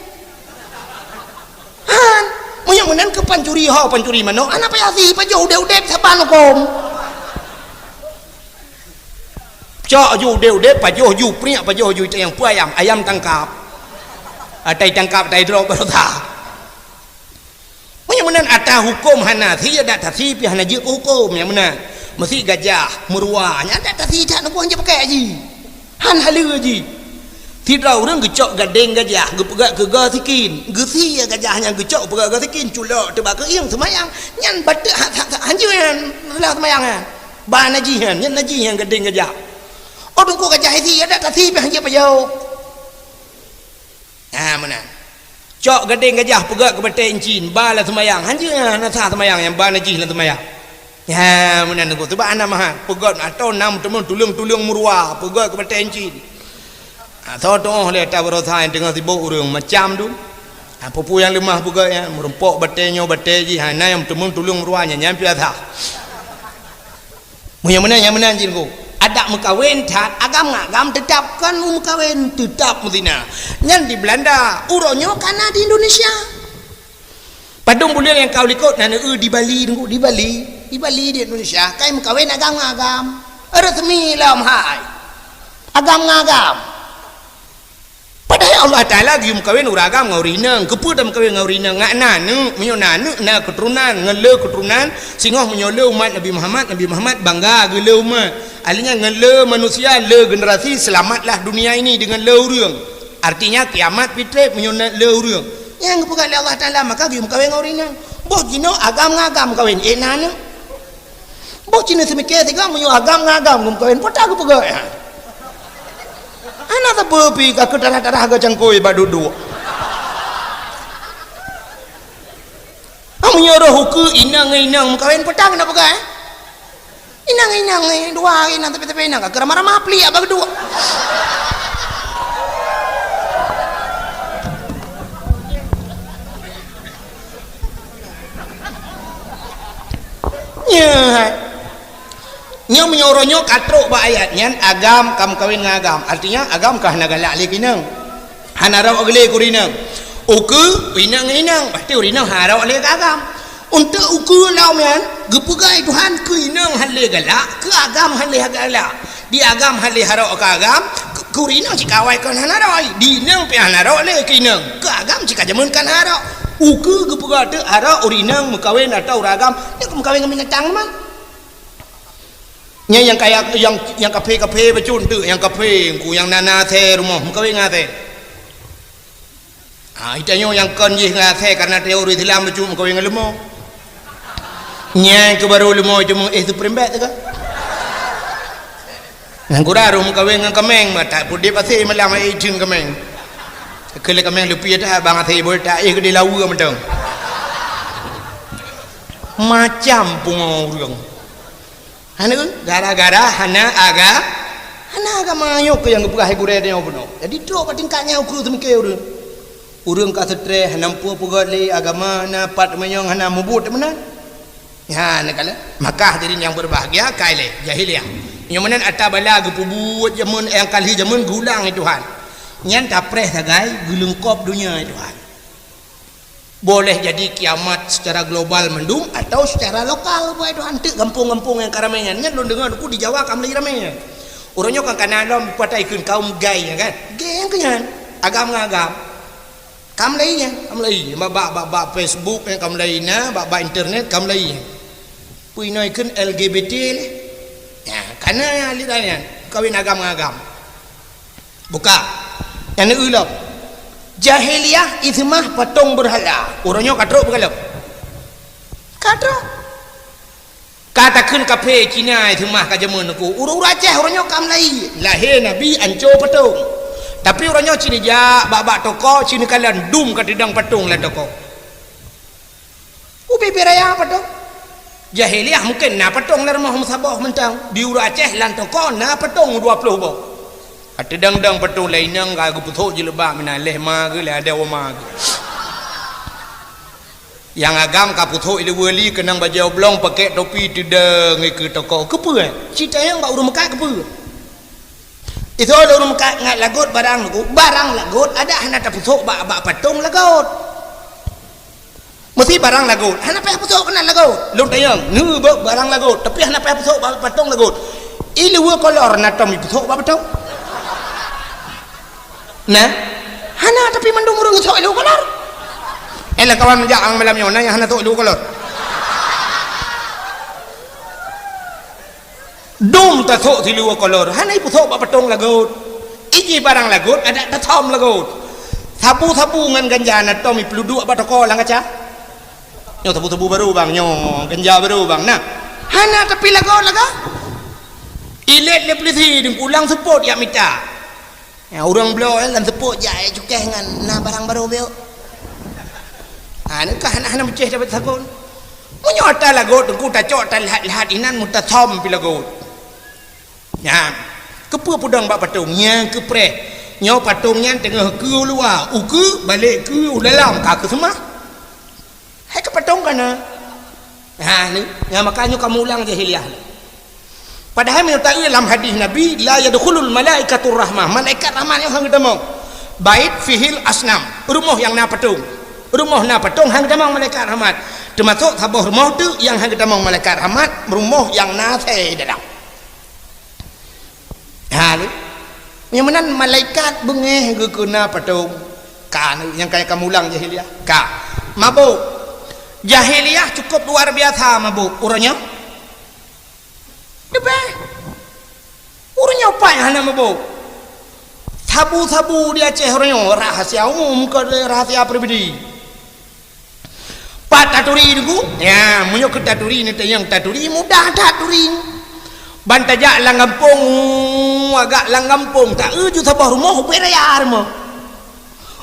Han, meunyoe meunan keu pancuri ho, pancuri manok, hana payah si pajoh udép-udép saban hukôm. Cok ju udép-udép, pajoh ju priek, pajoh ju itayang peue ayam, ayam tangkap. Atai tangkap, atai droe baroesa. Meunyoe meunan ata hukôm hana si, adak tasi pih hana jeuet keu hukôm nyang meunan. Meusi gajah, meuruwa, nyan adak tasi that nanggroe hanjeuet pakai ji. Han haleue ji. Sidroe ureueng geucok gadeng gajah, geupeugöt keu goe sikin. Geusie gajah nyan geucok geupeugöt goe sikin, culok teuh bak keuieng seumayang. Nyan bateuk ha-, ha-, ha-, hanjeuet nyan, salah seumayang nyan. Ba najih nyan, nyan najih nyan gadeng gajah. Oh, teungku gajah isi, adak tasi pih hanjeuet pajoh. Ha, meunan. Cok gadeng gajah peugöt keu batèe incin, ba lam seumayang. Hanjeuet nyan, hana sah seumayang nyang ba najih lam seumayang. Ha, meunan teungku. Sabab hana mahat. Peugöt atau na meuteumé tuleueng-tuleueng meuruwa, peugöt keu batèe incin. Ha, soe tuoh lé ata baroesa nyang teungoh sibôk ureueng macam tu. Ha, peue-peue nyang leumah peugöt nyan, meurumpok batèe nyoe, batèe jih, ha, na nyang meuteumé tuleueng meuruwa nyan, nyan pih sah. Meunyoe meunan, nyang meunan jih teungku. Adak meukawen that, agam ngon agam teutab kon meukawen, teutab meuzina. Nyan di Belanda, uroe nyoe ka na di Indonesia. Padum buleuen nyang ka u likot na neueu di Bali teungku, di Bali. Di Bali di Indonesia, kai meukawen agam ngon agam. Resmi lom hai. Agam ngon agam. Padahai Allah Taala geuyue meukawen ureueng agam ngon ureueng inong. Keupeue tameukawen ngon ureueng inong? Ngat na aneuk, meunyoe na aneuk na keuturonan, ngon le keuturonan, singoh meunyoe le umat Nabi Muhammad, Nabi Muhammad bangga geule umat. Ahli nyan ngon le manusia, le generasi, selamatlah dunia ini dengan le ureueng. Artinya kiamat pih trép meunyoe na le ureueng. Nyang geupeugah lé Allah Taala, maka geuyue meukawen ngon ureueng inong. Boh jinoe agam ngon agam meukawen, éh na aneuk. Boh cina seumiké sigoe meunyoe agam ngon agam geumeukawen, peue ta geupeugah nyan? Hana sapeue pih ka keu tarah-tarah geucangkôi bak duek-duek. Ah, meunyoe roh ukeue inong ngon inong meukawen, peue ta geupeugah, eh? Inong ngon inong, eh, dua inong tapi-tapi inong ka keu ramah-ramah pliek bak duek. Nyan. Nyoe meunyoe uroe nyoe ka trok bak ayat nyan, agam ka meukawen ngon agam. Artinya, agam ka hana galak lé keu inong. Hana rhot lé keu ureueng inong. Ukeue, inong ngon inong. Pasti ureueng inong hana rhot lé keu agam. Untuk ukeue lom nyan, geupeugah lé Tuhan keu inong hana lé galak, keu agam hana lé galak. Di agam hana lé harok keu agam, keu, keu ureueng inong cit ka awai kon hana rhot, di inong pih hana rhot lé keu inong, keu agam cit ka jameun kon hana rhot. Ukeue geupeugah teuk harok ureueng inong meukawen atau ureueng agam, nyan ka meukawen ngon binatang teuma. Nyan nyang kaya, nyang, nyang kaphé-kaphé bacut teuk, nyang kaphé, engku nyang na, na asèe rumoh, meukawen ngon asèe. Ha, geutanyoe nyang kon jih ngon asèe, karena tanyoe ureueng Islam bacut meukawen ngon leumo. Nyan keuh barô leumo teuma éh Supreme Bet teuka. Nyang kurang roh meukawen ngon kaméng, mata pudip asèe malam ai itheun kaméng. Keu lé kaméng leupie that bang asèe boh that éh keudéh laweue mantong. Macam pungo ureueng. Hana, gara-gara hana aga-, hana agama nyoe keuh nyang geupeugah gurèe tanyoe bunoe. Jadi trok bak tingkat nyan ukeue seumiké ureueng. Ureueng ka seutrés, hana muphom peugöt lé agama, hana pat meunyoe hana mubuet meunan. Nyan kala. Maka hadirin yang berbahagia, kai lé jahiliyah. Nyoe meunan ata bala geupeubuet jameun nyang ka lheueh jameun geulang lé Tuhan. Nyan tapreh sagai geuleungkop donya lé Tuhan. Boleh jadi kiamat secara global mandum atau secara lokal, buet Tuhan, teuk gampông-gampông nyang ka ramé nyan. Nyan lôn deungoe teungku di Jawa ka mulai ramé nyan. Uroe nyoe kan kana lom patai kheun kaum gay nyan kan. Gay nyang keu nyan. Agam ngon agam. Ka mulai nyan, ka mulai. Bak, bak, bak, bak Facebook nyan ka mulai na, bak, bak internet ka mulai nyan. Peue inoe kheun L G B T lé. Ya, Ana nyang alit nyan, kawin agam ngon agam. Buka. Nyang neueu lom. Jahiliyah iseumah patong beurhala. Uroe nyoe ka trok beugalom. Ka trok. Ka takheun kaphé Cina iseumah ka jameun neuku. Ureuëng-ureuëng Aceh uroe nyoe ka meulayi. Lahé Nabi anco patong. Tapi uroe nyoe ci neujak bak-bak toko, ci neukalon dum ka teudong patong lam toko. Ubé-bé raya patong. Jahiliyah mungken na patong lam rumoh meusaboh mantong. Di ureuëng Aceh lam toko na patong dua ploh boh. Ka teudong-dong patong lé inong ka geupeusok jilbab meunan lé ma geuh lé ada wama geuh. Nyang agam ka peusok ileue li keunong bajée oblong pakai topi teudong keu toko. Keupeue? Ci tanyong bak ureuëng meukat keupeue? Itu lôn meukat ngat lagot barang lagot, barang lagot adak hana tapeusok bak, bak patong lagot. Meusi barang lagot, hana payah peusok keunan lagot. Lôn tanyong, neu bak barang lagot, tapi hana payah peusok bak patong lagot. Ileue kolor na tom ipeusok bak patong. Nah, hana tapi mandum ureuëng sok ileue kolor. Eh, lam kawan meujak ang malam nyoe na nyang hana sok ileue kolor. Dum tasok siluweue kolor, hana ipeusok bak patong lagot. Iji barang lagot, adak tasom lagot. Sabu-sabu ngon ganja na tom ipeuduek bak toko lam kaca. Nyoe sabu-sabu barô bang, nyoe ganja barô bang. Nah, hana tapi lagot laga. Ilet lé peulisi deungon ulang seupôt yak mita. Ya, ureuëng bloe lam seupôt jak cukéh ngon na barang barô biôk. Ha, neu ka hana-hana meucéh dapat sagon. Meunyoe ata lagot teungku tacok ata lahat-lahat inan meutasam pi lagot. Nyan, keupeue peudong bak patong nyang keupreh. Nyoe patong nyan teungoh keu luwa, ukeue balek keu u dalam ka keuseumah. Hai keu patong kana. Ha ni, nyang maka nyoe kamoe ulang jahiliyah. Padahai meunyoe taeu lam hadis Nabi, "La yadkhulul malaikatur rahmah." Malaikat rahmat nyoe hana geutamong. Bait fihil asnam, rumoh nyang na patong. Rumoh na patong hana geutamong malaikat rahmat. Teumasok saboh rumoh teuk nyang hana geutamong malaikat rahmat, rumoh nyang na asèe dalam. Ha ni. Nyang meunan malaikat beungéh geukeuna patong. Ka nyang kaya kamoe ulang jahiliyah. Ka. Mabôk. Jahiliyah cukup luar biasa mabôk. Uroe nyoe Leubeh. Ureuëng nyoe paih hana meuboh. Sabu-sabu di Aceh uroe nyoe rahasia umum, kon lé rahasia pribadi. Pat taturi Teungku? Ya, meunyoe keu taturi ni teunyang taturi mudah that turi. Ban tajak lam gampông, agak lam gampông, taeu ju saboh rumoh ubé raya rumoh.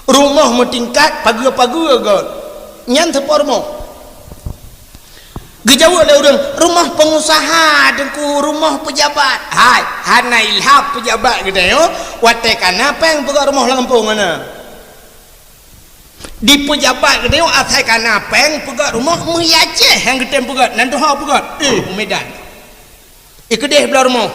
Rumoh meutingkat, pageue-pageue göt. Nyan saboh rumoh. Geujaweueb lé ureuëng, "Rumoh peungusaha, Teungku, rumoh peujabat." Hai, hana ilham peujabat geutanyoe, watée kana péng peugöt rumoh lam gampông hana. Di peujabat geutanyoe asai kana péng peugöt rumoh, meuhi Aceh nyang geutem peugöt, nan tuho peugöt. Eh, u Medan. Ikeudeh bloe rumoh.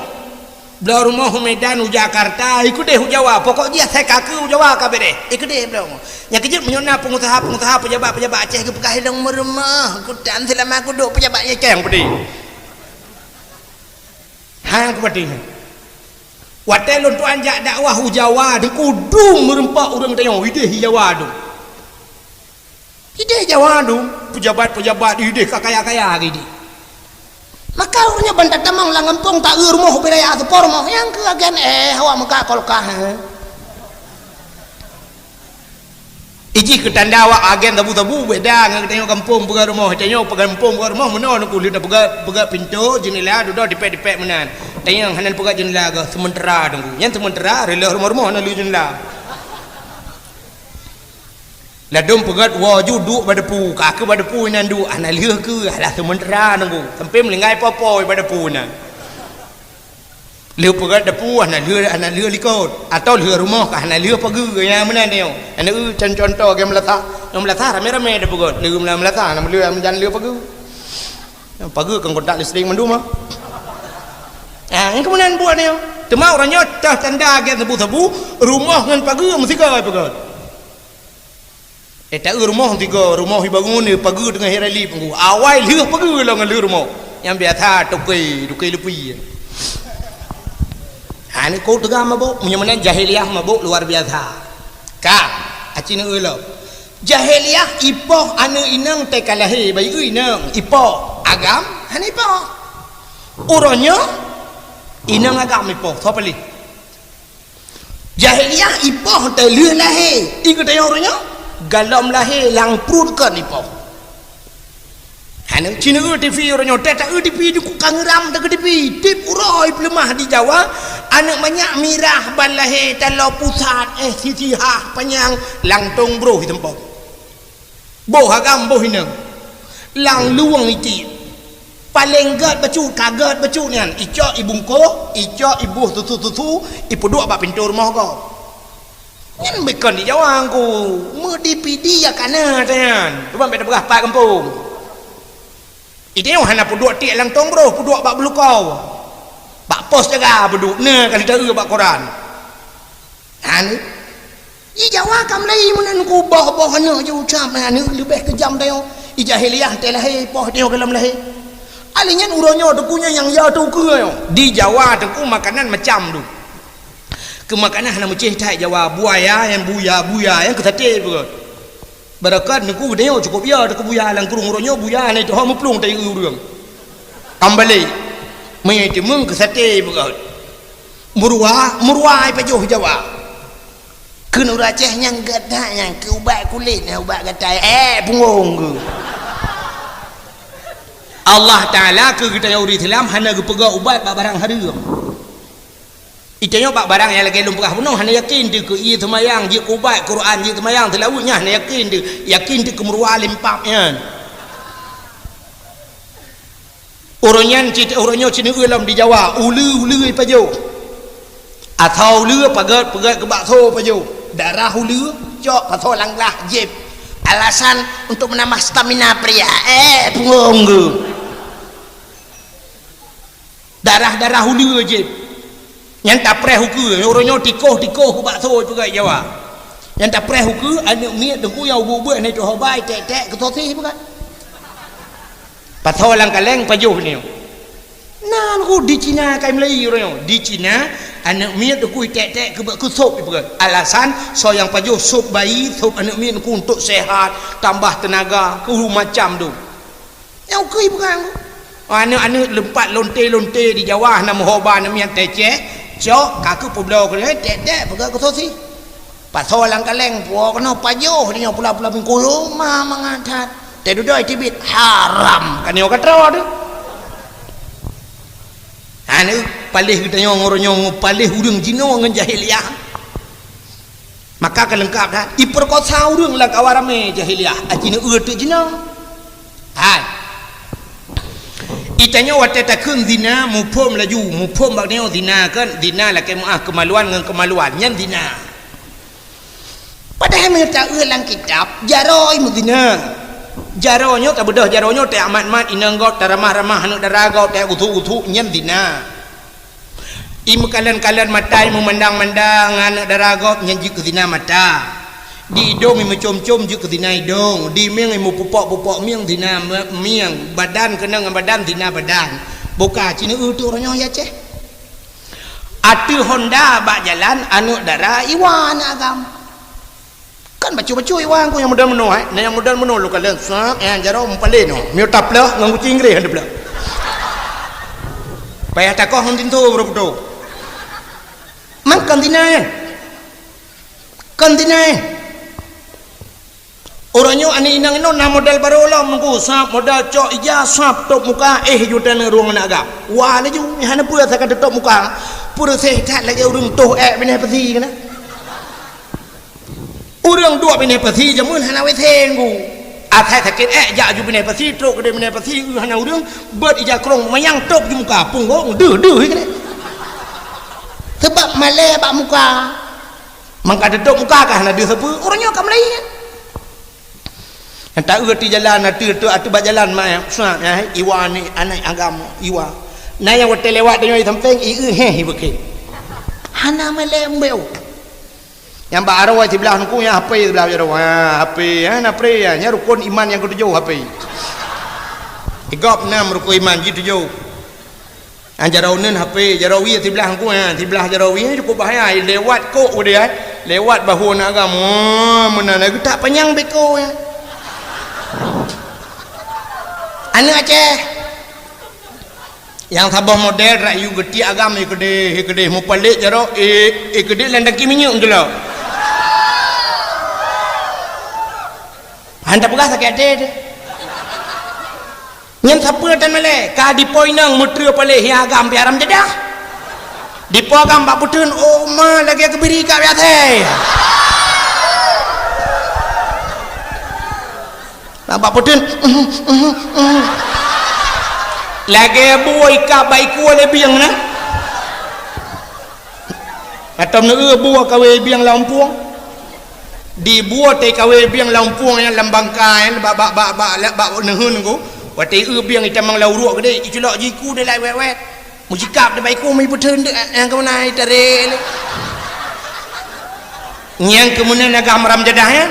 Bloe rumoh u Medan, u Jakarta, ikeudeh u Jawa. Pokok jih asai ka keu u Jawa ka beudeh. Ikeudeh bloe rumoh. Nyang keujeuet meunyoe na peungusaha-peungusaha, peujabat-peujabat Aceh geupeugah lôn meurumoh, kutan seulama kuduek peujabat nyang keng peudeh. Hai nyang kupatéh nyan. Watée lôn tuan jak dakwah u Jawa, Teungku, dum meureumpok ureuëng tanyoe, ideh i Jawa dum. Ideh Jawa dum, peujabat-peujabat ideh ka kaya-kaya gidi. Maka ureuëng nyoe ban tatamong lam gampông taeu rumoh ubé raya saboh rumoh, nyang keu agen eh awak meuka kolkah, eh. Ijih keu tanda awak agen sabu-sabu beda ngon geutanyoe gampông peugöt rumoh, tanyoe gampông peugöt rumoh meunoe Teungku lheueh tapeugöt, peugöt pintoe, jeundela, dudoe dipek-dipek meunan. Tanyoe hana peugöt jeundela geuh, seumeutara Teungku. Nyan seumeutara, reuloh rumoh-rumoh hana lheueh jeundela. Ladôm peugöt woe ju duek bak depu, ka keu bak depu inan duek, hana lheueh keu, alah seumeutara Teungku. Sampai meulinggai po-po bak depu inan. Lheueh peugöt depu hana lheueh, hana lheueh likot, atau lheueh rumoh ka hana lheueh pageue, nyang meunan nyoe. Hana eu con-, contoh lagèe meulasah. Nyang meulasah ramé-ramé tapeugöt, lheueh meulasah, hana lheueh meujan lheueh pageue. Nyang pageue kan kontak listrik mandum ah. Ah, nyang keumeunang buet nyoe. Teuma uroe nyoe teuh tanda lagèe sabu-sabu, rumoh ngon pageue meusigoe peugöt. Eh, taeu rumoh tiga, rumoh ibangun, eh, pageue teungoh hirali penggu. Awai lheueh pageue lom ngon lheueh rumoh. Nyang biasa toke, toke lupi. Ha, ni kok teuga mabok, meunyoe meunan jahiliyah mabok luar biasa. Ka, aci neueu lom. Jahiliyah ipoh aneuk inong teuka lahé, bayi inong, ipoh. Agam, hana ipoh. Uroe nyoe, Inong agam ipoh, soe paléh? Jahiliyah ipoh teuh lheueh lahé. Ikeu tayong uroe nyoe, galom lahé lam pruet kon ipoh. Hana, ci neueu TV uroe nyoe, teuh taeu TV dukuk ka ngeuram teuh keu TV. Tiep uroe peuleumah di Jawa, aneuk manyak mirah ban lahé taloe pusat, eh, sisihah panyang, langtong broh iteumpok. Boh agam boh inong. Lam luwong itiek. Paleng gét bacut, ka gét bacut nyan. Icok ibungkoh, icok iboh susu-susu, ipeuduek bak pintoe rumoh gob. Nyan bukon di Jawa ngku. Meudipidi ya kana nyan. Cuba bèk tapeugah pat gampông. Itiek hana peuduek tiek lam tong broh, peuduek bak beulukau. Bak pos jaga peuduek, na ka lheueh taeu bak koran. Hana. Di Jawa ka mulai meunan ku boh-boh aneuk jiucap, aneuk leubeh keujam tanyoe. Di jahiliyah teuh lahé, poh tanyoe ka lom lahé. Alèh nyan uroe nyoe teungku nyan nyang ya teuh ukeue nyoe. Di Jawa teungku makanan macam tu. Keu makanan hana meucéh that Jawa, buaya, nyang buya, buya, nyang keu saté beugöt. Beureukat teungku geutanyoe cukôp ya, teungku buya lam krueng uroe nyoe buya, hana iteuho meuplueng tayue ureueng. Ka mubalek. Meunyoe iteumeung keu saté beugöt. Meuruwa, meuruwa ipajoh Jawa. Kheun ureueng Aceh nyang gét that nyan keu ubat kulét, nyan ubat gatai. Eh, punggong keu. Allah Taala keu geutanyoe ureueng Islam hana geupeugah ubat bak barang hareuem. Itanyoe bak barang nyang lagèe lôn peugah bunoe hana yakin teuh keu ie seumayang, jeuet keu ubat, Quran, jeuet seumayang, seulaweuet nyan hana yakin teuh. Yakin teuh keu meuruwa limpab nyan. Uroe nyan cit, uroe nyoe ci neueu lom di Jawa, uleue-uleue ipajoh. Asoe uleue peugöt, peugöt keu bakso ipajoh. Darah uleue cok pasoe lam glah jieb. Alasan untuk menambah stamina pria. Eh, punggong keu. Darah-darah uleue jieb. Nyan tapreh ukeue, uroe nyoe tikoh-tikoh keu bakso ipeugah Jawa. Nyan tapreh ukeue, aneuk miet teungku nyang ubeut-ubeut hana iteuho bai, tek-tek keu sosis ipeugah. Pasoe lam kaleng pajoh nyoe. Nan ku di Cina kai meulai uroe nyoe. Di Cina, aneuk miet teungku itek-tek keu, keu sop ipeugah. Alasan, soe nyang pajoh sop bayi, sop aneuk miet teungku untuk sehat, tambah tenaga, keu macam tu. Nyang ukeue ipeugah. Aneuk-aneuk leumpat lonte-lonte di Jawa hana meuho ba aneuk miet teucéh, cok ka keuh peubloe keu tek-tek peugah keu sosis. Pasoe lam kaleng puwoe keunoe pajoh di nyoe pula-pula bingkulu ma mangat that. Teududoe teubiet haram ka nyoe ka troe teuh. Aneuk paléh geutanyoe ngon uroe nyoe paléh ureueng jinoe ngon jahiliyah. Maka ka leungkap that, ipeurkosa ureueng lam kawan ramé jahiliyah, aci neueu teuk jinoe. Hai. Itanyoe watèe takheun zina, muphom laju, muphom bak nyoe zina kan, zina lakèe meu'ah keumaluan ngon keumaluan, nyan zina. Padahai meunyoe taeu lam kitab, jaroe meuzina. Jaroe nyoe tabeudôh jaroe nyoe teuamat-mat inong gob, taramah-ramah aneuk dara gob, teugusu-gusu, nyan zina. Imeukalon-kalon mata, imeumandang-mandang aneuk dara gob nyan jeuet keu zina mata. Di idong imeucom-com jeuet keu zina idong, di mieng imeupupok-pupok mieng zina me-, mieng, badan keunong ngon badan zina badan. Boh ka ci neueu teuk uroe nyoe ya Aceh. Ateueh honda bak jalan aneuk dara iwa aneuk agam. Kan bacut-bacut iwa ku nyang model meunoe, eh. Nah nyang model meunoe lôn kalon, sap, eh, jaroe mupalé nyoe. Miyueb tapleuh ngon guci Inggréh han tapleuh. Payah takoh ngon tinto baru putôh. Man kon zina, eh. Kon zina, eh. Uroe nyoe aneuk inong inoe na model barô lom nungku, sap model cok ija, sap tôp muka, eh, ju taneuk rueng aneuk agam. Wa laju, hana peue asai ka teutôp muka. Peureuseh that lagèe ureueng toh èk binéh peusi keunan. Ureueng duek binéh peusi jameun hana WC nungku. Asai sakét èk jak ju binéh peusi, trok keudéh binéh peusi, eu hana ureueng, beuet ija krông manyang tôp ju muka, punggong deuh-deuh keudéh. Sabab malèe bak muka. Mangka teutôp muka ka hana deuh sapeue, ureueng nyoe ka meulayi nyan. Nyang taeu ateueh jalan, ateueh, ateueh, ateueh bak jalan, ma, ya, iwa ni, aneuk agam, iwa. Na nyang watèe lewat tanyoe sampéng, i eu héh, i beukét. Hana malèe mbeu. Nyang bak aroe siblah nungku, nyang hapé siblah jaroe. Ha, hapé, ha, na pré, ha. Nyan rukon iman nyang keutujoh, hapé. Igop nam rukon iman, jitujoh. Ha, jaroe uneun hapé, jaroe wie siblah nungku, ha, siblah jaroe wie cukôp bahaya. Lewat kok udeh, ha. Lewat bahu aneuk agam. Oh, meunan lagèe tak panyang beko, ya. Aneuk Aceh. Nyang saboh model rak yue geutiek agam, eh keudeh, eh keudeh, mupalek jaroe, eh, eh keudeh lam tangki minyeuk jeulah. Han tapeugah sakét até teuh. Nyan sapeue tan malée, ka dipo inong meuteue palek hi agam pih haram jadah. Dipo agam bak beuteun, oh ma lagée geubiri ka biasa. Nah, bak beuteun, lagée bue ikab bak iku lé bieng na. Atau neueu bue kawé bieng lam pueng. Di bue teuh kawé bieng lam pueng nyan lam bangkai, bak, bak, bak, bak, bak, bak neuheun ku. Watée eu bieng itamong lam uruek keudeh, iculok jiku deh lai wet-wet. Meusikab deh bak iku meuipeutreun deh, nyang keumeunan itarek lé. Nyang keumeunan agam haram jadah nyan.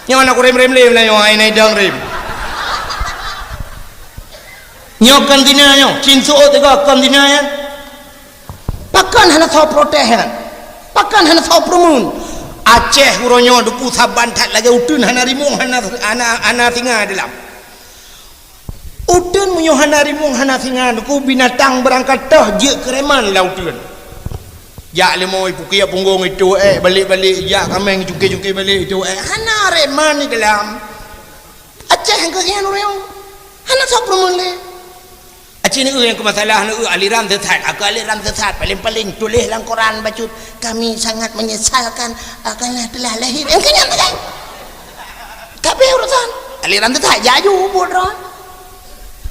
Nyoe aneuk ureueng rem lé meulayeue, ai nai dong rem. Nyoe kon zina nyoe, cin suot tiga kon zina nyan. Pakon hana soe protes nyan? Pakon hana soe peureumeun? Aceh uroe nyoe duku saban that lagée uteuen hana rimueng, hana, hana, hana singa dalam. Uteuen meunyoe hana rimueng, hana singa, duku binatang beurangkat toh jeuet keu reman lam uteuen. Jak leumo ipukiek punggong itu, eh, balek-balek, jak kameng jungke-jungke balek itu, eh, hana reman di dalam. Aceh keu nyan uroe nyoe. Hana soe peureumeun lé. Aci neueu nyang keu masalah neueu aliran sesat. Aku aliran sesat, paling-paling tuléh lam koran bacut, "Kami sangat menyesalkan, ah, karena telah lahir." Nyang keu nyan sagai. Tapi urusan aliran sesat, jak ju buet droe.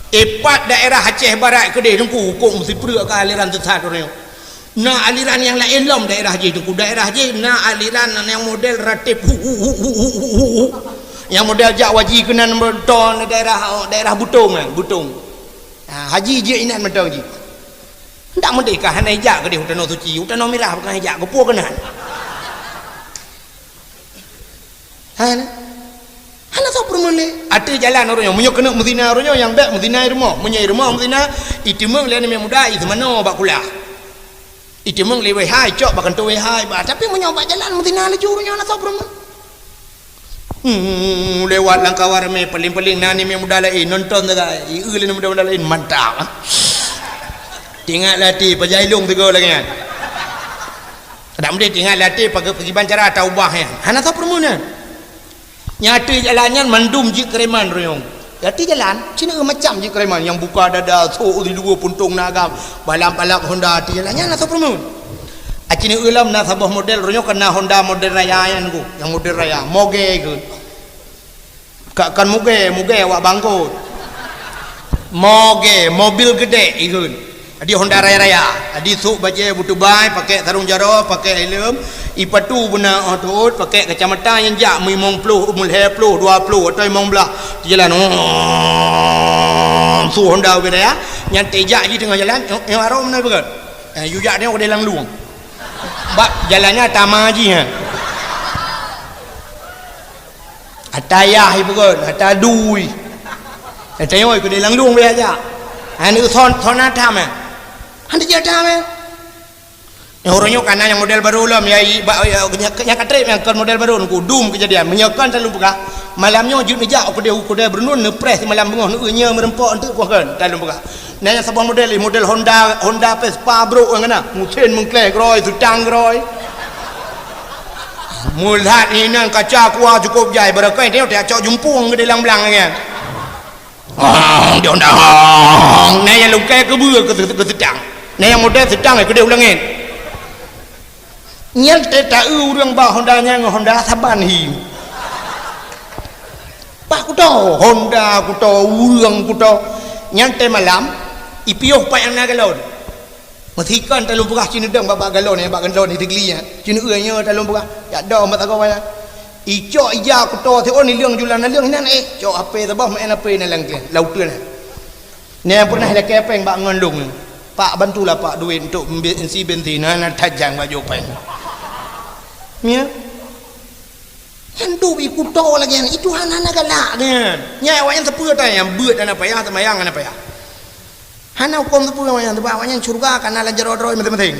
Ipat daerah Aceh Barat keudeh teungku, huköm sipreuk ka aliran sesat uroe nyoe. Na aliran nyang laén lom daerah jih teungku, daerah jih na aliran nyang model rateb hu, hu, hu. Nyang model jak waji keunan meuton daerah, daerah Butong kan, Butong. Ha, haji jih inan mantong jih. Ndak meudeh ka hana ijak keudeh u Tanoh Suci, u Tanoh Mirah bukan ijak, geupeue keunan. Hana. Hana soe peureumeun lé. Ateueh jalan uroe nyoe, meunyoe keuneuk meuzina uroe nyoe, nyang bèk meuzina i rumoh. Meunyoe i rumoh meuzina, iteumeung lé aneuk muda, i seumanoe bak kulah. Iteumeung lé W H, icok bak kantô W H, bah. Tapi meunyoe bak jalan meuzina laju uroe nyoe, hana soe peureumeun. Hmm, lewat lam kawan ramé, paling-paling na aneuk muda laén, nonton sagai. I eu lé aneuk muda-muda laén, mantap, ah. Teuingat lé até, pajan ilong sigoe lagèe nyan. Adak meudeh teuingat lé até, pagi-, pakiban cara taubah nyan. Hana soe peureumeun nyan. Nyang ateueh jalan nyan mandum jeuet keu reman royong. Ateueh jalan, ci neueu macam jeuet keu reman. Nyang buka dada, sôk di luwa puntông na agam, balap-balap Honda ateueh jalan nyan hana soe peureumeun. Aci neueu lom na saboh model, royong ka na Honda model raya nyan ku. Nyang model raya, mogé keu. Ka, kon mugé, mugé awak bangkot. Mogé, mobil geudék ikheun. Adi Honda raya-raya. Adi sôk bajèe beutubai, pakèk sarông jaroe, pakèk helm, ipatu beuna 'oh teuôt, pakèk kacamata nyang jak meulimong ploh, meulhèe ploh, dua ploh, atau limong blaih. Di jalan, oh, su Honda ubé raya. Nyan teuh jak jih teungoh jalan, nyoe, nyoe arong meunan peugah. Eh, yue jak nyoe keudéh lam lueng. Bak jalan nyan tama jih, ha. Ata yah ipeugöt, ata dui. Ata nyoe keudéh lam lueng biasa. Aneuk son, son na tham, eh. Han teujeut tham, eh. Nyoe uroe nyoe ka na nyang model barô lom, ya, i, ba, ya, nyang, nyang ka trép nyang kon model barô, nungku dum keujadian. Meunyoe kon talôn peugah, malam nyoe jeuet neujak u keudéh, u keudéh Beureunon, neupreh simalam beungoh, neueu nyoe meureumpok eunteuk poh kon, talôn peugah. Na nyang saboh model, model Honda, Honda Vespa brôk nyang na. Meusén meungkléh groi, seutang groi. Meulat inan kaca kuah cukôp jai, barangkai teuh cok jumpueng keudéh lam blang nyan. Hong, di Honda hong. Na nyang lungkai keubeue keu, keu seutang. Na nyang model seutang keudéh u langét. Nyan teuh taeu ureueng bak Honda nyan ngon Honda saban hi. Pak kuto, Honda kuto, ureueng kuto. Nyan teuh malam, ipiôh pat nyang na galon. Meusikon talôn peugah ci neudong bak, bak galon nyan, bak galon nyan teugeuli nyan. Ci neueu nyoe talôn peugah. Jak dong bak sagoe nyan. Icok ija kuto siôn ileueng julan naleueng inan, eh, cok H P saboh, meu'en H P naleueng keu, lam uteuen nyan. Nyan pernah lakèe péng bak ngon lôn. "Pak, bantulah, Pak, duit untuk mbe-, isi bensin, hana tajang bak jopeng." Nyan. Nyan duek i kuto lagèe nyan, itu hana, hana galak nyan. Nyan awak nyan sapeue ata nyan, beuet hana payah, seumayang hana payah. Hana huköm sapeue awak nyan, sabab awak nyan syeuruga ka na lam jaroe droe maséng-maséng.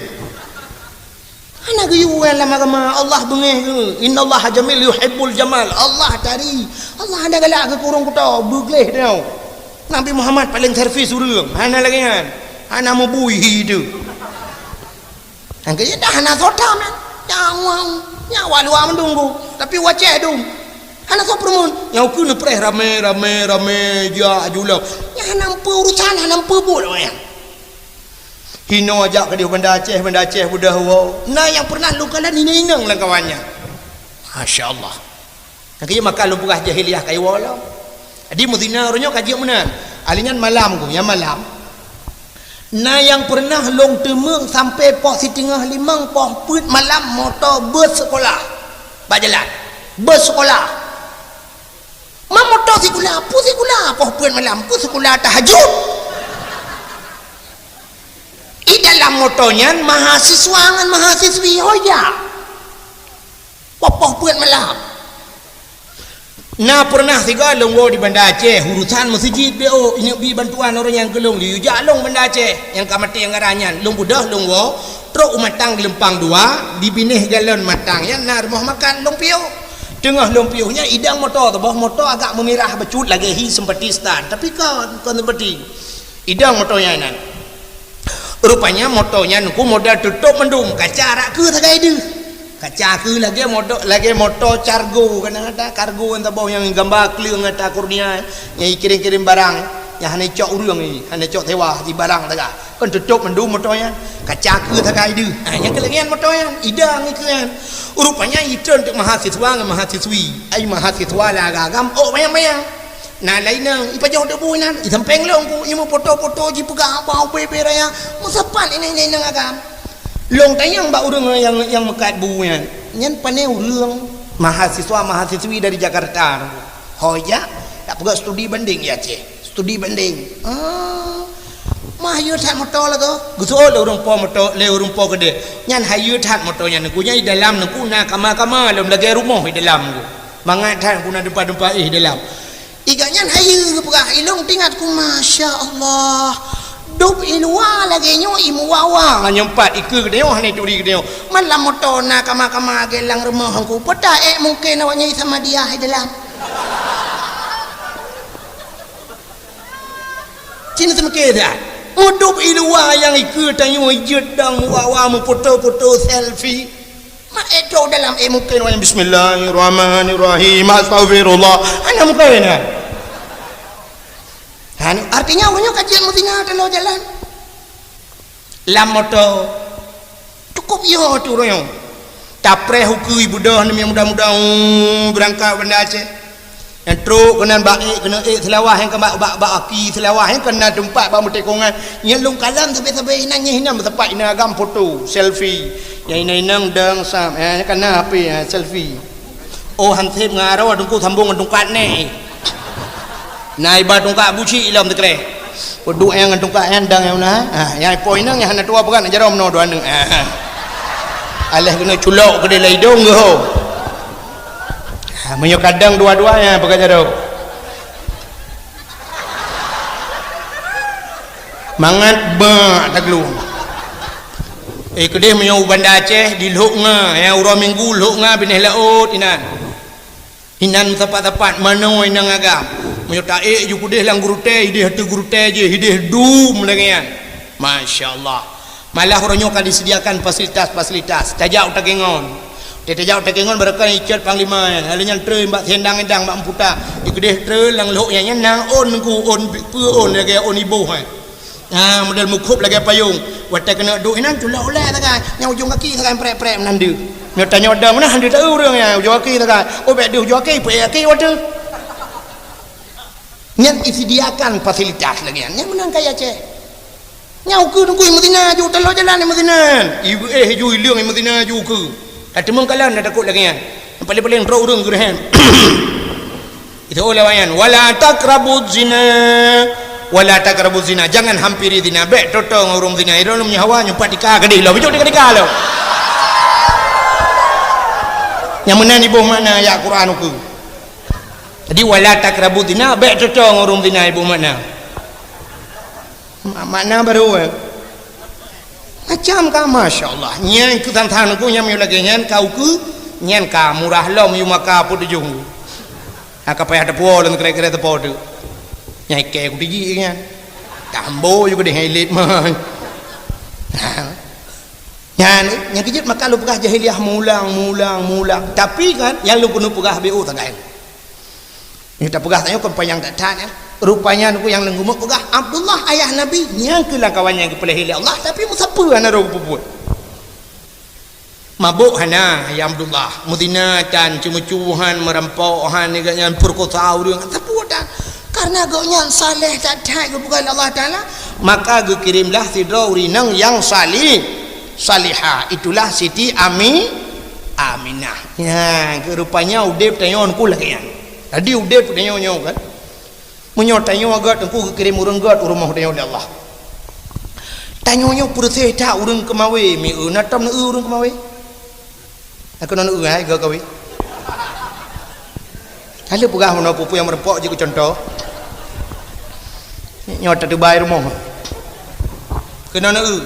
Hana geuyue lam agama, Allah beungéh geuh. "Innallaha jamil yuhibbul jamal." Allah tari. Allah hana galak geuh keu ureueng kuto, beugleh teuh. Nabi Muhammad paléng servis ureuëng, hana lagée nyan. Hana meubui hi teuh. Nyang keu dah hana soe tham nyan. Nyawa, nyawa luwa meudunggu, tapi wacée dum. Hana soe peureumeun. Nyang ukeue neupreh ramé, ramé, ramé, jak aju lom. Nyan hana meupeue urusan, hana meupeue buet awaknyan. Hinoe jak keudeh Banda Aceh, Banda Aceh beudôh woe. Na nyang pernah lôn kalon inong-inong lam kawan nyan. Masya Allah. Nyang keu maka lôn peugah jahiliyah ka iwoe lom. Jadi meuzina uroe nyoe ka jeuet meunan. Ahli nyan malam ku, nyang malam. Na nyang pernah lôn teumeung sampai poh siteungoh limong, poh peuet malam moto bus sekolah bak jalan. Bus sekolah. Ma moto sikula, peue sikula, poh peuet malam, peue sikula tahajud. I dalam moto nyan mahasiswa ngon mahasiswi ho jak. Poh-poh peuet malam. Na pernah sigoe lôn woe di Banda Aceh, urusan meuseujid B O, inyoe bi bantuan ureuëng nyang keu lôn, liyue jak lôn Banda Aceh, nyang ka maté anggaran nyan. Lôn beudôh lôn woe, trok u Matang Geulumpang Dua, di binéh galon Matang nyan na rumoh makan, lôn piôh. Teungoh lôn piôh nyan, idang moto teuboh, moto agak meumirah bacut lagée hi sempati setan, tapi kon, kon sempati. Idang moto nyan inan. Rupanya moto nyan ku model tutôp mandum, kaca rak keue sagai deuh. Kaca keue lagée moto, lagée moto cargo, kana ata kargo nyang saboh nyang gamba kleueng ata kurnia, nyang ikirém-kirém barang, nyang hana icok ureuëng, hana icok sewa, di barang sagai. Kon tutôp mandum moto nyan. Kaca keue sagai deuh. Ha, nyang keu lagée nyan moto nyan, idang ikeue nyan. Rupanya itreun teuk mahasiswa ngon mahasiswi. Ai mahasiswa lam agam, ôk manyang-manyang. Na laén inong, ipajoh debu inan, isampéng lôn ku, imeupoto-poto jipeugah haba ubé-ubé raya, meusapat inong-inong agam. Lôn tanyong bak ureuëng nyang, nyang meukat bu nyan, nyan pané ureuëng mahasiswa-mahasiswi dari Jakarta. Ho jak, tapeugah studi banding di Aceh. Studi banding. Ah, mah hayeu that moto lagoe. Geuseuôt lé ureuëng po moto, lé ureuëng po keudeh. Nyan hayeu that moto nyan, nangku nyan di dalam nangku na kama-kama lom lagée rumoh di dalam nangku. Mangat that nangku na deumpa-deumpa éh dalam. Iga nyan hayeu geupeugah, ilong tingat ku, masya Allah. Dub i luwa lagée nyoe i muwa-wa. Nyoe pat ikeue geutanyoe hana turi geutanyoe. Malam moto na kama-kama lagée lam rumoh nangku. Peue ta ék mungken awaknyan sama dia hai dalam. Cina seumike dah. Mudub i luwa nyang ikeue tanyoe jeuet dang muwa-wa meupoto-poto selfie. Mak ék trok dalam, ék mungken awaknyan, "Bismillahirrahmanirrahim, astaghfirullah." Hana mungken, ha. Ha, artinya awaknyan ka jeuet meuzina teuloh jalan. Lam moto. Cukup yo tu royong. Tapreh ukeue beudôh namiet muda-muda, uh, beurangkat Banda Aceh. Nyang trok keunan bak ék, keuneuk ék seulawah nyang ka bak, bak, bak aki seulawah nyang ka na teumpat bak meutekongan. Nyang lôn kalon sabe-sabe inan, nyang inan meusapat inan agam foto, selfie. Nyang inan-inan dang sam, eh, nyang ka na H P, eh, selfie. Oh, hansép ngon aroe teungku sambong ngon tungkat neh. Na iba tungkat buci ilom teukreh. Peuduek nyang ngon tungkat nyang dang nyang na. Ha, nyang ipo inong nyang hana tuwoe peugah na jaroe meunoe dua aneuk. Ha, ha. Aléh keuneuk culok keudeh lam idong geuh ho. Ha, meunyoe kadang dua-dua nyang peugah jaroe. Mangat bak taglung. Eh, keudeh meunyoe u Banda Aceh di Lhok Nga, nyang uroe Minggu Lhok Nga binéh laôt inan. Inan meusapat-sapat manoe inong agam. Meunyoe taék ju keudeh lam gurutée, ideh ateueh gurutée jih, ideh dum lagée nyan. Masya Allah. Malah uroe nyoe ka disediakan fasilitas-fasilitas. Tajak u Takengon. Tajak u Takengon barokon icot panglima nyan. Lalu nyan treun bak siendang-endang bak meuputa. Di keudeh treun lam lhok nyan, nyan na ôn nangku, ôn peue ôn lagée ôn iboh, eh. Ha, model meukhôb lagée payong. Watée keuneuk duek inan, culok ulée sagai. Nyang ujong gaki sagai prek-prek meunan deuh. Nyoe tanyoe dong meunan, han deuh taeu ureuëng nyan, ujong gaki sagai. Oh, bék deuh ujong gaki, peuék gaki watée. Nyan disediakan fasilitas lagée nyan. Nyan meunan kaya Aceh. Nyang ukeue teungku meuzina ju, taloe jalan meuzina. Ibu éh ju ileueng meuzina ju ukeue. Tateumeung kalon, tatakot lagée nyan. Nyang paléng-paléng trok ureuëng geureuhem. Itu ulama nyan, "Wala taqrabuz zina, wala taqrabuz zina." Jangan hampiri zina. Bék toto ngon ureuëng zina. Irong lom nyawa nyumpat tika gadih lom. Bijok tika-tika lom. Nyang meunan iboh makna ayat Quran ukeue. Jadi, "Wala taqrabuz zina", bék toto ngon ureuëng zina iboh makna. Ma-, makna baru, eh. Macam ka, masya Allah. Nyan keu tantang nangku nyang meunyoe lagée nyan ka ukeue, nyan ka murah lom yue maka peutujoh. Ha, ka payah teupuwoe lom kira-kira teupo tu. Nyai kée kutiji nyan. Tambo ju keudeh nyan ilet mah. Nyan, nyang keujeuet maka lôn peugah jahiliyah meulang, meulang, meulang. Tapi kan, nyang lôn keuneuk peugah B O tagai. Nyang tapeugah tanyoe kon panyang that-that nyan. Rupanya nyan nyang lôn keuneuk peugah, Abdullah ayah Nabi, nyang keu lam kawan nyang geupeulahé lé Allah, tapi meusapeue hana roh geupeubuet. Mabök hana, ya Abdullah. Meuzina tan, ceumeucue han, meurampok han, nyan perkosa ureuëng, sapeue tan. Karena gobnyan saleh that-that geupeugah lé Allah Taala, maka geukirém lah sidroe ureuëng inong nyang salih, salihah. Itulah Siti Ami, Aminah. Nyan, keu rupanya udeb tanyoe nyan lagée nyan. Jadi udeb tanyoe nyoe kan. Meunyoe tanyoe gét teungku geukirém ureuëng gét u rumoh tanyoe lé Allah. Tanyoe nyoe peureuséh that ureuëng keumawé, mi eu na tom neu ureuëng keumawé. Aku neu hai gét kawé. Lalu peugah meunoe peue-peue nyang meureumpok jeuet keu contoh. Nyoe tatubai rumoh. Keunoe neu.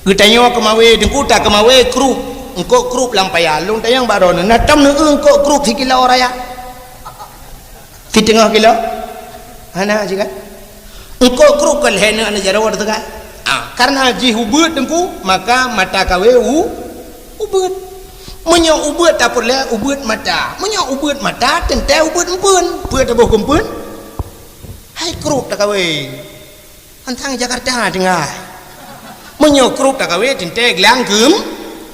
Geutanyoe keumawé, teungku ta keumawé krup. Eungkôt krup lam paya. Lôn tanyong bak droeneuh, na tom neu eungkôt krup sikilo raya? Siteungoh kilo? Hana cit kan? Eungkôt krup ka lhée neu aneuk jaroe teuka. Ah, karena jih ubeuet teungku, maka mata kawé u, ubeuet. Meunyoe ubeuet tapeureulée ubeuet mata. Meunyoe ubeuet mata teuntée ubeuet empeuen. Peue taboh keu empeuen? Hai krup takawé. Antang Jakarta tinggai. Meunyoe krup takawé teuntée glang keum,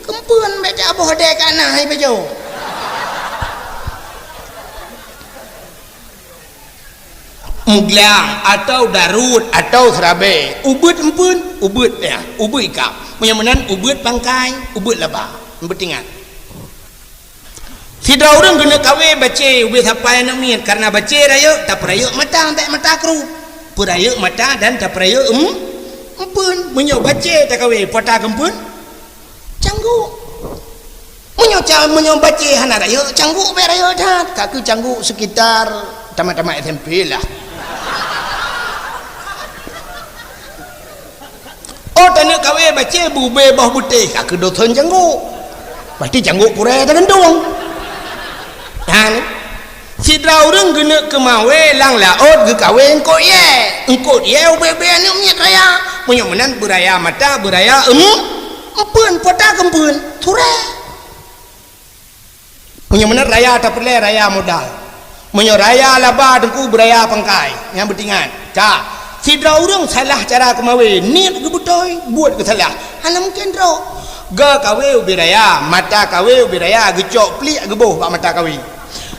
keumpeuen bék taboh dée ka na hai beujôh. Muglang atau darut atau seurabe, ubeuet empeuen, ubeuet ya, ubeuet ikab. Meunyoe meunan ubeuet pangkai, ubeuet laba. Beutingat. Sidroe ureuëng geuneuk kawé bacé ubé sapai aneuk miet, karena bacé rayeuk, tapeurayeuk mata bék mata krup. Peurayeuk mata dan tapeurayeuk em, empeuen. Meunyoe bacé takawé, peue ta keumpeuen? Cangguk. Meunyoe ca-, meunyoe bacé hana rayeuk, cangguk bék rayeuk that. Ka keuh cangguk sekitar tamat-tamat S M P lah. Oh, taneuk kawé bacé bubé boh butéh, ka keuh dosen cangguk. Pasti cangguk purée tagantung. Nyan, sidroe ureuëng geuneuk keumawé lam laôt geukawé eungkôt yée. Eungkôt yée ubé-ubé aneuk miet raya. Meunyoe meunan beuraya mata, beuraya em, empeuen, peue ta keumpeuen, surée. Meunyoe meunan raya tapeureulée raya modal. Meunyoe raya laba teungku beuraya pangkai. Nyang beutingat. Ka. Sidroe ureuëng salah cara keumawé, niet geubeutôi, buet geusalah. Hana mungken droe. Geu kawé ubé raya, mata kawé ubé raya, geucok pliek geuboh bak mata kawé.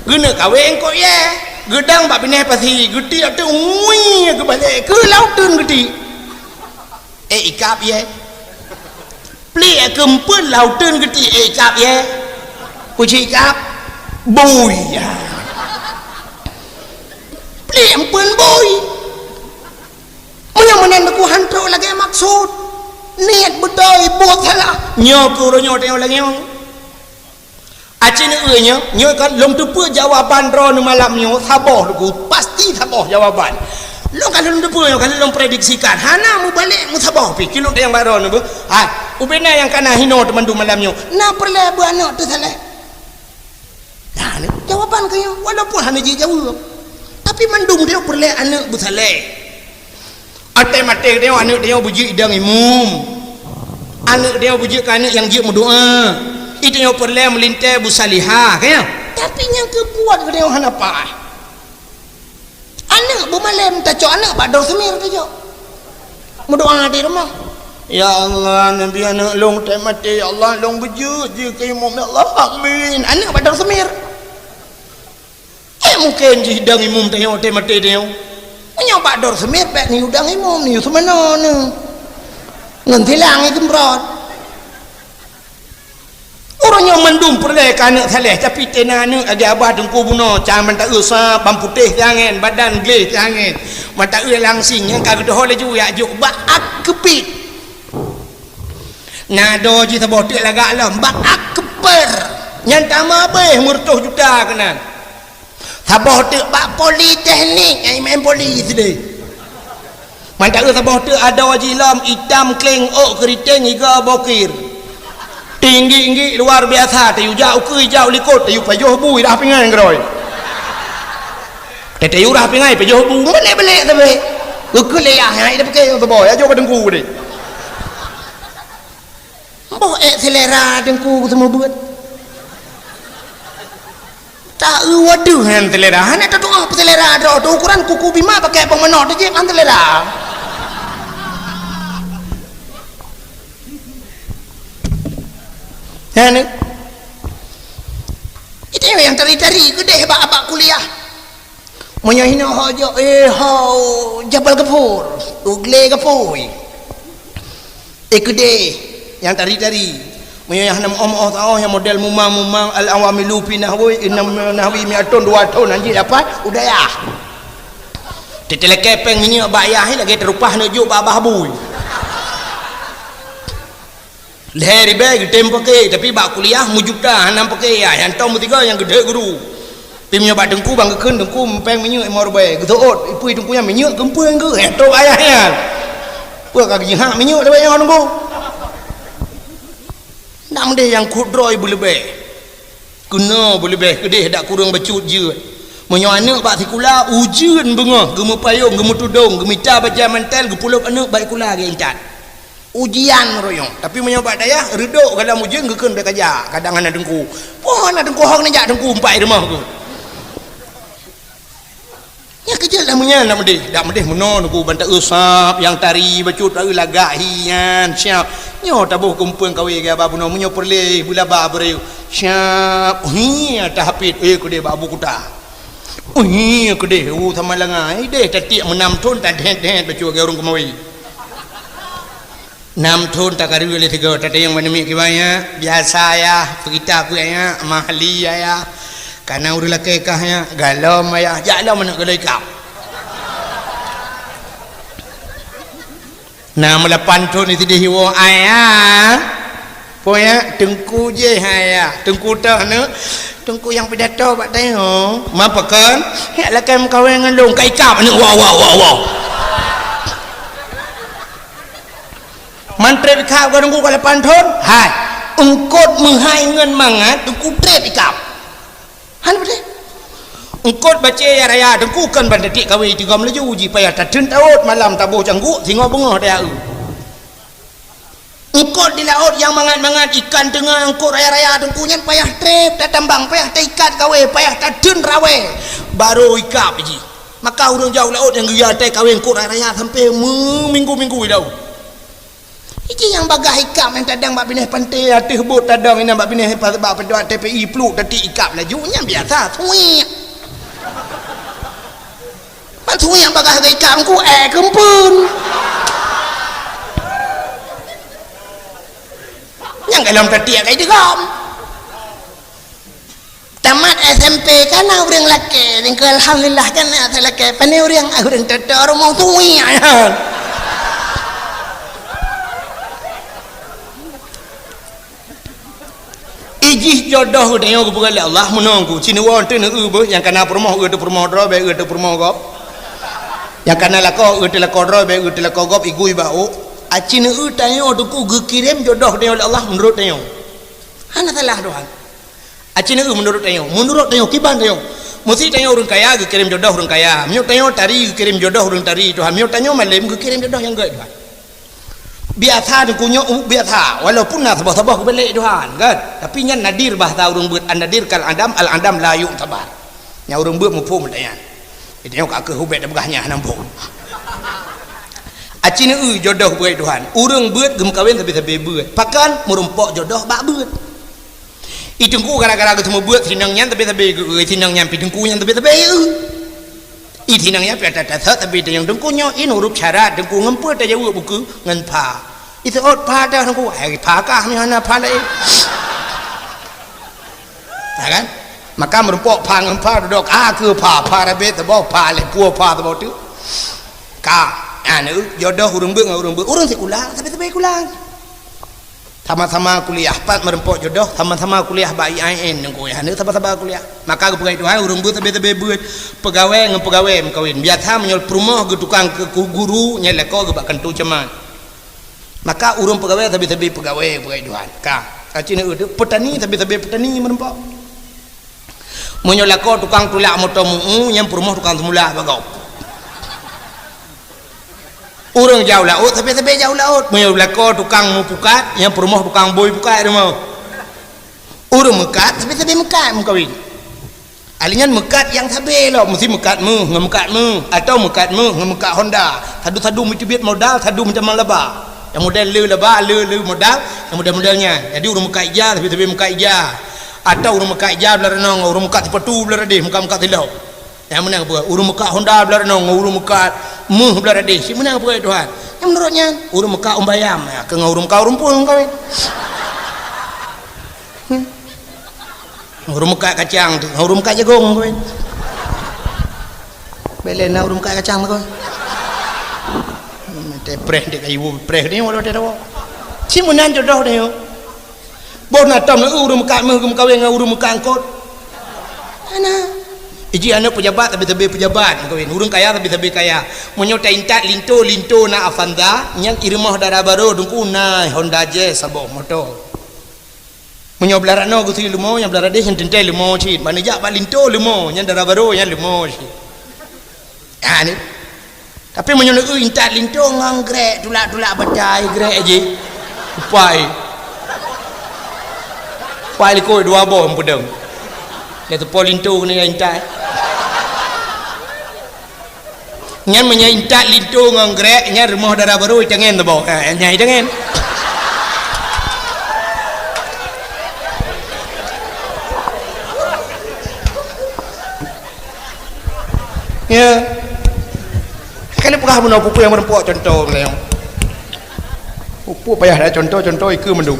Geuneuk kawé eungkôt yée, geudong bak binéh pasi, geutiek teuk ngui geubalek keu lam uteuen geutiek. Eh, ikab yée. Pliek keumpeuen lam uteuen geutiek, eh, ikab yée. Kuci ikab. Bui, ya. Pliek empeuen bui. Meunyoe meunan teungku han trok lagée maksud. Niet beutôi, buet salah. Nyoe keuh uroe nyoe tanyoe lagée nyoe. Aci neu nyoe, nyoe kan lôn teupeue jawaban droeneuh malam nyoe saboh teungku, pasti saboh jawaban. Lôn kan lôn teupeue nyoe kan lôn prediksikan, hana mubalek meusaboh pih kilôn nyang bak droeneuh beuh. Hai, ubé na nyang kana hinoe teumandum malam nyoe, na peureulée beuaneuk teuh saléh. Nah, ni jawaban keu nyoe, walaupun hana jijaweueb. Tapi mandum droe peureulée aneuk beusaléh. Até maté tanyoe aneuk tanyoe beujeuet idong imum. Aneuk tanyoe beujeuet keu aneuk nyang jeuet meudoá. Itanyoe peureulée meulintée beusalihah, ka nyo? Tapi nyang keubuet geutanyoe hana paih. Aneuk beumalém tacok aneuk bak dor seumir tacok. Meudoá di rumoh. Ya Allah, neubi aneuk lôn teuh maté, ya Allah, lôn beujeuet jih keu imum, ya Allah. Amin. Aneuk bak dor seumir. Eh, mungken jih idong imum tanyoe, teuh maté tanyoe. Meunyoe bak dor seumir, bék neuyue idong imum, neuyue seumanoe neuh. Ngon silang iseumprot. Ureuëng nyoe mandum peureulée keu aneuk saléh, tapi teuh na aneuk lagée abah teungku bunoe, cang manteueu sa, ban putéh siangén, badan gleh siangén. Manteueu langsing, nyang ka geudoho laju jak jok bak ak keupit. Na doe jih saboh teuk lagak lom, bak ak keupet. Nyan tamah abéh meureutoh juta keunan. Saboh teuk bak politeknik, nyang imeum poli sideh. Manteueu saboh teuk adoe jih lom itam kleng ôk keuriteng iga bokir. Tinggi-tinggi luar biasa, tayue jak ukeue ijak u likot, tayue pajoh bu idah pingan keudroe. Teuteuyurah pingai, peujoh bu, meulek-meulek sabe. Geukheun lé yah, hai, dah pakai nyang saboh, ya, jok ka teungku deh. Boh ék selera teungku seumeubeuet. Ta-eu wadoh nyan selera, hana tatu'oh selera droe, teu ukuran kuku bima pakai bong manok, teujieb han selera. Nyan, eh. Itu nyang tari-tari keudeh bak, bak kuliah. Meunyoe hinoe ho jok, eh, ho Jabal Gafur, u glé Gafur. Eh, keudeh nyang tari-tari. Meunyoe nyang hana moh-moh taoh nyang model mumang-mumang al-awamilu fi nahwi, inam nahwi mi'atun dua thon anjing dapat u dayah. Teuteulakée péng minyeuk bak yah lagée teurupah neujok bak babah bui. Lhée ribée geutem paké, tapi bak kuliah meujuta hana paké, ya, nyang tom meusigoe nyang geudeh guru. Pi meunyoe bak teungku ban geukheun, teungku mupéng minyeuk limong ribée, geuseuôt, ipui teungku nyan minyeuk keumpeueng geuh, eh, trok ayah nyan. Peue ka geujihak minyeuk lawét nyoe teungku? Ndak meudeh nyang kut droe beuleubeh. Keunoe beuleubeh keudeh dak kureueng bacut jeuet. Meunyoe aneuëk bak sikula, ujeuen beungoh, geumeupayong, geumeutudong, geumita bajée mantel, geupulop aneuëk bak sikula geuintat. Ujian royong. Tapi meunyoe bak dayah, reudok galom ujeuen geukheun bèk kajak, kadang hana teungku. Poh hana teungku hok neujak teungku umpai rumoh geuh. Nyan keujeuet lah meunyan dak meudeh. Dak meudeh meunoe teungku ban taeu sab nyang tari bacut taeu lagak hi nyan siap. Nyoe taboh keumpeueng kawé gaya ba bunoe meunyoe peureulée beulaba beureu. Siap. Hi tahapit eh keudeh bak abu kuta. Hi keudeh u sama langa. Ideh tatiek meunam thon tadhet-dhet bacut gaya ureueng keumawe. Nam thon takarui lé sigoe, tateueng bak namiet kiban, ya. Biasa, ya. Peugita peue, ya. Mahli, ya, ya. Kana ureueng lakée kah, ya. Galom, ya. Jak lom aneuk keulai kau. Nam lapan thon sideh iwoe, ya. Peue, ya? Teungku jih, ya. Teungku toh aneuk. Teungku nyang pidato bak tanyoe. Ma pakon? Ya lakée meukawen ngon lôn, ka ikab aneuk. Wow, wow, wow, wow. Man treb ikab ka teungku ka lapan thon? Hai. Eungkot meuhai ngon mangat teungku treb ikab. Han beutôi. Eungkot bacée ya raya teungku kon ban tatiek kawé tigom laju jih payah tateun taôt malam taboh cangguk singoh beungoh daya eu. Eungkot di laôt nyang mangat-mangat ikan teungoh eungkot raya-raya teungku nyan payah treb tatambang payah taikat kawé payah tateun rawé baru ikab jih. Maka ureuëng jauh laôt nyang geuya atai kawé eungkot raya-raya sampai meuminggu-minggu idau. Iji nyang bagaih ikab nyang tadang bak binéh panté ateueh bot tadong inan bak binéh bak peudua T P I pluek tatiek ikab laju nyan biasa suik. Man suik nyang bagaih geuikab ku eh keumpeuen. Nyang galom tatiek kai digom. Tamat S M P kana ureuëng lakée, tingkeu alhamdulillah kana asai lakée, pane ureuëng, ah, ureuëng toto rumoh tuwi nyan. Ijih jodoh geutanyoe geupeugah lé Allah meunong ku, ci neuwoe teuh neu-eu beuh nyang kana peurumoh eu teuh peurumoh droe bèk eu teuh peurumoh gob. Nyang kana lakoe eu teuh lakoe droe bèk eu teuh lakoe gob igui bak ôk. Aci neu-eu tanyoe teungku geukirém jodoh tanyoe lé Allah meunurot tanyoe. Hana salah Tuhan. Aci neu meunurot tanyoe, meunurot tanyoe kiban tanyoe. Meusé tanyoe ureuëng kaya geukirém jodoh ureuëng kaya. Meunyoe tanyoe tari geukirém jodoh ureuëng tari Tuhan. Meunyoe tanyoe malém geukirém jodoh nyang gét Tuhan. Biasa teungku nyoe biasa, walaupun na saboh-saboh geubalek Tuhan, kan? Tapi nyan nadir bahasa ureuëng beuet, an-nadir kal adam, al-adam la yu'tabar. Nyang ureuëng beuet muphom nyan. Tanyoe ka keuh ubet peugah nyan hana muphom. Aci neu jodoh beuet Tuhan. Ureuëng beuet geumeukawen sabe-sabe beuet. Pakon meurumpok jodoh bak beuet. I teungku gara-gara geuseumeubeuet sinong nyan sabe-sabe geu-, sinong nyan pi teungku nyan sabe-sabe eu. I sinong nyan pi ata tasot sabe teungku nyoe in huruf syarat teungku ngon peue tajaweueb buku ngon pha. I seuôt pha dah teungku, hai pha kah ni hana pha laén. Ya kan? Maka meurumpok pha ngon pha dudok a keu pha, pha rabe teuboh pha lé pue pha teuboh tu. Ka, anu jodoh ureuëng beuet ngon ureuëng beuet, ureuëng sikula sabe-sabe sikula. Sama-sama kuliah, pat meurumpok jodoh, sama-sama kuliah bak I A I N ngon kuliah, sama-sama kuliah. Maka geupeugah Tuhan, ureuëng beuet sabe-sabe beuet, peugawée ngon peugawée meukawen. Biasa meunyoe peurumoh geutukang keu guru, nyan lakoe geuh bak kantô camat. Maka ureuëng peugawée sabe-sabe peugawée, peugawée Tuhan. Ka, ka cit na peutani sabe-sabe peutani meurumpok. Meunyoe lakoe tukang tulak moto meu-eu, nyang peurumoh tukang seumulak bak gob. Ureuëng jak u laôt, sabe-sabe jak u laôt. Meunyoe lakoe tukang meupukat, nyang peurumoh tukang bôi pukat rumoh. Ureuëng meukat, sabe-sabe meukat meukawén. Ahli nyan meukat nyang sabe lom, meusti meukat méuh ngon meukat méuh, atawa meukat méuh ngon meukat Honda. Sadu-sadu meuteubiet modal, sadu meutamong laba. Nyang model le laba, le, le modal, nyang model-model nyan. Jadi ureuëng meukat ija, sabe-sabe meukat ija. Atawa ureuëng meukat ija blah ranoe ngon ureuëng meukat sipatu blah radeh, meukat-meukat silop. Nyang meunan peue? Ureuëng meukat Honda blah ranoe ngon ureuëng meukat méuh blah radeh. Si meunan peue, Tuhan? Nyang meunurot nyan, ureuëng meukat umbayam, ya, keu ngon ureuëng meukat ureuëng phôn kawén. Hmm. Ureuëng meukat kacang tu, ureuëng meukat jagong tu. Bèk lé na ureuëng meukat kacang tu. Teupreh dek kayu, preh ni walau dia tahu. Si meunan jodoh dia. Boh na tom ureuëng meukat méuh geumeukawen ngon ureuëng meukat eungkot. Ana. Iji aneuk pejabat tapi-tapi pejabat meukawen. Ureuëng kaya tapi-tapi kaya. Meunyoe ta intat linto, linto na Avanza, nyang i rumoh dara barô Teungku na Honda Jazz saboh moto. Meunyoe blah ranoe geuturi leumo, nyang blah radeh nyang teuntèe leumo cit. Ban neujak bak linto leumo, nyang dara barô nyang leumo cit. Ha ni. Tapi meunyoe neueu intat linto ngon grek, tulak-tulak batai grek jih. Upai. Upai likot dua boh peudong. Dia teupô linto keuneuk intat. Nyan meunyoe intat linto ngon grek, nyan rumoh dara barô itangen teuboh. Ha, nyan itangen. Ya. Kali peugah bunoe peue-peue nyang meureumpok contoh meulayeue. Peue-peue payah that contoh, contoh ikeue mandum.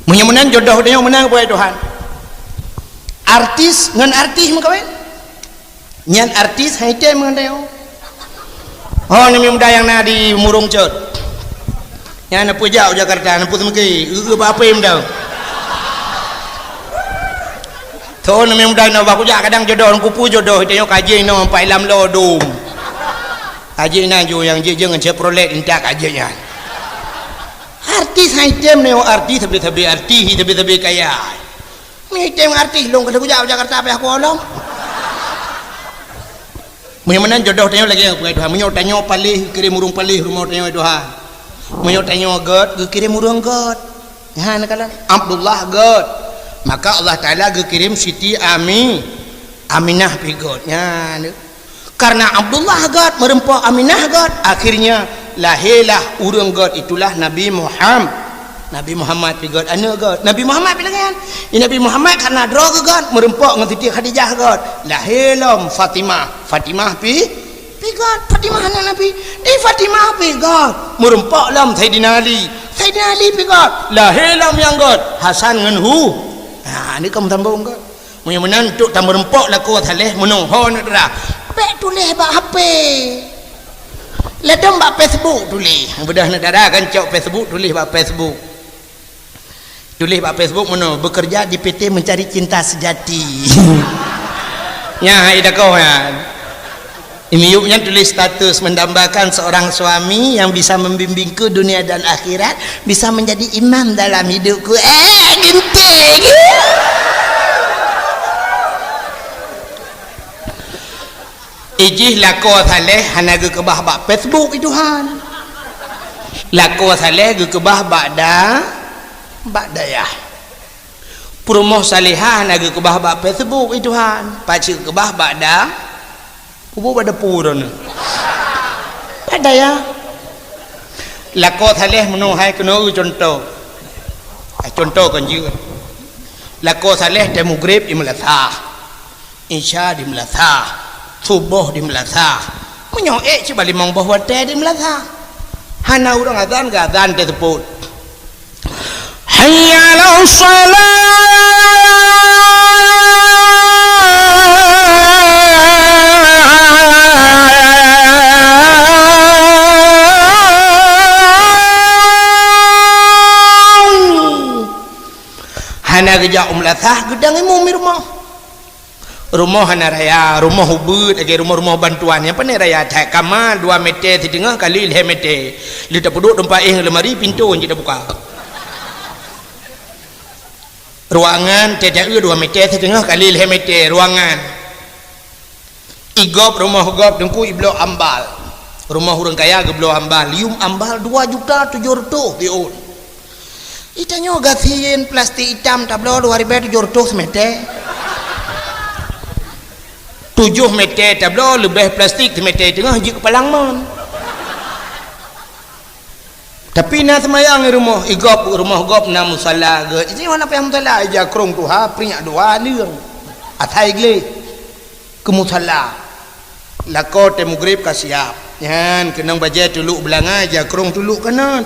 Meunyoe meunan jodoh tanyoe meunan keu Tuhan. Artis ngon artis meukawen. Nyan artis hai tem ngon tanyoe. Oh, nyoe muda nyang na di Murong Cot. Nyan na peue jak u Jakarta, na peue seumeuki, eu-eu bak apem dah. Tho nyoe muda na bak kujak kadang jodoh, kupu jodoh, tanyoe kaji inoe pai lam lo dum. Kaji na ju nyang jih jeung Chevrolet intat kaji nyan. Artis hai tem nyoe artis sabe-sabe artis, sabe-sabe kaya. Meunyoe item artis lôn ka lheueh kujak u Jakarta payah kuolong. Meunyoe meunan jodoh tanyoe lagèe nyang peugah Tuhan. Meunyoe tanyoe paléh, geukirém ureueng paléh rumoh tanyoe Tuhan. Meunyoe tanyoe gèt, geukirém ureueng gèt. Nyan kalon Abdullah gèt. Maka Allah Taala geukirém Siti Ami, Aminah pi gèt. Nyan. Karena Abdullah gèt, meureumpok Aminah gèt, akhirnya lahirlah ureueng gèt, itulah Nabi Muham-, Nabi Muhammad pi gèt, aneuk gèt. Nabi Muhammad pi lagèe nyan. Nabi Muhammad karena droe geuh gèt, meureumpok ngon Siti Khadijah gèt. Lahé lom Fatimah. Fatimah pi, pi gèt. Fatimah aneuk Nabi. Di Fatimah pi gèt, meureumpok lom Saidina Ali. Saidina Ali pi gèt. Lahé lom nyang gèt, Hasan ngon Hu-, ha, ni ka meusambông gèt. Meunyoe meunan, untuk tameureumpok lakoe saleh, meunoe ho aneuk dara. Bèk tuléh bak H P. Ladôm bak Facebook tuléh. Beudôh aneuk dara kan cok Facebook, tuléh bak Facebook. Tuléh bak Facebook meunoe, "Bekerja di P T Mencari Cinta Sejati." Nyan hai dakoh nyan. Miyueb nyan tuléh status mendambakan seorang suami yang bisa membimbingku dunia dan akhirat, bisa menjadi imam dalam hidupku. Eh, ginting. Ijih lakoe saleh hana geukeubah bak Facebook, i Tuhan. Lakoe saleh geukeubah bak da-, bak dayah. Peurumoh salehah hana geukeubah bak Facebook, i Tuhan. Pacit geukeubah bak da-, Kubu bak dapu droeneuh. Bak dayah. Lakoe saleh meunoe hai keunoe contoh. Ah, contoh kon jeuet. Lakoe saleh teuh mugreb di meulasah. Isya di meulasah. Suboh di meulasah. Meunyoe ék cit bak limong boh watèe di meulasah. Hana ureueng azan, geuazan teuh seupôt. Hayya 'alas shalah. Hana geujak u meulasah, geudang imum di rumoh. Rumoh hana raya, rumoh ubit, lagèe rumoh-rumoh bantuan nyang pané raya that, kama dua meter siteungoh kali lhèe meter. Lheueh tapeuduek teumpat éh lam lemari, pintoe jeuet tabuka. Ruangan teuh dua meter, siteungoh kali lhèe meter ruangan. Igop rumoh gop teungku ibloe ambal. Rumoh ureueng kaya geubloe ambal. Yuem ambal dua juta tujoh reutôh siôn. Itanyoe gasien plastik itam tabloe dua ribèe tujoh reutôh simeter. Tujoh meter tabloe leubeh plastik simeter teungoh jeuet keu palang mon. Tapi na seumayang i rumoh, igop rumoh gop na musala geuh. Isi mana payah musala, ija krong tuha, prinyak dua, leung. Asai gleh. Keu musala. Lakoe teuh mugrib ka siap. Nyan, keunong bajèe tuluk beulangai, ija krong tuluk kanan.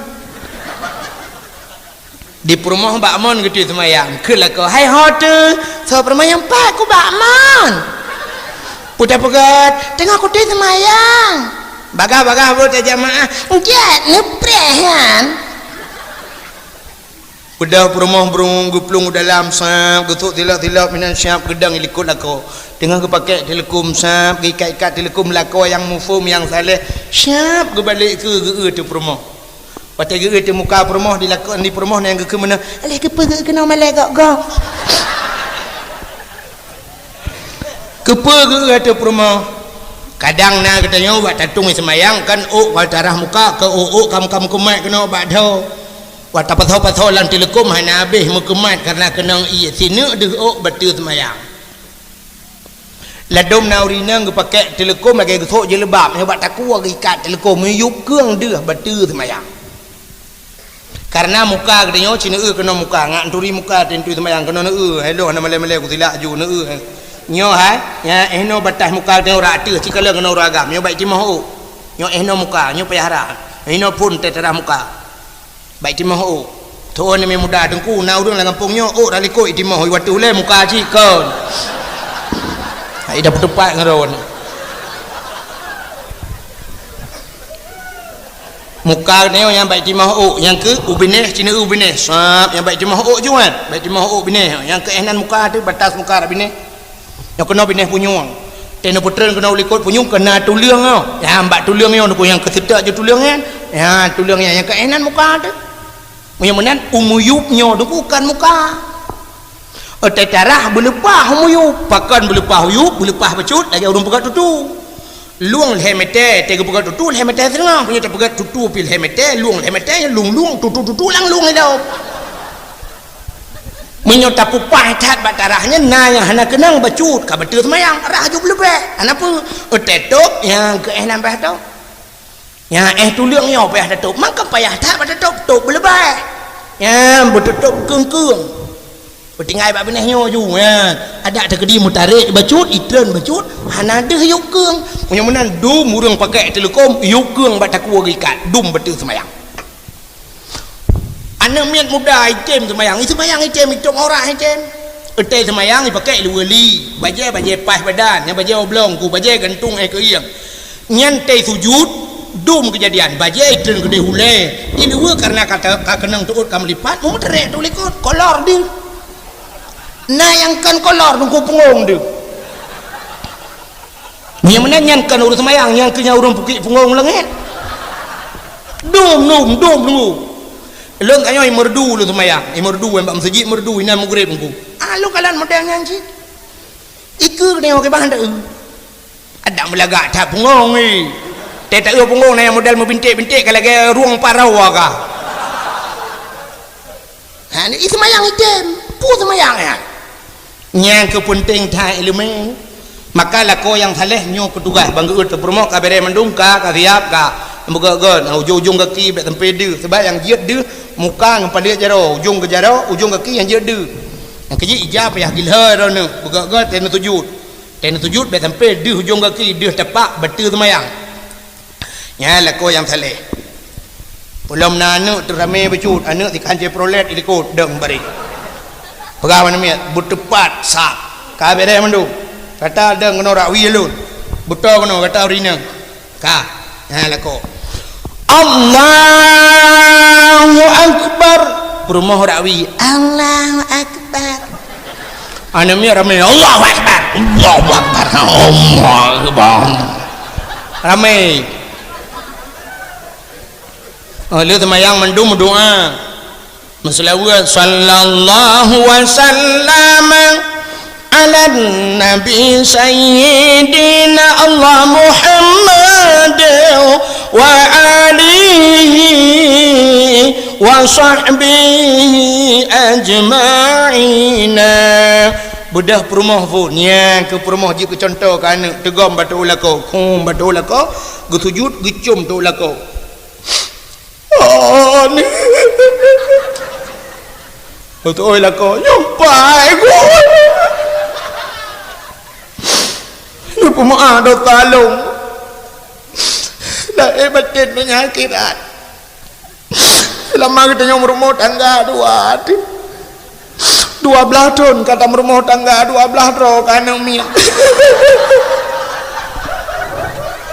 Di peurumoh bak mon geutôi seumayang. Keu lakoe, "Hai ho teuh, soe peurumoh nyang pat ku bak mon?" Peugah-peugah, "Teungoh kutôi seumayang." Bagah-bagah buet tajamaah, "Jeuet neupreh nyan." Udah peurumoh beurung geuplueng u dalam, sab, geusok tilok-tilok meunan siap geudong i likot lakoe. Teungoh geupakèk teuleukom sab, geuikat-ikat teuleukom lakoe nyang muphom nyang saleh, siap geubalek keu geu-eu teuh peurumoh. Watèe geu-eu teuh muka peurumoh di lakoe, di peurumoh nyang geukheun meunan, "Aléh keupeue geu-eu keunoe malèe gok-gok?" Keupeue geu-eu ateueh peurumoh? Kadang na geutanyoe bak tatong seumayang kan ôk ka tarah muka, keu ôk-ôk kam-kam keumat keunoe bak dhoe. Bak tapasoe-pasoe lam teuleukom hana habéh meukeumat kareuna keunong ié sineuk deuh ôk bateue seumayang. Ladôm na ureueng inong geupakèk teuleukom lagèe geusok jilbab, nyoe bak takue geuikat teuleukom, meuyueb keueng deuh bateue seumayang. Kareuna muka geutanyoe ci neueu keunoe muka, ngat neuturi muka teuntui seumayang keunoe neueu, hai lôn hana malèe-malèe kusilak aju neueu. Nyoe hai, nyan eh noe bataih muka geutanyoe rot ateueh, ci kalon keunoe rot agam, nyoe bak itimoh ôk. Nyoe eh noe muka, nyoe payah rot. Eh noe phon teutarah muka. Bak itimoh ôk. Thôn nyang muda teungku, na ureueng lam gampông nyoe ôk rot likot itimoh, watèe ulèe muka ci kon. Hai dah peutupat ngon droe. Muka nyoe nyang bak itimoh ôk, nyang keu u binéh, ci neueu u binéh. Sab, nyang bak itimoh ôk juet, bak itimoh ôk binéh. Nyang keu eh nan muka teuh, batas muka rot binéh. Nyoe keunoe binéh punyueng. Teuh neupeutreun keunoe u likot punyueng keu na tuleueng nyoe. Nyang bak tuleueng nyoe, nyoe nyang keu seutôt ju tuleueng nyan. Nyan tuleueng nyan, nyang keu eh nan muka teuh. Meunyoe meunan, u meuyueb nyoe teuh kon muka. Teutarah beuleupah u meuyueb, pakon beuleupah u yueb, beuleupah bacut lagèe ureueng peugöt tutu. Lueng lhèe meter, teuh geupeugöt tutu lhèe meter seutengah, meunyoe tapeugöt tutu pih lhèe meter, lueng lhèe meter, lueng-lueng, tutu-tutu lam lueng ilom. Meunyoe tapeupah that bak tarah nyan, na nyang hana keunong bacut, ka bateue seumayang, rah ju beuleubeh. Hana peue, teuh tôb nyang keu eh nan payah tôb. Nyan eh tuleueng nyoe payah tatôb, mangka payah that bak tatôb, tôb beuleubeh. Nyan beututôb keueng-keueng. Beutinggai bak binéh nyoe ju, nyan. Adak teukeudi meutarek bacut, itreun bacut, hana deuh yueb keueng. Meunyoe meunan dum ureueng pakèk teuleukom, yueb keueng bak takue geuikat, dum bateue seumayang. Aneuk miet muda item seumayang, iseumayang item, itôb aurat item. Item seumayang ipakèk luweue li, bajèe-bajèe paih badan, nyang bajèe oblong ku, bajèe gantung eh keuieng. Nyan teuh sujut, dum keujadian, bajèe itreun keudeh ulèe. Iluweue kareuna ka te-, ka keunong teuôt ka meulipat, meutarek teuh likot, kolor deuh. Na nyang kon kolor teungku pungong deuh. Nyang meunan nyan kon ureueng seumayang, nyang keu nyan ureueng pukik pungong leungét. Dum, dum, dum, dum. Lôn tanyoe imeurdu lôn seumayang, imeurdu bak meuseujid meurdu inan mugreb teungku. Ah, lôn kalon model nyan cit. Ikeue keunoe kiban teu. Adak meulagak that pungong ni. Teuh taeu pungong na nyang model meubinték-binték ka lagèe rueng parau ka. Ha, ni seumayang item, peue seumayang nyan? Nyang keu peunteng that ileumèe. Maka lakoe nyang saleh nyoe keu tugaih ban geuôt teuh peurumoh ka bèrèh mandum ka, ka siap ka. Beugöt-göt, ujong-ujong gaki bèk sampai deuh, sabab nyang jeuet deuh muka ngon paleuet jaroe, ujong keu jaroe, ujong gaki nyang jeuet deuh. Nyang keujeuet ija payah gilhôi droeneuh, beugöt-göt teuh neusujut. Teuh neusujut bèk sampai deuh ujong gaki, deuh tapak bateue seumayang. Nyan lakoe nyang saleh. Peulom na aneuk teuh ramé bacut, aneuk sikan Chevrolet ilikot dong bareng. Peugah bak aneuk miet, beuteupat sab. Ka bèrèh mandum. Gata dong keunoe rak wie lôn. Beutoe keunoe gata ureueng inong. Ka. Nyan lakoe. Allahu Akbar. Peurumoh rak wie. Allahu Akbar. Aneuk miet ramé. Allahu Akbar. Allahu Akbar. Allahu Akbar. Ramé. Oh, lheueh seumayang mandum meudoa. Meuseulaweuet, sallallahu wasallam ala nabi sayyidina Allah Muhammad wa alihi wa sahbihi ajma'ina. Beudôh peurumoh phon, nyan keuh peurumoh jeuet keu cuntoh keu aneuk, teugom bak teuh lakoe, khum bak teuh lakoe, geusujut, geucom teuh lakoe. Oh, ni. Beutôi lakoe, nyoe pai ku. Neupeumeu'ah dosa lôn. Lahé batén donya akhirat. Seulama geutanyoe meurumoh tangga dua, dua blaih thon ka tameurumoh tangga, dua blaih droe ka aneuk miet.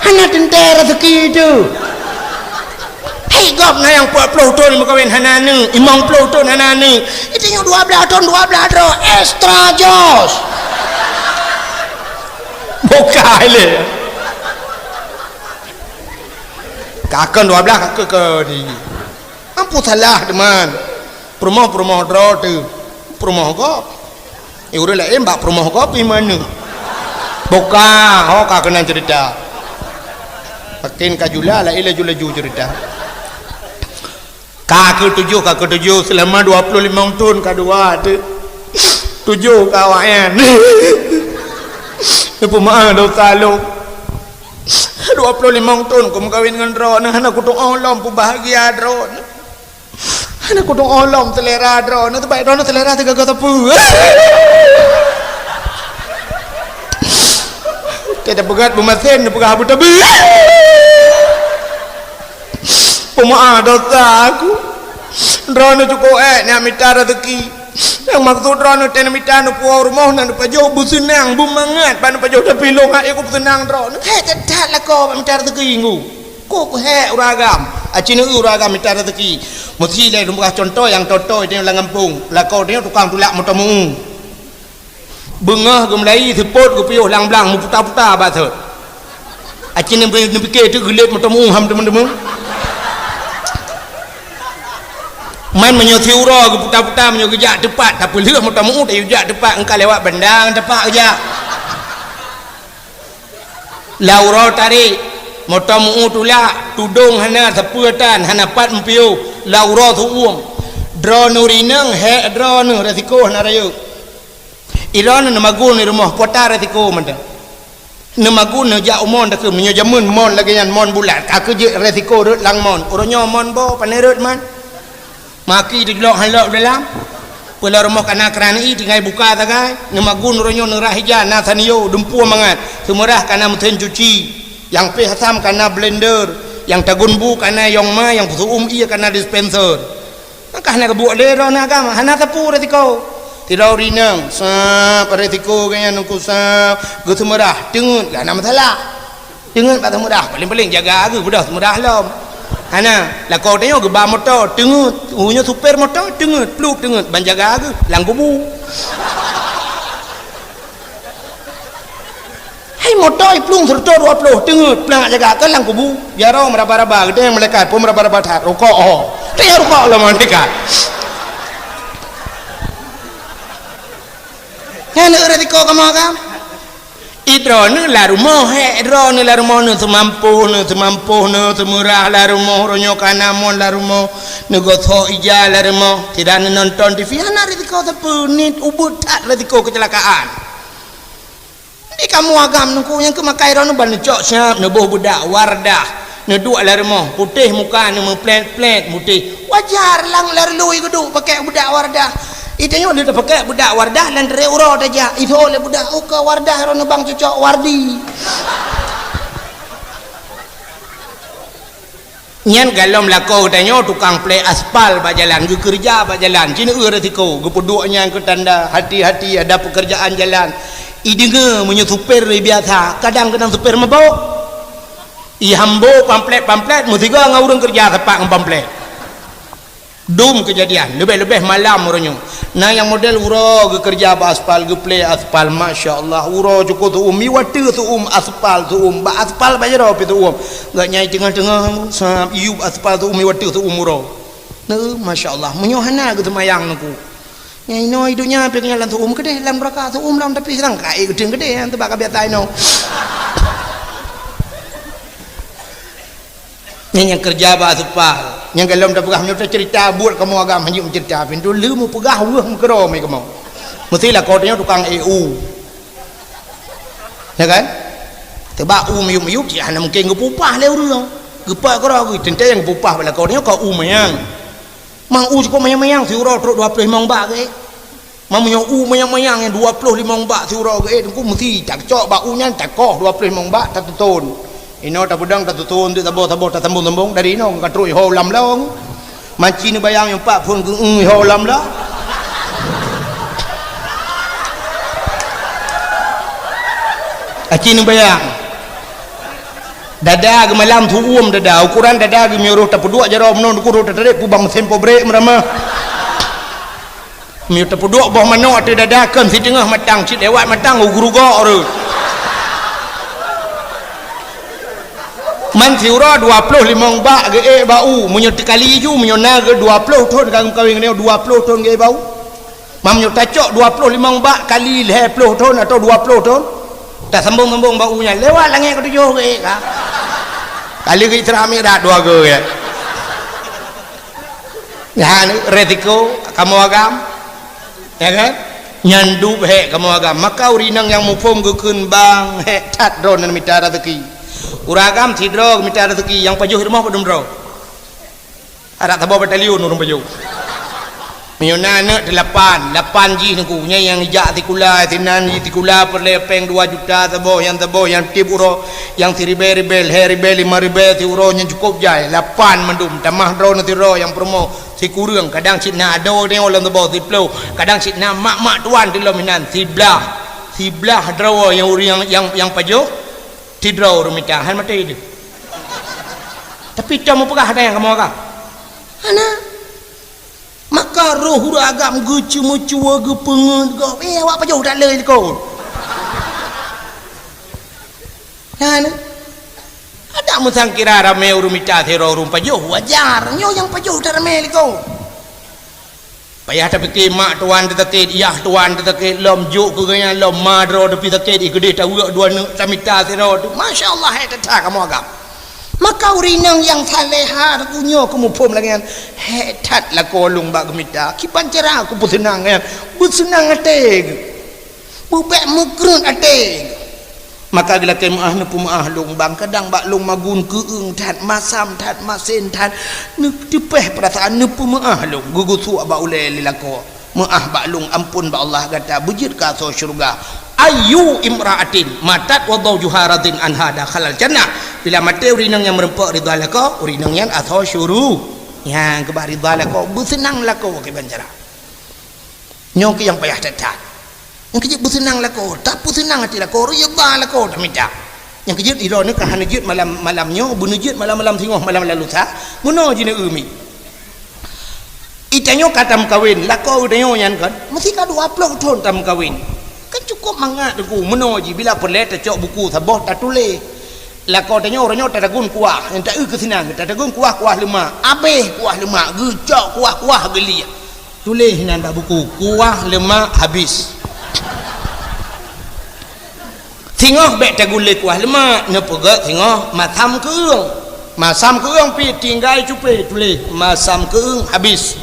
Hana teuntèe raseuki teuh. Hai gob na nyang peuet ploh thon meukawen hana aneuk, limong ploh thon hana aneuk. Geutanyoe dua blaih thon, dua blaih droe, extra jos. Bukai lé. Ka kheun dua blaih, ka kheun di. Ampu salah, teuma. Peurumoh-peurumoh droe teuh. Peurumoh gob. Eh, ureueng laén bak peurumoh gob iman nyoe. Buka, ho ka keunan ceurita. Makin ka jula, laén laju-laju ceurita. Ka keutujoh, ka keutujoh, seulama dua ploh limong thon ka dua teuh. Tujoh ka awaknyan. Neupeumeu'ah dosa lôn. Dua ploh limong thon kumeukawen ngon droeneuh, hana kutu'oh lom peubahgia droeneuh. Hana kutu'oh lom seulera droeneuh, teubaik droeneuh seulera teugaga sapeue. Teupeugah beumasen, teupeugah beutabi. Peumeu'ah dosa aku. Droeneuh cukôp ék nyan mita raseuki. Nyang maksud droeneuh teuh neumita neupuwoe rumoh na neupajoh beuseunang, beumangat bak neupajoh, tapi lôn hana ku beuseunang droeneuh. Hék, that-that lakoe bak mita raseuki ngu. Kok hék ureueng agam. Aci neu ureueng agam mita raseuki. Meusi lé lôn peugah cuntoh nyang toe-toe teuh lam gampông. Lakoe teuh tukang tulak moto meu-ueng. Beungoh geumeulayi seupôt geupiôh lam blang meuputa-puta bak sot. Aci neupike teuh geulet moto meu-ueng ham teumé-teumé. Man meunyoe siuroe geuputa-puta meunyoe geujak teupat, tapeulheueh moto meu-ueng tayue jak teupat, engka lewat banda teumpat geujak. Lam uroe tarék, moto meu-ueng tulak, tudong hana, sapeue tan, hana pat meupiôh, lam uroe seu-uem. Droeneuh rineueng, hék droeneuh, resiko hana rayeuk. Droeneuh neumagun di rumoh, peue ta resiko mantong. Neumagun neujak u mon takheun, meunyoe jameun mon lagèe nyan, mon bulat, ka keuh jeuet resiko rhot lam mon. Uroe nyoe mon boh, pane rhot man. Maki teujlok han lok dalam. Peue lam rumoh ka na kran ie tinggai buka sagai. Neumagun uroe nyoe neurah ija na sanio dumpeue mangat. Seumeurah ka na meusén cuci. Nyang péh asam ka na blender. Nyang tagun bu ka na yong ma, nyang peuseu'uem ie ka na dispenser. Maka hana geubuet lé droeneuh agam, hana sapeue resiko. Sidroe rineueng, sab resiko geuhnyan nungku sab, geuseumeurah, teungeut, hana masalah. Teungeut bak seumeurah, paléng-paléng jaga geuh, beudôh seumeurah lom. Hana, lakoe tanyoe geuba moto, teungeut, ureueng nyoe supir moto, teungeut, pluek teungeut, ban jaga geuh, lam kubu. Hai moto iplueng seureutôh dua ploh, teungeut, plueng jaga keu lam kubu. Jaroe meuraba-raba, geutanyoe malaikat pun meuraba-raba that, rukok, oh. Teuh rukok lom malaikat. Nyan resiko kamoe kan? Droeneuh lam rumoh, hék droeneuh lam rumoh, neuh seumampoh neuh, seumampoh neuh, seumeurah lam rumoh, uroe nyoe ka na mon lam rumoh, neugosok ija lam rumoh, sidroe neunonton T V, hana resiko sapeue, nit ubeut that resiko keucilakaan. Di kamoe agam nungku nyang keumakai droeneuh ban neucok siab, neuboh beudak Wardah. Neuduek lam rumoh, putéh muka, neumeuplet-plet, putéh. Wajar lang lam rului geuduek pakèk beudak Wardah. Itanyoe lheueh tapakèk beudak Wardah, lam trép uroe tajak, itho lé beudak, uka Wardah, droeneuh bang cocok Wardi. Nyan galom lakoe geutanyoe tukang plek aspal bak jalan, geukeureuja bak jalan, ci neu resiko, geupeuduek nyan keu tanda, hati-hati ada pekerjaan jalan. Ideungoe meunyoe supir biasa, kadang-kadang supir mabök. Ihambo pamflet-pamflet, meusigoe ngon ureueng keureuja sapat ngon pamflet. Dum keujadian, leubeh-leubeh malam uroe nyoe. Na nyang model uroe geukeureuja bak aspal, geuplek aspal, masya Allah, uroe cukôp seu'uem, iwa teuk seu'uem aspal, seu'uem, bak aspal bak jaroe pih seu'uem. Gobnyan teungoh-teungoh, sab, iyup aspal seu'uem, iwa teuk seu'uem uroe. Neu, masya Allah, meunyoe hana geuseumayang nungku. Nyang inoe i donya pih nyan lam su'um keudeh, lam neuraka su'um lam, tapi seurang ka ék geuteung keudeh, nyan teuba ka biasa inoe. Nyan nyang keureuja bak asupal. Nyang golom tapeugah meunyoe taceurita buet kamoe agam hanjeuet meuceurita, pintoe le meupeugah weueh meukeurôm kamoe. Meusti lakoe tanyoe tukang ék u. Ya kan? Teuba u miyueb-miyueb cit hana mungken geupupah lé ureuëng. Geupak keudroe geuh teuntée nyang geupupah bak lakoe nyoe ka u manyang. Mang u cukôp manyang-manyang siuroe trok dua ploh limong bak geuék. Mang meunyoe u manyang-manyang nyang dua ploh limong bak siuroe geuék, teungku meusti tacok bak u nyan takoh dua ploh limong bak tatuton. Inoe tapeudong tatuton deuek saboh-saboh tasambong-sambong dari inoe ka trok iho lam long. Maci neubayang nyang pat phon geu-eu ho lam la. Aci neubayang. Dada geumalam su'um dada, ukuran dada geumioroh tapeuduek jaroe meunoe dukuro tatarek pubang meusén pobrek meuramah. Meunyoe tapeuduek boh manok ateueh dada kon siteungoh matang, cit lewat matang u geurugok rot. Man siuroe dua ploh limong bak geuék bak u, meunyoe teukali ju, meunyoe na geu dua ploh thon ka geumeukawen ngon nyoe dua ploh thon geuék bak u. Man meunyoe tacok dua ploh limong bak kali lhée ploh thon atau dua ploh thon, tasambong-sambong bak u nyan, lewat langét keutujôh geuék ka. Kali geuék Isra Mi'raj dua geuék. Nyan resiko kamoe agam. Ya kan? Nyan dub hék kamoe agam. Maka ureuëng inong nyang muphom geukheun bang hék that droeneuh mita raseuki. Ureuëng agam sidroe geumita raseuki, nyang pajoh i rumoh padum droe. Adak saboh batalion ureuëng pajoh. Meunyoe na aneuëk teulapan, lapan jih nungku, nyan nyang jijak sikula, sinan jih sikula peureulée péng dua juta saboh, nyang saboh nyang tieb uroe, nyang siribée-ribée, lhée ribée, lima ribée siuroe nyang cukôp jai, lapan mandum, tamah droeneuh sidroe nyang peurumoh. Sikureueng, kadang cit na adoe nyoe lom saboh siploh, kadang cit na mak-mak tuan di lom inan siblaih, siblaih droe nyang ureuëng nyang, nyang, nyang pajoh, sidroe ureuëng mita, han maté deuh. Tapi cuma peugah ada nyang kamoe agam. Hana. Maka roh ureuëng agam geuceumeucue geupeungeut gob, eh, awak pajoh that le likot. Hana. Adak meusangkira ramé ureuëng mita sidroe ureuëng pajoh, wajar. Nyoe nyang pajoh that ramé likot. Payah tapike mak tuan teusakét, yah tuan teusakét, lom jok keu geuhnyan, lom ma droe teupih sakét, i keudeh taweuek dua neuk tamita sidroe tu. Masya Allah, hai teuta kamoe agam. Maka ureuëng inong nyang salehah geuh nyoe keu muphom lagée nyan, hék that lakoe lôn bak geumita, kiban cara kupeuseunang nyan, beuseunang até geuh. Beubek meukreuet até. Maka geulakée meuáh neupeumeuáh lôn bang, kadang bak lôn magun keueung that, masam that, masen that, neuteupeh peurasaan neupeumeuáh lôn, geugeusuek bak ulée lé lakoe. Meuáh bak lôn, amphon bak Allah gata, beujeuet keu asoe syeuruga. Ayyu imra'atin matat wa zawjuha radin anha dakhalal jannah. Bila maté ureuëng inong nyang meureumpok ridha lakoe, ureuëng inong nyan asoe syuru-, nyang keubah ridha lakoe, beuseunang lakoe kiban cara. Nyoe keuh nyang payah that-that. Nyang keujeuet beuseunang lakoe, tapeuseunang até lakoe, ridha lakoe tamita. Nyang keujeuet droeneuh ka hana jeuet malam, malam nyoe, beuneuh jeuet malam-malam singoh, malam-malam lusa, meunoe jih neu-eu mi. Itanyoe ka tameukawen, lakoe geutanyoe nyan kan, meusti ka dua ploh thon tameukawen. Kan cukôp mangat teungku, meunoe jih bila peureulée tacok buku saboh tatuléh. Lakoe tanyoe uroe nyoe tatagun kuah, nyang ta-eu keu sinan, tatagun kuah, kuah leumak, abéh kuah leumak, geucok kuah-kuah geuliek. Tuléh inan bak buku, kuah leumak habis. Singoh bék tagun lé kuah leumak, neupeugét singoh masam keueung. Masam keueung pih tinggai cupé tuléh, masam keueung habis.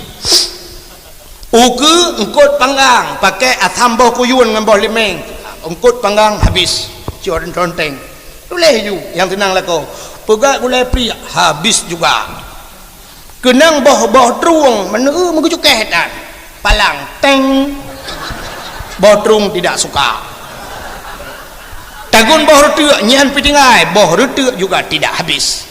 Ukeue eungkot panggang, pakék asam boh kuyun ngon boh limeng, eungkot panggang habis. Cok reunteng-reunteng. Tuléh ju, nyang seunang lakoe. Peugét gulai pliek, habis juga. Keunong boh-boh trueng, meuneu meugeucukéh tan. Palang, teng. Boh trueng tidak suka. Tagun boh reuteuk, nyan pih tinggai, boh reuteuk juga tidak habis.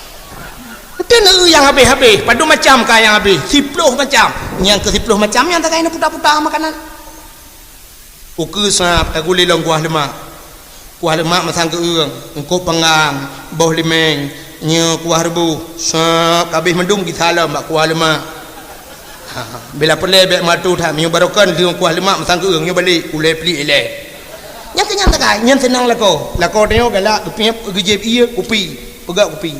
Teuneuk nyang habéh-habéh, padum macam ka nyang habéh, siploh macam. Nyang keu siploh macam nyan takai na puta-puta makanan. Ukeue sab tagulé lom kuah leumak. Kuah leumak masang keueung, eungkôt panggang, boh limeng, nyoe kuah reubôh, sab kabéh mandum gisa lom bak kuah leumak. Ha, bila peureulée bék meuatoe that, meunyoe barokon lheueh kuah leumak masang keueung, nyoe balek, ulée pliek ilée. Nyang keu nyan takai, nyan seunang lakoe. Lakoe tanyoe galak, geupiep, geujieb ié, kupi, peugah kupi.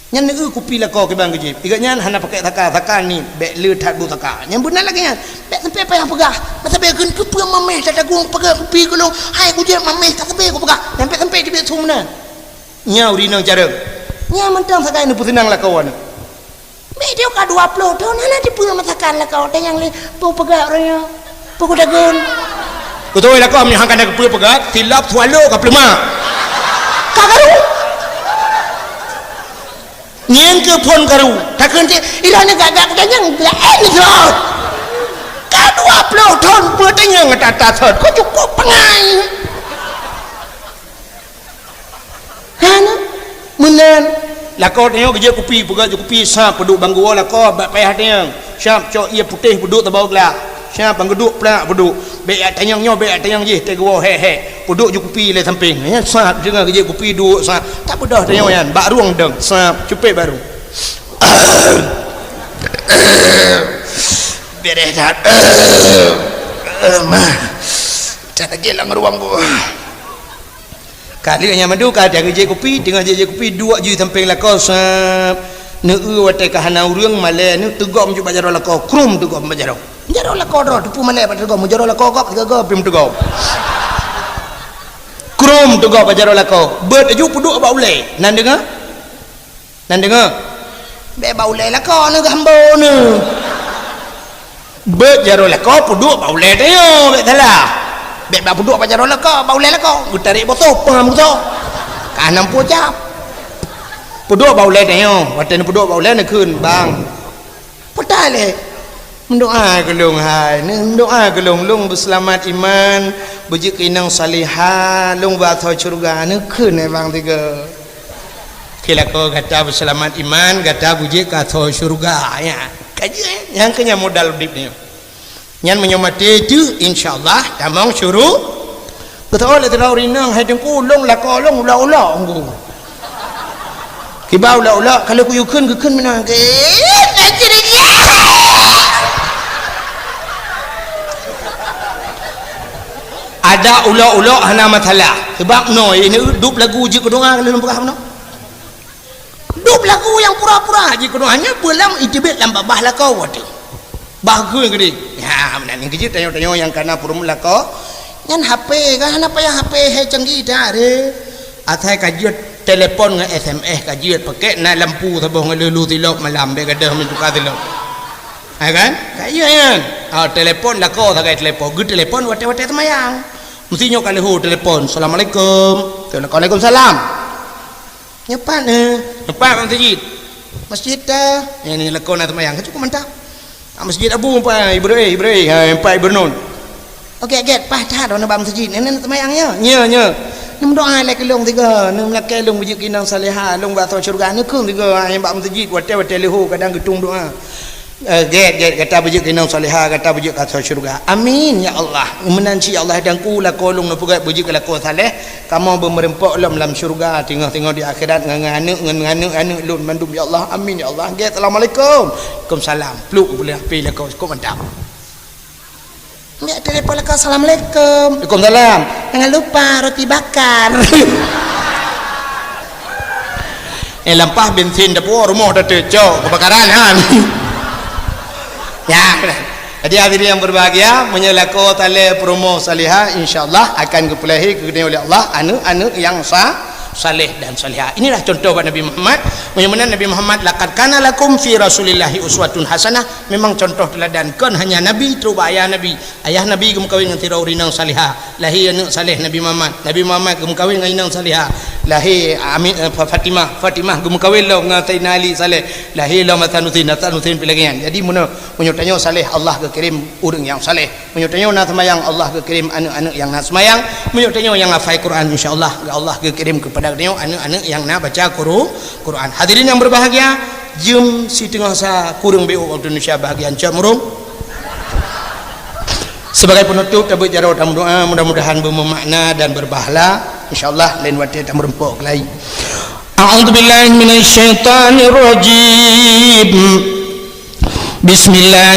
Nyan neueu kupi lakoe kiban geujép. Igat nyan hana pakai saka, saka ni, bèk le that bu saka. Nyan beuna lagèe nyan. Bèk sampai payah peugah. Masa bèk kheun keupeue mamèh tatagung peugah kupi keu lôn. Hai kujép mamèh ka sabe kupeugah. Nyan bèk sampai teubiet su meunan. Nyan ureueng inong carông. Nyan mantong sagai neupeuseunang lakoe nyan. Bèk ka dua ploh thon hana teupeue masakan lakoe tanyong lé peue peugah ureueng nyoe. Peue kutagun. Beutôi lakoe meuhan ka na keupeue peugah, silop swallow ka peuleumah. Ka karu. Ngieng keu phon karu. Takheun cit, "Ilôn ni gak-gak kutanyong laén ni thon." Ka dua ploh thon peutanyong ata-ata thon. Kok cukup peungai. Hana. Meunan. Lakoe tanyoe geujép kupi, peugah jeuet kupi, sab peuduek banggu lakoe bak payah tanyoe. Sab cok ié putéh peuduek saboh glah. Sab bang geuduek plak peuduek. Bèk jak tanyong nyoe, bèk jak tanyong jih, teuguwoe hék-hék. Peuduek ju kupi lé sampéng. Nyan sab, deungoe geujép kupi duek sab. Tak peudoh tanyoe nyan, bak rueng dong. Sab, cupet bak rueng. Beres that. Mah. Tak lagi lam ruang gua. Ka lheueh nyan mandum ka geujép kupi, teungoh jép-jép kupi, duek ju sampéng lakoe, sab. Neueu watèe ka hana ureueng malèe, neu teugom ju bak jaroe lakoe, krum teugom bak jaroe. Jaroe lakoe droe, teupeu malèe bak teugom, jaroe lakoe gob, sigoe gob, pih meuteugom. Krum teugom bak jaroe lakoe, beuet laju peuduek bak ulèe. Nan deungoe? Nan deungoe? Bèk bak ulèe lakoe neu geuhambo neu. Beuet jaroe lakoe peuduek bak ulèe tanyoe, bèk salah. Bèk bak peuduek bak jaroe lakoe, bak ulèe lakoe. Geutarek botoh, pam botoh. Ka nam pue cap. Peuduek bak ulèe tanyoe, watèe neupeuduek bak ulèe neukheun, "Bang." Peue that lé? "Meudoa keu lôn hai, neumeudoa keu lôn, lôn beuseulamat iman, beujeuet keu inong salihah, lôn beuasoe syeuruga," neukheun lé bang sigoe. Keu lakoe gata beuseulamat iman, gata beujeuet keu asoe syeuruga, ya. Ka jeuet, nyang keu nyan modal udép nyoe. Nyan meunyoe maté jeuet, insya Allah tamong syuru-, Geuteuôt lé sidroe ureueng inong, "Hai Teungku, lôn lakoe lôn ulok-ulok, Teungku." Kiban ulok-ulok, ka lheueh kuyue kheun, geukheun meunan. Adak ulok-ulok hana masalah. Sabab noe, ini dub lagu jeuet keu doa, ka lheueh lôn peugah meunoe. Dub lagu nyang pura-pura jih keunoe, hanya beulam iteubiet lam babah lakoe watèe. Bah geukheun keudéh. Ya, meunan nyang keujeuet tanyoe-tanyoe nyang kana peurumoh lakoe. Nyan H P kan hana payah H P hai canggih that deh. Asai ka jeuet telepon ngon S M S ka jeuet, pakèk na lampu saboh ngon lheuh-lheuh silop malam, bèk gadôh meutuka silop. Ha kan? Ka jeuet nyan. Ha, telepon lakoe sagai telepon, geutelepon watèe-watèe seumayang. Meusti nyoe ka lheuh telepon, "Assalamualaikum." "Waalaikumsalam." "Nyoe pat, eh?" "Nyoe pat bak meuseujid." "Meuseujid ta?" "Nyoe, nyoe lakoe na seumayang." Ka cukup mantap. "Ah, meuseujid Abu, empat Ibrahim, Ibrahim, ha, empat Ibrahim." "Oke, gèt, paih that droeneuh bak meuseujid. Nyoe, nyoe seumayang nyoe." "Nyoe, nyoe." "Neumeudoa lé keu lôn sigoe, neumeulakèe lôn beujeuet keu inong salihah, lôn beuasoe syeuruga." Neukheun sigoe, ha, nyang bak meuseujid, watèe-watèe lheuh kadang geutong doa. Eh, gèt, gèt, gata beujeuet keu inong salihah, gata beujeuet keu asoe syeuruga. Amin, ya Allah. Meunan cit, ya Allah, Teungku, lakoe lôn neupeugèt beujeuet keu lakoe saleh, kamoe beumeureumpok lom lam syeuruga, teungoh-teungoh di akhirat ngon, ngon aneuk, ngon, ngon aneuk, aneuk lôn mandum, ya Allah. Amin, ya Allah. Gèt, assalamualaikum. Waalaikumsalam. Pluk, boleh api lakoe, cukup mantap. Ambiak telepon lakoe, "Assalamualaikum." "Waalaikumsalam." "Jangan lupa roti bakar." Eh, lampah bensin dapur rumoh dah teucok kebakaran, han. Ya. Jadi, hadirin yang berbahagia, meunyoe lakoe saleh peurumoh salihah, insya Allah akan geupeulahé keu geutanyoe oleh Allah aneuk-aneuk yang sa-, saleh dan salihah. Inilah contoh bak Nabi Muhammad. Meunyoe meunan Nabi Muhammad, "Laqad kana lakum fi Rasulillahi uswatun hasanah." Memang contoh teuladan, kon hanya Nabi, trok bak ayah Nabi. Ayah Nabi geumeukawen ngon sidroe ureueng inong salihah, lahé aneuk saleh Nabi Muhammad. Nabi Muhammad geumeukawen ngon inong salihah, lahé Ami-, eh, Fa-, Fatimah. Fatimah geumeukawen lom ngon Saidina Ali saleh, lahé lom Hasan Husein. Hasan Husein pih lagèe nyan. Jadi, meunyoe, meunyoe tanyoe saleh, Allah geukirém ureueng nyang saleh. Meunyoe tanyoe na seumayang, Allah geukirém aneuk-aneuk nyang na seumayang. Meunyoe tanyoe nyang hafai Quran, insya Allah, Allah geukirém keupada tanyoe aneuk-aneuk nyang na baca Quru-, Quran. Hadirin yang berbahagia, jeuem siteungoh sa kureueng beu waktu Indonesia bahagian cot murung. Sebagai penutup, tabeuet jaroe tameudoa, mudah-mudahan bermakna dan berpahala. Insya Allah, lain watèe tameureumpok lagi. A'udzubillahi minasyaitonirrajim. Bismillah.